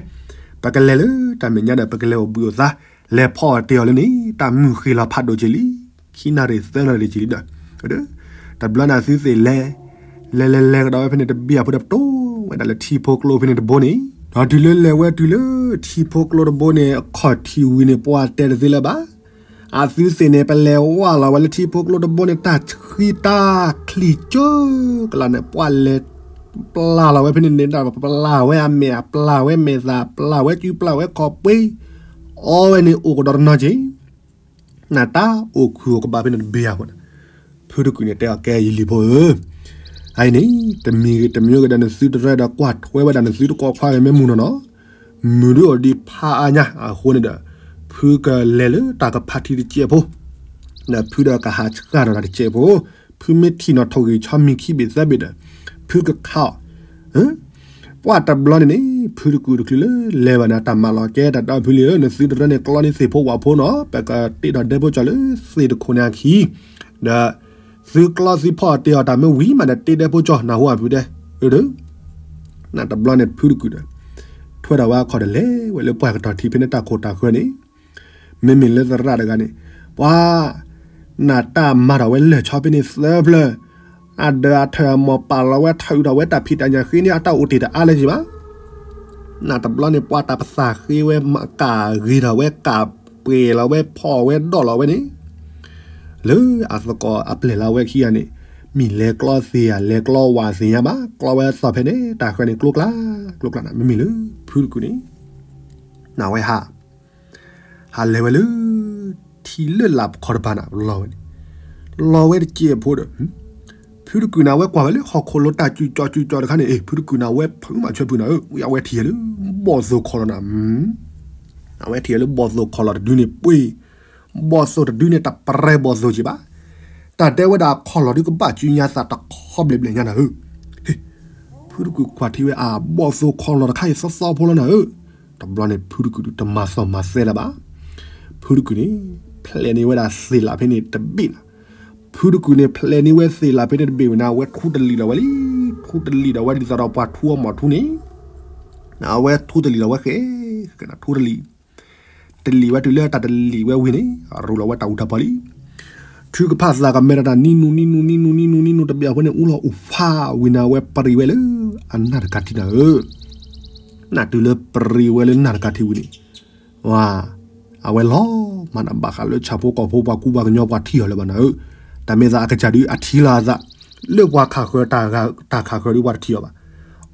ပကလဲၤလၢတၢ်မဲာ်ညါဒီး ပကလဲၤအိၣ်ဘှံးအိၣ်သါ, လဲၤဖီအီၣ်တ့ၢ်အီၤလၢန့ၣ် တၢ်မုၢ်ဃ့ၢ်လီၤဖးဒိၣ်က့ၤလံ, ခံနၣ်ရံၣ်သၢနၣ်ရံၣ်က့ၤလံဒီး, တဘျီန့ၣ်သုသ့ၣ်လဲၤ, လဲၤလဲၤလဲၤကဒီးဝဲဖဲန့ၣ်တဘ့ၣ်အဖိဒီး ပတိၢ်ဝဲဒၣ်လၢထံဖိကျိဖဲန့ၣ်တဘိန့ၣ်, ဒီးတုၤလၢလဲၤဝဲတုၤလၢထံဖိကျိတဘိန့ၣ် အခီၣ်ထံးဝံၤန့ၣ် ပှၤတဲတသ့လၢၤဘၣ် အသုသ့ၣ်န့ၣ် ပလဲၤဝဲလၢထံဖိကျိတဘိန့ၣ် တၢ်ဆှံတၢ်ချံၣ်ကၠိကလာ်န့ၣ် ပှၤလဲၤပျၢ်လီၤဝဲဖဲန့ၣ်န့ၣ် ပျၢ်ဝဲအမဲာ် ပျၢ်ဝဲမဲာ်သၣ် ပျၢ်ဝဲစု ပျၢ်ဝဲခီၣ်ပှ့ၤ အီဝဲန့ၣ်အိၣ်ကဒီးတနီၤက့ၤ နတၢ်အိၣ်ခုၣ်အိၣ်ကဘၣ်ဖဲန့ၣ်တဘ့ၣ်ဧါ. ဖုတကုာ်န့ၣ်တဲအီၤ ကဲယလံၤဖိဧၢ, အအံၤန့ၣ် တမံၤဂ့ၤတမံၤဂ့ၤဒီးနသုတရၢဒီးကွၢ်ထွဲဝဲဒၣ်နသုတကိးခွါဂ့ၤမ့ၢ်မုၢ်နီၢ်နီၢ်, မုၢ်ဒုးအိၣ်ဒံးဖးအါညါအဃိန့ၣ်ဒီး ဖုကလဲၤလၢတၢ်ကဖးထံတစဲးဖိ ဒီးဖုဒီးကဟးဆှၣ်ဒီးတစဲးဖိ, ဖုမ့ၢ်ထံၣ်နီၣ်ထိၣ်ဂ့ၤဆီမံၤခံဘ့ၣ်သၢဘ့ၣ်ဒီး, ဖုကခးအီၤ, ပှၢ်တဘျီန့ၣ်န့ၣ် ဖုတကုာ်တချုးလၢလဲၤဘၣ်န့ၣ် တၢ်မၤလီၤကဲတၢ်ဒီဖုလံဧၢ, နသုတရၢန့ၣ်ကျီန့ၢ်သ့ၣ်ဖိဝၣ်ဖိနီၤ, ပကတ့ထီၣ်ဒဲဖိကၠီလၢသ့ၣ်တခိၣ်န့ၣ်အခံ, ဒီး သုကျီသုဖီၣ်တ့ၢ်အီၤတၢ်မ့ၢ်ဝံၤမးဒီး တ့ဒဲဖိကၠီနၢ်ဟူအဖုတဲ, အၢ, နတဘျီန့ၣ်ဖုတကုာ်ဒီး ထွဲထီၣ်ဝဲအခီၣ်ဒီးလဲၤဝဲလၢပှၢ်ကတီၢ်ထံးဖဲန့ၣ်တၢ်ခိၣ်တၢ်ဃၢၤန့ၣ်, မ့မ့ၢ်လၢသရၣ်တဂၤန့ၣ်, ပှၤ နတၢ်မၤထီၣ်ဝဲလၢာ်ဆီဖဲန့ၣ်သၢဖျၢၣ်, အဒၢးအထၢၣ်အမီၢ်ပာ်လီၤဝဲထီၣ်အုးထီၣ်ဝဲတၢ်ဖံးတၢ်ညၣ်ဃ့န့ၣ် အတၢ်အိၣ်တ့ၢ်တအါလၢၤဘၣ်. နတဘျီန့ၣ် ပှၤတၢ်ပသၣ်ဃ့ဝဲ ကၢ်ဂ့ၤထီၣ်ဝဲ ကၢ်ပှဲၤလီၤဝဲ ဖီၣ်ဝဲဒီၣ်လီၤဝဲန့ၣ်, လၢအသကိးအပျဲၢ်လၢအဝဲခံဂၤန့ၣ်, မ့ၢ်လဲၤကျီသ့ဧါ လဲၤကျီဝၣ်သ့ၣ်ညါဘၣ်, ကျီဝဲသီၣ်ဖဲန့ၣ် တၢ်ဃၢၤန့ၣ်ကျိကျါ, ကျိကျါန့ၣ် မ့မ့ၢ်လၢဖုတကုာ်န့ၣ်, နဝဲဟး ဟးလဲၤဝဲလၢ ထံလၢလာ်ခီတပၤန့ၣ် လီၤဝဲန့ၣ်, လီၤဝဲတစဲးဖိဒီး, ဖုတကုာ်န့ၣ် အဝဲကွၢ်ဝဲလၢဟီၣ်ခိၣ်လိၤတၢ်စူၤကၠီစူၤကၠီတခါန့ၣ်, အ့ ဖုတကုာ်န့ၣ် အဝဲဖုးမးဆၢဖုးနၤဧၢ, ဝံၤအဝဲထံၣ်လၢ ဘီၣ်သိၣ်ခီၣ်လီၤနၤ, အဝဲထံၣ်လၢဘီၣ်သိၣ်ခီၣ်လီၤတဒုန့ၣ်ပှ့ၤ, ဘီၣ်သိၣ်တဒုန့ၣ် တပရဲဘီၣ်သိၣ်က့ၤဘၣ်, တၢ်တဲဝဲဒၣ်ခီၣ်လီၤဒုကဘၣ်စုညါသးတခီဘျဲၣ်ဘျဲၣ်ညါနၤဧၢ, ဖုတကုာ်ကွၢ်ထံဝဲအဘီၣ်သိၣ်ခီၣ်လီၤတခါအံၤသီသီဖိလီၤနၤဧၢ, တဘျီန့ၣ် ဖုတကုာ်တမၤသီၣ်မၤသဲလၢၤဘၣ်. ဖုတကုာ်န့ၣ် ဖျဲးန့ၢ်ဝဲဒၣ်သ့ၣ်လးဖဲန့ၣ်တဘ့ၣ်နၤ, ဖုတကုာ်န့ၣ် ဖျဲးန့ၢ်ဝဲသ့ၣ်လးဖဲန့ၣ်တဘ့ၣ်ဝဲန့ၣ် အဝဲထူတလံာ်လီၤဝဲလံ, ထူတလံာ်ဒီးဝဲဒ်သိးဒီးပှၤထူအမီၤထူန့ၣ်, အဝဲထူတလံာ်လီၤဝဲဃဲ, ထူတလံာ် တလံာ်ဝဲတုၤလၢတၢ်တလံာ်ဝဲဝံၤန့ၣ် အရူလီၤဝဲတၢ်အူတၢ်ပီလံ. ထုကဖၣ်သးကမဲဒီးတၢ်နံနူနံနူနံနူနံနူနံနူတဘ့ၣ်အဃိန့ၣ် အူလီၤအိၣ်ဖးဝံၤန့ၣ် အဝဲပရံးဝဲလၢအနၢ်တကးထံနၤဧၢ, နတုၤလၢပရံးဝဲလၢနၢ်တကးထံဝံၤန့ၣ်, ဝါ, အဝဲလီၤမၢ်နၤဘၣ်ဃးလၢဆၣ်ဖိကီၢ်ဖိ ပှၤကူပှၤကညီပှၤထံၣ်အီၤလၢၤဘၣ်နၤဧၢ, တၢ်မ့ၢ်သးအကစၢ်ဒုးအထံၣ်လီၤအသး, လၢပှၤခးဃၢၤတၢ်ခးဃၢၤဒုးပှၤတထံၣ်အီၤဘၣ်.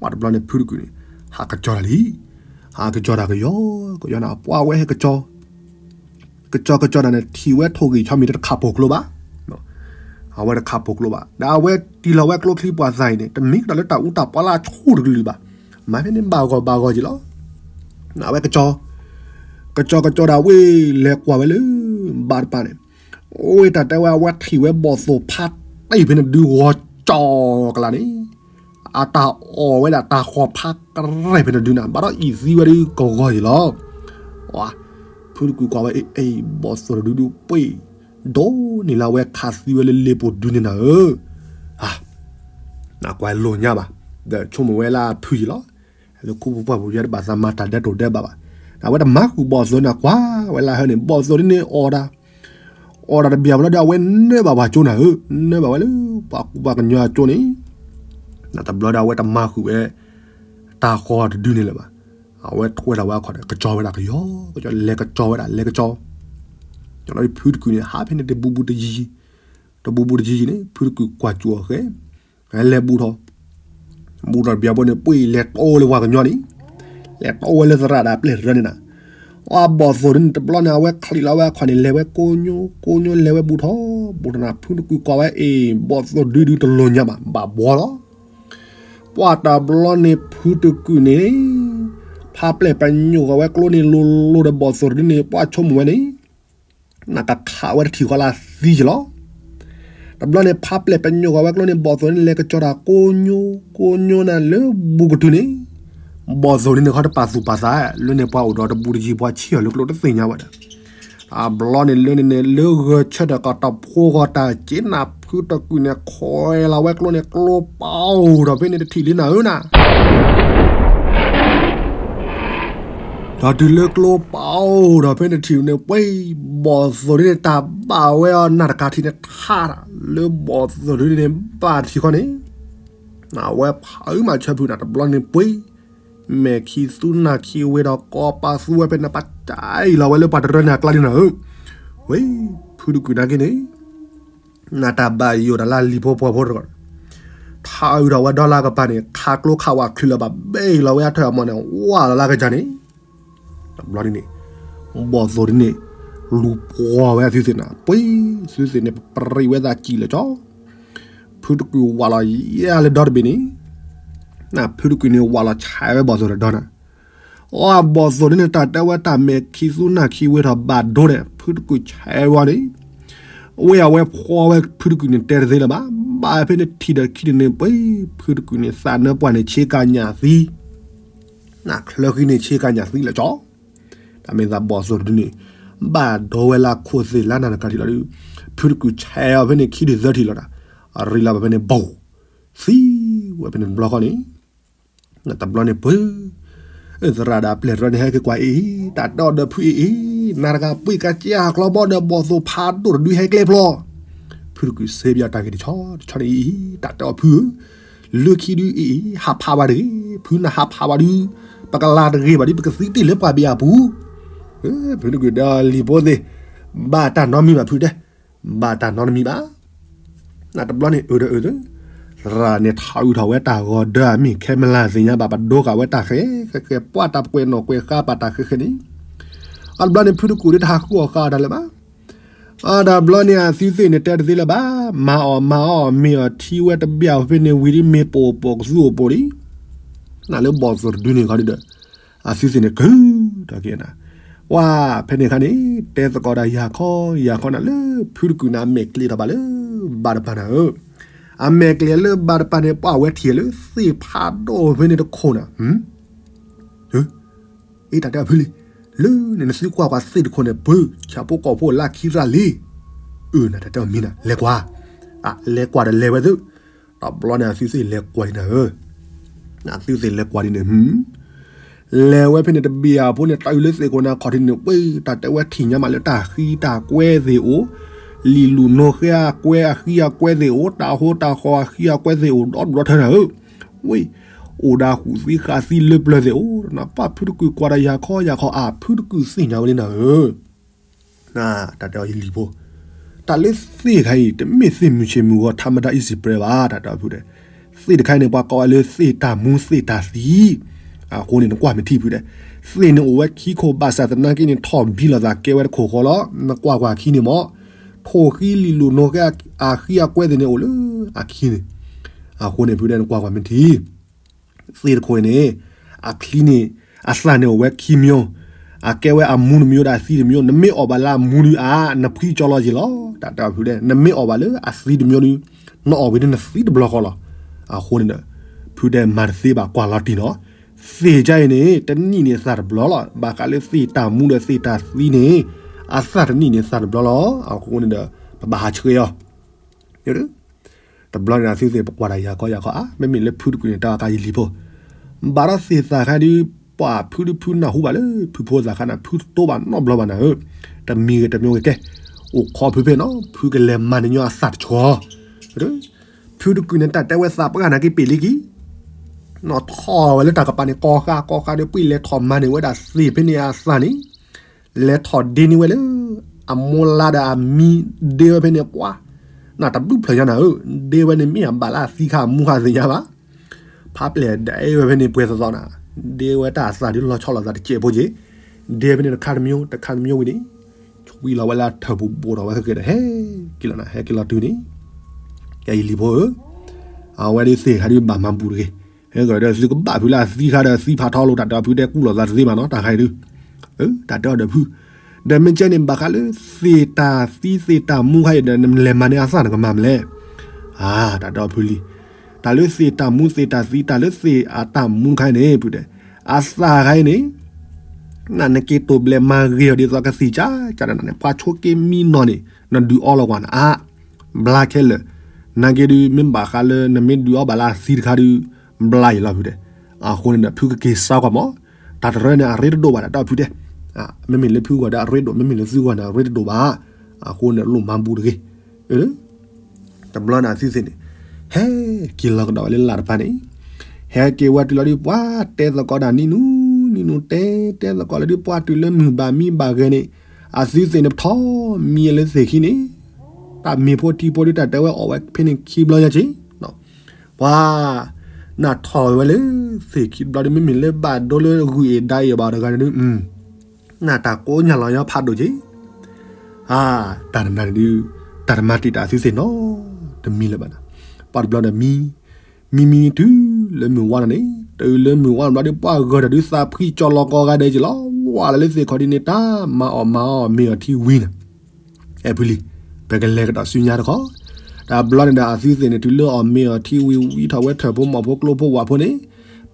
ဝါတဘျီန့ၣ် ဖုတကုာ်န့ၣ် ဟးကစီၤတၢ်လံ, ဟးကစီၤတၢ်ကယီကယီနၤ ပှၤဝဲဟဲကစီၤ ကစီၤကစီၤတၢ်န့ၣ် ထံၣ်ဝဲထိၣ်ဂံၢ်ဆီမံၤတခးပိာ်ကျိဘၣ်, အဝဲတခးပိာ်ကျိဘၣ် ဒီးအဝဲတံၢ်လီၤဝဲကျိချံပှၤသးအံၤန့ၣ် တမ့ၢ်ကဒီးလၢတၢ်အူတၢ်ပီလၢအဆိတကလုာ်ဘၣ်, မၤဖဲန့ၣ်ဘၣ်ဂီၢ်ဘၣ်ဂီၢ်က့ၤလီၤ. အဝဲကစီၤ, ကစီၤကစီၤဒၣ်ဝဲလဲၤကွၢ်ဝဲလၢ ဘၣ်တပၤန့ၣ်, အိၣ်တၢ်တဲဝဲအဝဲထံၣ်ဝဲဘီၣ်သိၣ်ဖးတံၢ်ဖဲန့ၣ်ဒုးဂီၤကၠီကလးန့ၣ် အတၢ်အီၣ်ဝဲဒၣ်တၢ်ဃီၤဖးကရဲၣ်ဖဲန့ၣ်ဒုးနၤ ဘၣ်ဒီးအံၤသံဝဲဒုးကဂီၢ်ယံၤလီၤ. ဖုတကုာ်ကွၢ်ဝဲ အ့ ဘီၣ်သိၣ်တဒုဒုးပှ့ၤ ဒိၣ်န့ၢ်လၢအဝဲခးသံဝဲလၢလ့ပူၤဒုးန့ၢ်နၤဧၢ, နကွၢ်လိာ်ညါဘၣ်, ဒီးဆိကမိၣ်ဝဲလၢအဖုယံၤလီၤ. လၢခိပှၢ်ပူၤယဲတဘၣ်သးမၤတၢ်ဒဲးတိၢ်ဒဲးဘးဘၣ်, အဝဲတမၤဃုာ်ဘီၣ်သိၣ်န့ၣ်ကွၢ်ဝဲလၢဟဲန့ၣ် ဘီၣ်သိၣ်ဒုန့ၣ်အီၣ်တၢ် အီၣ်တၢ်တဘျီဘျီဒီး အဝဲနၢဘၣ်ပှၤကၠိနၤဧၢ, နၢဘၣ်ဝဲလၢ ပှၤကူပှၤကညီအကၠိန့ၣ်, နတဘျီဒီးအဝဲတမၤဃုာ်ဝဲ တၢ်ဃီတဒုန့ၣ်လၢၤဘၣ်. အဝဲထွဲထီၣ်ဝဲအခီၣ်ဒီး ကစီၤဝဲဒၣ်ကယီကယီ လဲၤကစီၤဝဲဒၣ် လဲၤကစီၤ, ဒီးဖုတကုာ်န့ၣ် ဟးဖဲန့ၣ်တဘူးဘူးတယံၤယံၤ, တဘူးဘူးတယံၤယံၤန့ၣ် ဖုတကုာ်ကွၢ်စူၣ်အီၤဃဲ လဲၤဘူးထီၣ် ဘူးထီၣ်တဘျီဘျီန့ၣ် ပှ့ၤလဲၤတီဝဲလၢပှၤကညီန့ၣ်, လဲၤတီဝဲလၢသရၣ်ဒီးအပျဲၢ်တရၢန့ၣ်နၤ, အဘီၣ်သိၣ်ဒုန့ၣ် တဘျီန့ၣ် အဝဲချံးလီၤဝဲအခီၣ်န့ၣ် လဲၤဝဲကိညိ ကိညိလဲၤဝဲဘူးထီၣ် ဘူးထီၣ်နၤ ဖုတကုာ်ကွၢ်ဝဲ အ့ ဘီၣ်သိၣ်ဒုဒုတလိာ်ညါဘၣ် ဘၣ်ဘှီလီၤ. ပှၢ်တဘျီန့ၣ် ဖုတကုာ်န့ၣ် ဖးပျဲၢ်ပညိၣ်ဃီၤဝဲကျိန့ၣ် လိၤလိၤဒီးဘီၣ်သိၣ်ဒုန့ၣ် ပှၢ်ဆိကမိၣ်ဝဲန့ၣ် နကခးဝဲတထံၣ်ဃီလၢသံယံၤလီၤ. တဘျီန့ၣ် ဖးပျဲၢ်ပညိၣ်ဃီၤဝဲကျိန့ၣ် ဘီၣ်သိၣ်န့ၣ် လဲၤကစီၤတၢ်ကိညိ ကိညိနၤလၢဘူးကတုၤန့ၣ်, ဘီၣ်သိၣ်ဒုန့ၣ်ခီတပာ်သူၣ်ပာ်သး လၢန့ၣ်ပှၤအိၣ်ဒီးတဘူးတယံၤပှၤဆံးအီၤလၢကျိတသ့ၣ်ညါဝဲဒီး တဘျီန့ၣ် လၢန့ၣ်န့ၣ်လၢဂဲၤဆၢထၢၣ်ကီၢ်တၢ်ဖိဂီၢ်တၢ်စ့နၤ ဖုတကုာ်န့ၣ် ခွဲးလီၤဝဲကျိန့ၣ် ကျိပာ်အိၣ်ဒီးဖဲန့ၣ်တထံၣ်လံနၤဧၢနၤ ဒီးတုၤလၢကျိပာ်အိၣ်ဒီးဖဲန့ၣ်တထံၣ်န့ၣ် ပှ့ၤ ဘီၣ်သိၣ်ဒုန့ၣ် တၢ်ဘၣ်ဝဲအီၤနၢ်တကးထံန့ၣ်ထးတၢ် လၢဘီၣ်သိၣ်ဒုန့ၣ်ဘၣ်တထံၣ်ဃီန့ၣ် အဝဲဖးအုးမၤဆၢဖုးနၤတဘျီန့ၣ်ပှ့ၤ မဲာ်ခံသူနၢ်ခံဝ့ၤဒီး ကိးပာ်သူဝဲဖဲန့ၣ် ပာ်တၢ်အံၤလီၤဝဲလၢပှၤတရၢန့ၣ်အကျါန့ၣ်နၤဧၢ, ဝဲ ဖုတကုာ်နာ်က့န့ၣ် နတၢ်ဘၣ်ယိၣ်တၢ်လၢလံၤဖိပှီၤဖိတဂီၢ်, ထးအုးထီၣ်ဝဲဒီလါကပၤန့ၣ် ခးကျိခးဝးချုးလၢၤဘၣ် ဘဲအံၤလီၤဝဲအထၢၣ်အမီၢ်န့ၣ် ဝးလီၤလၢကစၢ်န့ၣ် တဘျီန့ၣ် ဘီၣ်သိၣ်ဒုန့ၣ် လူၤပှီၤဝဲအသုသ့ၣ်နၤ ပှ့ၤ သုသ့ၣ်န့ၣ် ပရံးဝဲသးစံၣ်လၢကၠီ ဖုတကုာ်ဝးလီၤယဲၢ်လၢဒီတဘ့ၣ်န့ၣ်, နဖုတကုာ်န့ၣ် ဝးလီၤဆဲးဝဲဘီၣ်သိၣ်တဒီနၤ, အီ ဘီၣ်သိၣ်ဒုန့ၣ် တၢ်တဲဝဲတၢ်မဲာ်ခံသူနၢ်ခံဝ့ၤထီၣ်ဘၣ်ဒိန့ၣ် ဖုတကုာ်ဆဲးဝဲန့ၣ်, ဝဲအဝဲဖှီဝဲဖုတကုာ်န့ၣ်တဲတသ့လၢၤဘၣ်. ဘၣ်ဖဲန့ၣ်ထံၣ်ဒီးခံန့ၣ် ပှ့ၤဖုတကုာ်န့ၣ် သးနၢပှၢ်န့ၣ်ဆ့ကၤညၣ်သံ, နချၢဃံန့ၣ်ဆ့ကၤညၣ်သံလၢကၠီ, တၢ်မ့ၢ်သးဘီၣ်သိၣ်တဒုန့ၣ် ဘၣ်ဒိဝဲလၢခိၣ်သ့ၣ်လၢနၤနကၤထံးလီၤဒုး, ဖုတကုာ်ဆဲးအီၤဖဲန့ၣ်ခံဒုသၢထံၣ်လီၤဒီး အရံလီၤဘၣ်ဖဲန့ၣ် ဘီၣ် သံဝဲဖဲန့ၣ်တဘျီဃီန့ၣ် တဘျီန့ၣ်ပှ့ၤ, သရၣ်ဒၣ်ပျဲၢ်တရၢန့ၣ် ဟဲက့ၤကွၢ်အ့ၣ်အ့ၣ် တၢ်တဲအီၤဒီးဖုအ့ၣ်အ့ၣ် နၤတဂၤပှ့ၤကးက့ၤအကျီဘီဒီး ဘီၣ်သိၣ်ဖးဒိၣ်တဒုဟဲကျဲဖျီ, ဖုတကုာ်စ့ဘၣ်တၢ်ဂ့ၢ်တဆီတဆီန့ၣ်အ့ၣ်အ့ၣ် တၢ်တဲအီၤဖုဧၢ, လၢခံဒုအ့ၣ်အ့ၣ် ဟးဖးဘၣ်တဂ့ၤ, ဖုနဟးဖးဘၣ်ဒုး ပကလၤတဂ့ၤဘၣ်ဒုး ပကသံတ့ၢ်လၢပှၤဘ့ၣ်အပူၤ, ဖုတကုာ်ဒီးလံၤဖိသ့ၣ် ဘၣ်တၢ်နီတမံၤဘၣ်ဖုတဲ ဘၣ်တၢ်နီတမံၤဘၣ်. နတဘျီန့ၣ်အုးဒီးအုးသၢ, သရၣ်န့ၣ်ထးအုးထီၣ်ဝဲတၢ်ဂီၤဒၢအမ့ၢ်ခဲမလၤသ့ၣ်ညါဘၣ် ပဒိဃာ်ဝဲတၢ်ဃဲဃဲဃဲ ပှၢ်တၢ်ပကွဲးနီၣ်ကွဲးဃါပာ်တၢ်ဃဲဃဲန့ၣ်, အတဘျီန့ၣ်ဖုတကုာ်ဒုးတဟးဃုအီၣ်ဃာ်အီၤတၢ်လၢၤဘၣ်. အတဘျီန့ၣ်အသုသ့ၣ်န့ၣ်တဲတသ့လၢၤဘၣ်, မၤအီၣ်မၤအီၣ်မ့ၤအီၣ်ထံဝဲတဘ့ၣ်အဖဲန့ၣ်ဝံၤဒ်မ့ၤပိာ်ပိာ်ကသူအိၣ်ပိာ်လံ, နလၢဘီၣ်သိၣ်တဒုန့ၣ်ခီဒုးဒီး အသုသ့ၣ်န့ၣ်ကုၢ်ထီၣ်က့ၤနၤ, ပှၢ်ဖဲန့ၣ်အခါန့ၣ် တဲသကိးဒီးယၤခီယၤခီနၤလၢဖုတကုာ်န့ၣ် အမဲာ်ကျဲၤထီၣ်ဘၣ်လၢဘၣ်တပၤနၤဧၢ, အမဲာ်ကျဲၤလၢဘၣ်တပၤန့ၣ် ပှၢ်ဝဲထံၣ်လၢသ့ၣ်ဖးဒိၣ်ဖဲန့ၣ်တခိၣ်နၤ, အ့ တၢ်တဲအီၤဖုလံ, လၢန့ၣ်နသုကွၢ်ကွၢ်သ့ၣ်တခိၣ်န့ၣ် ပၢဆၣ်ဖိကီၢ်ဖိလၢခံရၣ်လံ, အၢ နတၢ်တဲအီၤမ့ၢ်နၤ လဲၤကွၢ်, လဲၤကွၢ်ဒီးလဲၤဝဲသု, တဘျီန့ၣ်အသုသ့ၣ်လဲၤကွၢ်ဒ်နၤဧၢ, အသုသ့ၣ်လဲၤကွၢ်ဒ်န့ၣ် လဲၤဝဲဖဲန့ၣ်တဘ့ၣ်အဖိန့ၣ် တၢ်အုးလၢသ့ၣ်ခိၣ်န့ၣ်ခီၣ်ထံးန့ၣ် ပှ့ၤ တၢ်တဲဝဲထံၣ်ညါမးလၢတၢ်ဃံတၢ်ကွဲသ့ၣ်အိၣ်, လံာ်လူၢ်နိဃဲအကွဲအဃံအကွဲသ့ၣ်အိၣ်, တၢ်ဟိတၢ်ဃီအဃံအကွဲသ့ၣ်အိၣ်ဒီဒူၣ်ဒီထၢနၤဧၢ, ဝ့ၢ် အိၣ်ဒၣ်ဃုာ်သံဃာ်သံလၢပျၢၤသ့ၣ်အိၣ်, ပှၢ်ဖုတကုာ်ကွၢ်ဒီးယၤခီယၤခီအဖုတကုာ်သ့ၣ်ညါဝဲလံနၤဧၢ တၢ်တဲအီၤယလံၤဖိ, တၢ်လၢသ့ၣ်ခါအံၤ တမ့ၢ်သ့ၣ်မုၢ်ဆ့ၣ်မုၢ်ဂီၤ ထးမတၤအံၤစံးပြဲဘၣ် တၢ်တဲအီၤဖုတဲ, သ့ၣ်တခါအံၤန့ၣ် ပှၤကိးဝဲလၢသ့ၣ်တၢ်မူသ့ၣ်တၢ်သံ, အဃိန့ၣ် နကွၢ်မ့ၢ်ထံဖုတဲ, သ့ၣ်န့ၣ်အိၣ်ဝဲခံခိၣ်ဘၣ်ဆၣ်သနာ်က့န့ၣ် ထီၣ်ဘံလီၤသးကဲဝဲတခိၣ်ဃီလီၤ, နကွၢ်ကွၢ်ခံန့ၣ်မး, ထိၣ်ဃံလံာ်လူၢ်နိဃဲအဃံအကွဲသ့ၣ်န့ၣ်အိၣ်လၢအခံန့ၣ်, အဃိန့ၣ်ဖုတဲ နကွၢ်ကွၢ်မ့ၢ်ထံ သ့ၣ်တခိၣ်အံၤန့ၣ် အချံန့ၣ် အသၣ်န့ၣ်အိၣ်ဝဲခံမၠိ, အကဲဝဲအမူတမၠိဒီးအသံတမၠိ, နမ့ၢ်အီၣ်ဘၣ်လၢအမူဒုးအါ နဖှံကၠီလီၤယံာ်လီၤ, တၢ်တဲအီၤဖုတဲ, နမ့ၢ်အီၣ်ဘၣ်လၢအသံတမၠိဒုး နအီၣ်ဝံၤဒုးနသံတဘျီဃီလီၤ, အဃိန့ၣ်ဒီး ဖုတဲမၤတသ့ဘၣ်ကွၢ်လီၤတံၢ်နီၤ, သ့ၣ်ကါအံၤန့ၣ် တနံၣ်န့ၣ်သၣ်တဘျီလီၤ, ဘၣ်ဃးလၢသ့ၣ်တၢ်မူဒီးသ့ၣ်တၢ်သံန့ၣ် အသၣ်တနံၣ်န့ၣ်သၣ်တဘျီလီၤ, အဃိန့ၣ်ဒီး ပဘၣ်ဟးဆှဲးအီၤ တဘျီန့ၣ်အသုသ့ၣ်ပကွၢ်တၢ်ယၤခီယၤခီဧါ, မ့မ့ၢ်လၢဖုတကုာ်န့ၣ် တၢ်အီၣ်ကါယလံၤဖိ, ဘၣ်ဒီးသ့ၣ်သၣ်ခါဒုး ပှၢ်ဖုဒုးဖုနၢ်ဟူဘၣ်လၢ ဖုဖိသၣ်ခါန့ၣ် ဖုတတိဘၣ်နီတဘျီဘၣ်နၤဧၢ, တမံၤဂ့ၤတမံၤဂ့ၤကဲ, အိၣ်ခိးဖုဖဲနီၤ ဖုကလဲၤမၤန့ၢ်ညီအသၣ်တဆီ, ဖုတကုာ်န့ၣ် တၢ်တဲဝဲသးပှၢ်နာ်က့ပ့ၤလံကံ နီၣ်ထီၣ်ဝဲလၢတၢ်ကပၤန့ၣ် ကိးဃါကိးဃါဒီး ပှ့ၤလဲၤထီၣ်မၤန့ၢ်ဝဲဒၣ်သ့ၣ်ဖဲန့ၣ်အသၣ်န့ၣ် လဲၤထီၣ်ဒ့န့ၢ်ဝဲလၢ အမိၢ်လါဒီးအမံၤဒ့ဝဲဖဲန့ၣ်ပှၢ်, နတဘျုးဖျၢၣ်ညါနၤဧၢ, ဒ့ဝဲန့ၣ်မ့ၢ်အဘၣ်လၢအသံခါအမူခါသ့ၣ်ညါဘၣ်, ဖးပျဲၢ်ဒ့ဝဲဖဲန့ၣ်ပှဲၤသီသီနၤ, ဒ့ဝဲတၢ်အသၣ်ဒုးလီၤဆီလိာ်သးတစဲးဖိက့ၤ, ဒ့ဖဲန့ၣ်တခါတမံၤတခါတမံၤဝံၤန့ၣ်, ဆွံလီၤဝဲလၢအထၢၣ်ပူၤဘိးထီၣ်ဝဲဃဲဃဲဒီး ဟဲက့ၤလီၤနၤ ဟဲက့ၤလီၤတုၤန့ၣ်, ယလံၤဖိဧၢ, အဝဲဒၣ်သ့ၣ်ခါဒုးဘၣ်မၤဘူၣ်တဂ့ၤ, ဟဲကဒီးသုကဘၣ်ဖုးလၢအသံခါဒီးသံဖးထီလိာ်တၢ်ဒီးဖုတဲကူၣ်လိာ်သးတသ့ဘၣ်နီၤ တၢ်ခါအံၤဒုး, တၢ်တဲအီၤဒီးဖု, ဒီးမ့ၢ်ကဲန့ၣ် ဘၣ်ဃးလၢသ့ၣ်တၢ်သံသ့ၣ်တၢ်မူခါအံၤဒီး နလဲၤမၤန့ၢ်အသၣ်နကမၤမလဲၣ်, တၢ်တဲအီၤဖုလံ, တၢ်လၢသ့ၣ်တၢ်မူသ့ၣ်တၢ်သံ တၢ်လၢသ့ၣ်အတၢ်မူခါအံၤန့ၣ် ဖုတဲ, အသၣ်ခါအံၤန့ၣ် နနက့ၤတိာ်ဘျဲးမၤဂ့ၤအီၤဒ်သိးကသံၣ်ကၠၢကၠၢန့ၣ် ပှၤဆိက့မံနီၤန့ၣ် နဒုးအီလီၤကွၢ်နအါ, ဘျါခဲလၢာ်, နာ်က့ဒုး မ့ၢ်ဘၣ်ဃးလၢနမ့ၢ်ဒုးအီဘၣ်လၢအသံတခါဒုး ဘျါအံၤလီၤဖုတဲ, အဃိန့ၣ်ဒီး ဖုကက့ၤစါကွၢ်မး, တၢ်တရၢန့ၣ် အရ့တဒိၣ်ဘၣ် တၢ်တဲအီၤဖုတဲ, မ့မ့ၢ်လၢဖုဂီၢ်ဒီးအရ့ဒိၣ် မ့မ့ၢ်လၢသုဂီၢ်န့ၣ် အရ့တဒိၣ်ဘၣ်, အဃိန့ၣ်လိၣ်မၤဘူၣ်တဂ့ၤ တဘျီန့ၣ်အသုသ့ၣ်န့ၣ် ဟဲက့ၤလီၤကဒီးဝဲလၢလၢ်တဖၣ်န့ၣ်, ဟဲက့ၤဝဲတုၤလီၤဒုး ပှၤတဲသကိးဒၣ်နံၣ်နူနံၣ်နူတဲ တဲသကိးလၢဒုး ပှၤတုၤလၢမုၢ်ဘၣ်မံဘၣ်ဂဲၤန့ၣ်, အသုသ့ၣ်န့ၣ် ပထီၣ်မံလၢသ့ၣ်ခံန့ၣ်, တၢ်မ့ၤဖိထံဖိဒုး တၢ်တဲဝဲအီၣ်ဝဲဖဲန့ၣ်ခံဘျီညါက့ၤ ပှၤ နထီၣ်ဝဲလၢသ့ၣ်ခံတဘျီဒုး မ့မ့ၢ်လၢဘၣ်ဒိလၢဂုၢ်အ့ၣ်ဒါအ့ၣ်ဘၣ်တဂၤန့ၣ်ဒုး နတၢ်ကိးညါလီၤညီဖးဒိၣ်က့ၤ, တၢ်နနၤန့ၣ်ဒုး တၢ်တမၤတံာ်တာ်သုသ့ၣ်နီတမံၤလၢၤဘၣ်နၤ, ပှၤတဘျီဒီးမံ, မံမံတုၤလၢမုၢ်ဝါလီၤန့ၣ်, တုၤလၢမုၢ်ဝါတဘျီဒုး ပှၤဂၢၢ်တၢ်ဒုးသးဖှံကၠီလီၤကီးဂၤဒဲးက့ၤလီၤ, ဝါလီၤလၢသ့ၣ်ခီဒ်န့ၣ် တၢ်မၤအီၣ်မၤအီၣ်မ့ၤအီၣ်ထံဝံၤနၤ, အဲၣ်ဖုလံ, ပကလဲၤကဒီးဆူညါတခီ, တဘျီန့ၣ်ဒီးအသုသ့ၣ်န့ၣ် တုၤလၢအီၣ်မ့ၤအီထံဝံၤဝံၤထီၣ်ဝဲထၢၣ်ဖိမီၢ်ဖိကျိဖိဝးဖိန့ၣ်,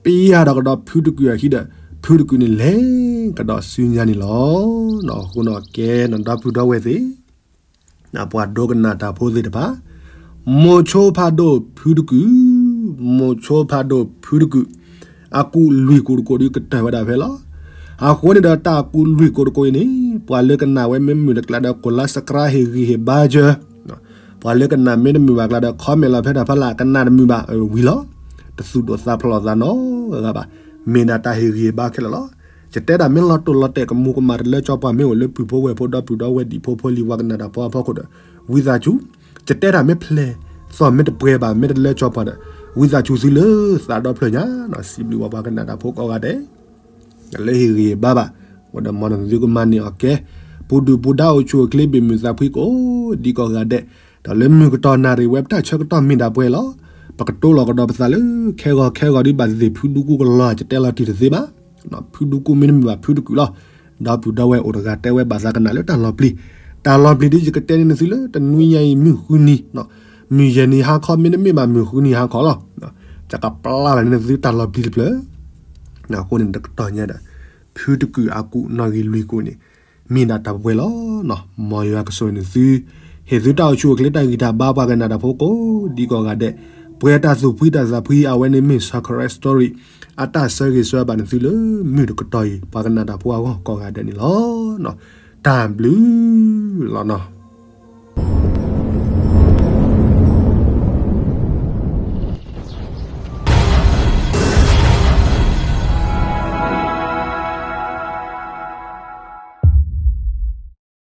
ပယၢ်ဒီးကဒီးဖုတကုာ်အခံဒီး, ဖုတကုာ်န့ၣ်လဲၤကဒီးဆူညါန့ၣ်လီၤ. အဃိန့ၣ်ကဲနီၣ်ဒီပုၢ်ဒီဝဲၢ်သ့ၣ် ပှၤဒိကနၣ်တၢ်ဖိသ့ၣ်တဖၣ်, မိၤဆိဖးဒိၣ်ဖုတကုာ်, မိၤဆိဖးဒိၣ်ဖုတကုာ်, အကူးလွံၢ်ကူးတကိးဒုးကတၢၢ်ဝဲဒၣ်ဖဲလီၤ. အဃိန့ၣ်ဒီးတၢ်ကူးလွံၢ်ကူးတကိးအံၤန့ၣ် ပှၤလၢကနၣ်ဝဲမ့ၢ်မုာ်တကျါဒီး ကိးလါ subscribe ဟ့ၣ်ဂံၢ်ဟ့ၣ်ဘါစၢၤ, ပှၤလၢကနၣ်မ့ၢ်တမုာ်ဘၣ်ကျါဒီး comment လီၤဖဲတၢ်ဖီလာ် ကနၣ်တမုာ်ဘၣ်ဝံၤလီၤ. တသူၣ်ဒိၣ်သးဖျိးသးနီတဂၤဘၣ်, မ့ၢ်ဒၣ်တၢ်ဟ့ၣ်ဂံၢ်ဟ့ၣ်ဘါခဲလၢာ်လီၤ. ယတဲတၢ်မ့ၢ်လီၤတိၢ်လီၤတဲာ် ကမူၤကမၣ်တလၢကၠီပှၤ မ့ၢ်အိၣ်လၢပုၢ်ဖိဝဲၢ်ဖိဒီပုၢ်ဒီဝဲၢ်ဒံၣ်ဖိဖိလံၤ ပှၤကနၣ်တၢ်ဖိအဖီခိၣ်ဒီး ဝံသးစူၤ, ယတဲတၢ်မ့ၢ်ဖျဲးသီၣ်မ့ၢ်တပှဲၤဘၣ် မ့ၢ်တလၢကၠီပှၤဒီး ဝံသးစူၤသုလၢသးဒီဖျၢၣ်ညါ, စံးဘျုးဝဲပှၤကနၣ်တၢ်ဖိကိးဂၤဒဲး လၢဟ့ၣ်ဂံၢ်ဟ့ၣ်ဘါဘၣ်, ဝဲဒီးမ်သုကမၤန့ၢ်အီၤကဲ, ပူၤဒုၣ်ပူၤဒါအိၣ်ဆူၣ်အိၣ်ချ့ ဘ့ၣ်မုၢ်သးဖှံကိးဒံကိးဂၤဒဲး, ဒီးလၢမုၢ်ကတီၢ်နၣ်ရံၣ်ဝဲပတၢ်ဆၢကတီၢ်မ့ၢ်ဒၣ်ပှဲၤလီၤ. ပကတိၤလီၤကဒီးပသးလၢ ခဲဂီၤခဲဂီၤဒ်ဘၣ်သ့ၣ်သ့ၣ် ဖုဒူကူကလီၤ ယတဲလီၤတံၢ်တသ့ဘၣ်, ဖုဒူကူမ့ၢ်တမ့ၢ်ဘၣ်ဖုတကုာ်လီၤ. ဒီပုၢ်ဒီဝဲၢ်အိၣ်တဂၤတဲဝဲဘၣ်သးကနၣ်လၢတၢ်လီၤပျံၤ, တၢ်လီၤပျံၤဒ်ယကတဲန့ၢ်နသုလၢတနွံညါအံၤ မုၢ်ဃုနံၤ, မုၢ်ယဲၢ်နံၤဟါခီ မ့တမ့ၢ်ဘၣ်မုၢ်ဃုနံၤဟါခီလီၤ. ယကပျၢ်လီၤန့ၢ်နသုတၢ်လီၤပျံၤတဖျၢၣ် အဃိန့ၣ်တကတီၢ်ညါဒီး ဖုတကုာ်အကူးနီၣ်ဂံၢ်လွံၢ်ကူးန့ၣ် မ့ၢ်ဒၣ်တၢ်ပှဲၤလီၤ. မ်ယွၤကဆိၣ်ဂ့ၤနသု, ဟ့ၣ်သုတၢ်အိၣ်ဆူၣ်အိၣ်ချ့တၢ်ဂံၢ်တၢ်ဘါ ပှၤကနၣ်တၢ်ဖိကိးဒံကိးဂၤဒဲး, ပှဲၤတၢ်သူၣ်ဖှံတၢ်သးဖှံ အဝဲန့ၣ်မ့ၢ် Sacred Story အတၢ်ဆၢဂ့ၤဆၢဝါဘၣ်နသုလၢမုၢ်တကတီၢ်အံၤ ပှၤကနၣ်တၢ်ဖိအဂီၢ်ကိးဂၤဒဲးန့ၣ်လီၤ. တၢ်ဘျုးလီၤနီၤ.